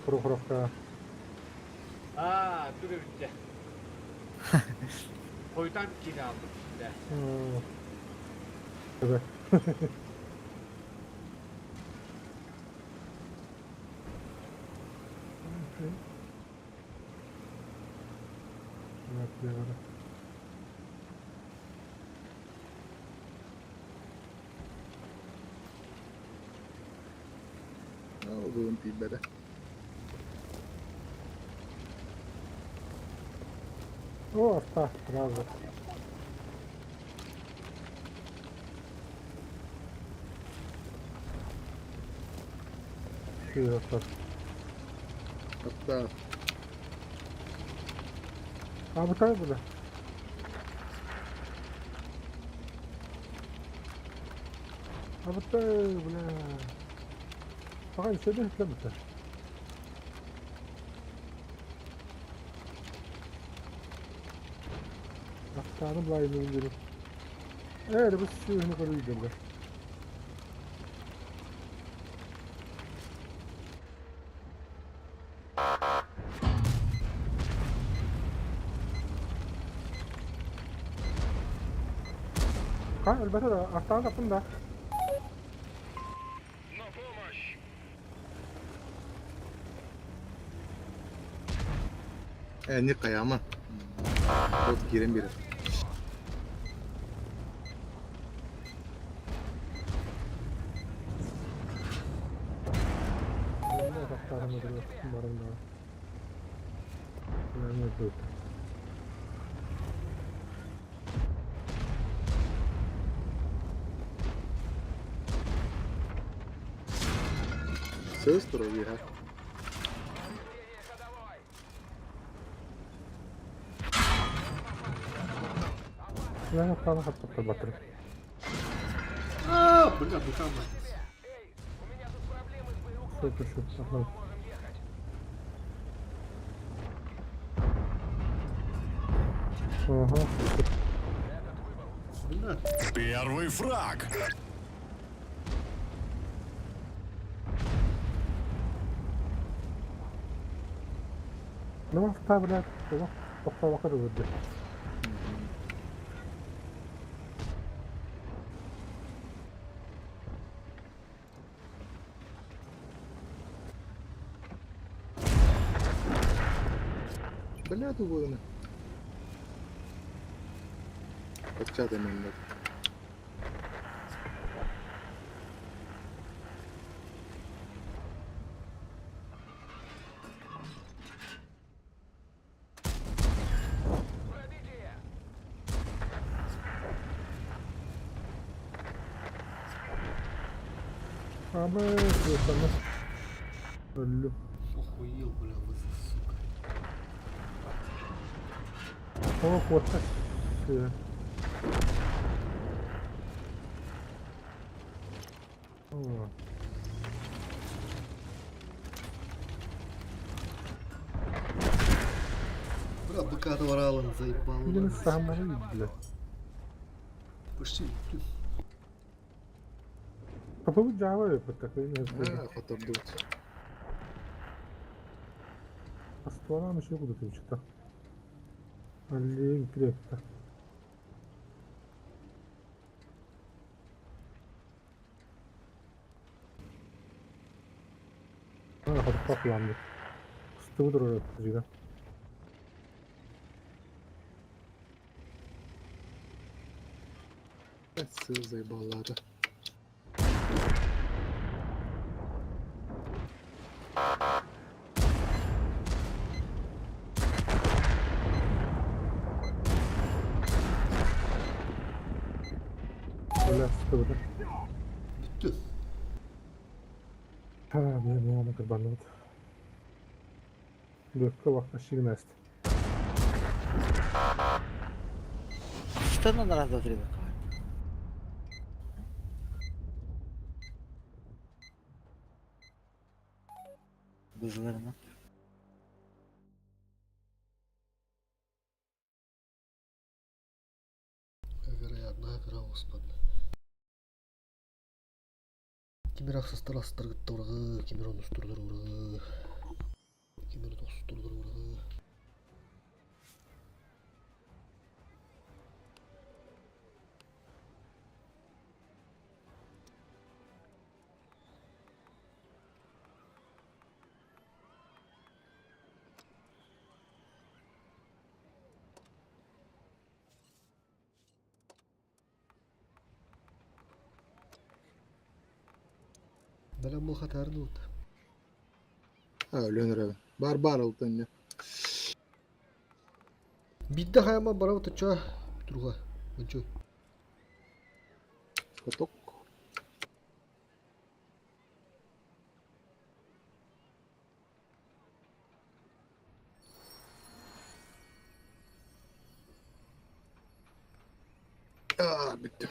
Прохоровка. а, dur bitti. Koydan kili aldım şimdi. Evet. Evet, Олуун тиийбэтэ. О, арта, сразу. Арта. Арта. А, бытай буда. А бытай, бля. Ага, еще не тлемте. Ахтаны былай мендеру. Э, бу сүүһүнү көрүйдө бу. Ха, элбэтэ да, ахтаны таптым да. Э, не каяма. Вот киирэн биэрэр. Барым да. Не тут. Сөз туруйа. Я ахтаны хаттап батыр. А, бля, быка мать. Что это что? Ага. Ага. Бля, Первый фраг. Ну, авто, блядь, тохтообакка да Бля, тубуйна. Подчата мен. Абы, сана. Өллүм. Охуел, бля, лысый, сука. О, куотта. О. Бля, быка отворала, заебал. Блин, самый, бля. Почти. Попробуй Java вот такой, не знаю. Хотордубут. Ствола еще куда-то что-то. Олень крепко. А, хотпахламмыт. Студор жига. Сыл заебаллаата. Бля, студор. Бүттү. Ha, мен муну кырбаныбыт. Lökкө вакта шигнест. Что на раз, два, три, два. Бызыларына. Вероятно, кыра оспан. Кимир ахсыстар астыргытта ургы, кимир онустурдар ургы. Кимир тохсустурдар ургы. Бэлэм был хатарын ут. Өлөн эрэ. Бар бар алтан. Бидде хаяма барабы туча туруга. Ончо. Хоток. А, бүттү.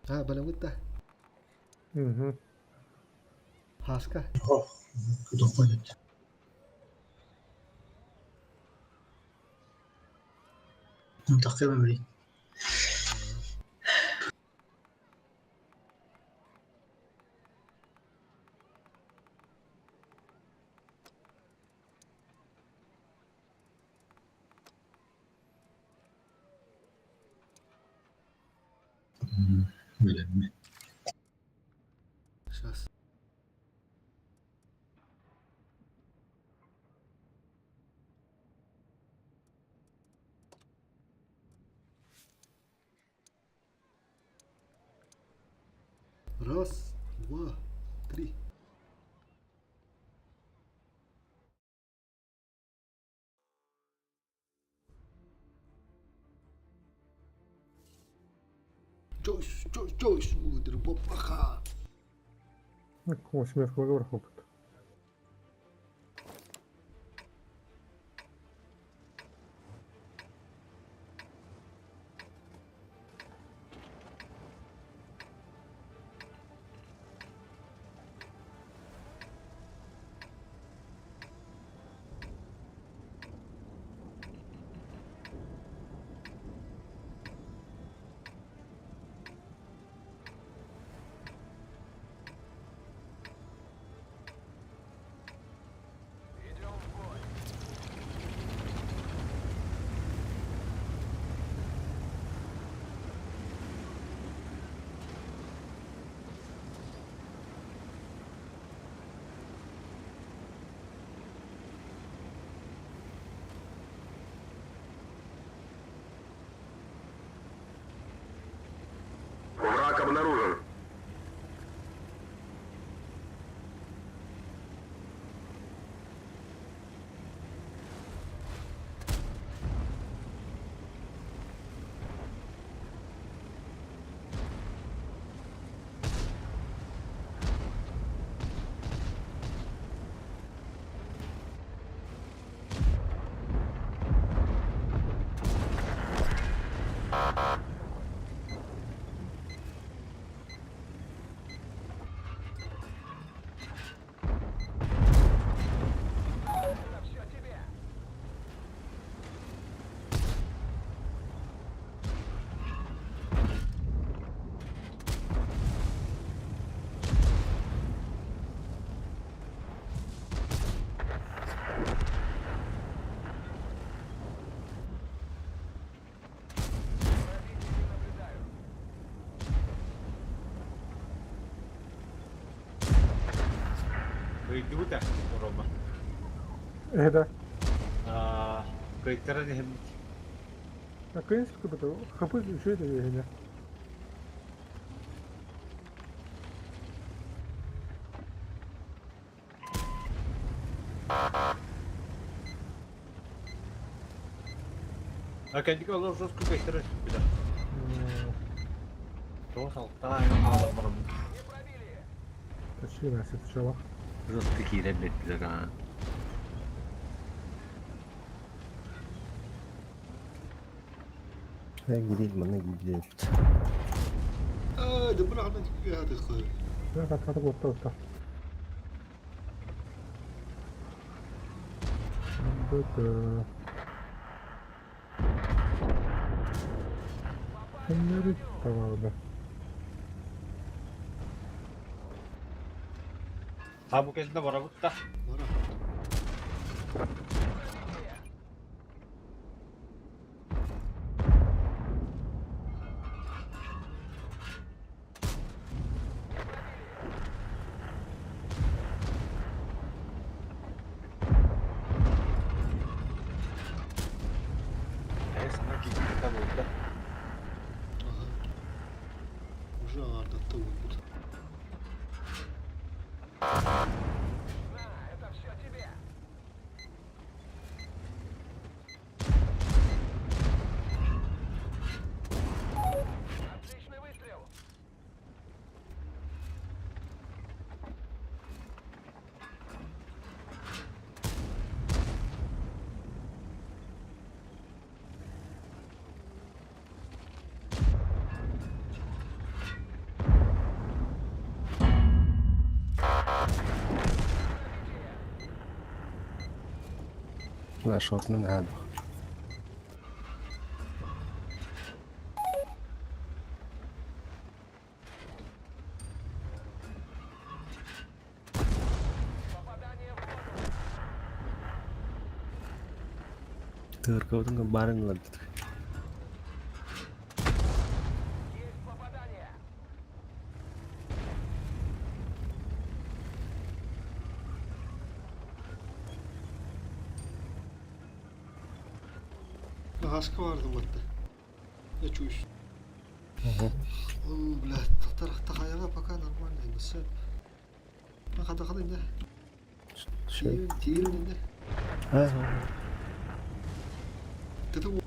Ha, бэлэм гытта. Угу. Хаска. Доходит. تقريبا بريد. Билемми. Сейчас. Раз, два, три. Джойс, Джойс, Джойс, улыдыр бапаха. Восьмерка опыт. Обнаружен. Кыайдыбыт ээ, Рома. Это. Кыайтаран иһэммит. А кыайын кыбыта хапы үчүгэй да иһинэ. А кэнники олор жестко кыайтаран испиппит. Тоҕус алта хаалан бараммыт. Почти на сначала. Жестко киирэн биэрдилэр аа. Гирил манна киирбит. Аа, да быраҕан үөһэ Да, хата куотта отта. Да. Кимнери табалда. Ha бу кэллэ барабыт да. Бара. Ээ саҥа киирбитэ буолла. Ага. Уже аҥаардатта уолбут. Ла шотнын аадах. Тыркабытын барын ылардык. Хаска бардым батта. Я чуешь. О, блядь, тахаяга пока нормально, все. Хата хата инде. Шөй. Тиил инде. Аа. Тету.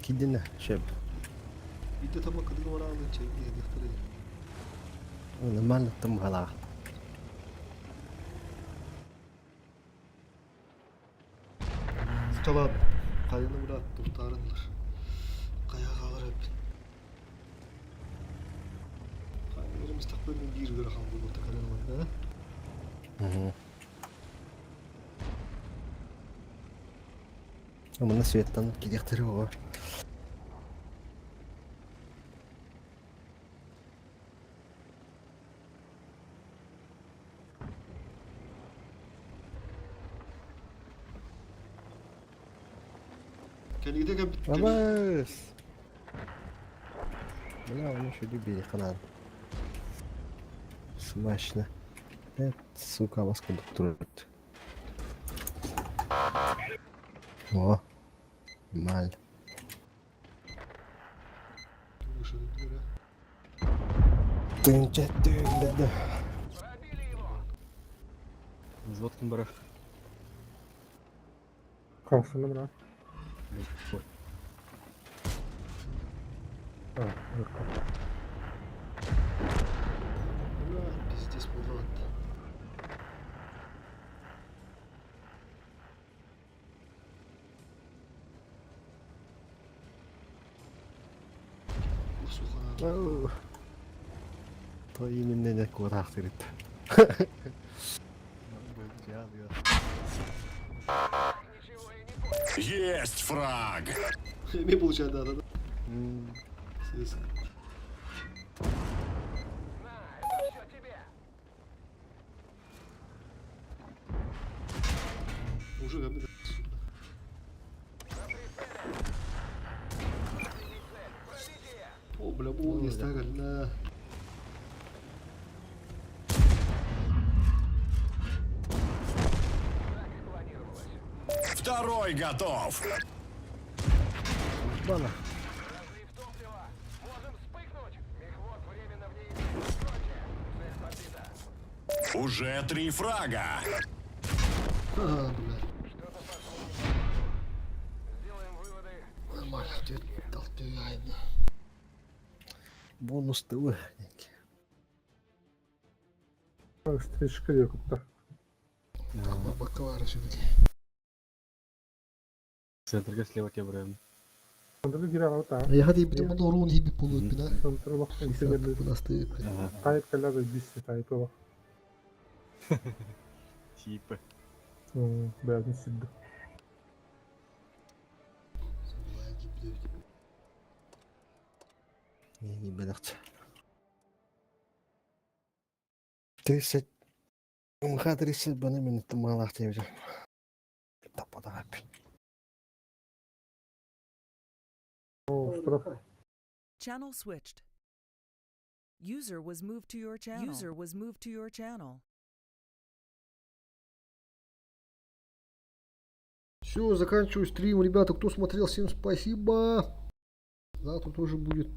Кидина шөп. Виде тама кыдыгы барааны чайны дехтер. Нормально там гала. Талап. Кайыны брат, тухтарынлар. Кая калыр эп. Кайын müstakbel bir göre kaldı bu takarın var да? Мына светтан кидехтери ого. Кәнигде кәп Абас. Бля, он еще любили канал. Смачно. Сука, вас кондуктор. О, маль. Тыынча да. Взвод ким барар? Хамсыны мына. А, Бля, пиздец буолла. Сука. То именно не кураахтырыт. Есть фраг! Эмиэ получает, да, да, да. Сыс. Уже как бы, да, сука. О, бля, бу не ставили, да. Второй готов! Бана. Уже три фрага! А, бля. Нормально, толпевайно. Бонус ТВ. Стрижка якутта. Бакалара все-таки. Центрга слева кебрем. Центрга кире алта. Я хотел бы мотор он хиби полует, да? Центр лох инженерный. Тайп каляда бисси тайп его. Типа. Ну, да, не сидда. Не бедахт. 30. Мха 30 бана минут малах тебе. Тапа Channel switched. User was moved to your channel. User was moved to your channel. Все, заканчиваю стрим. Ребята, кто смотрел, всем спасибо. Завтра тоже будет.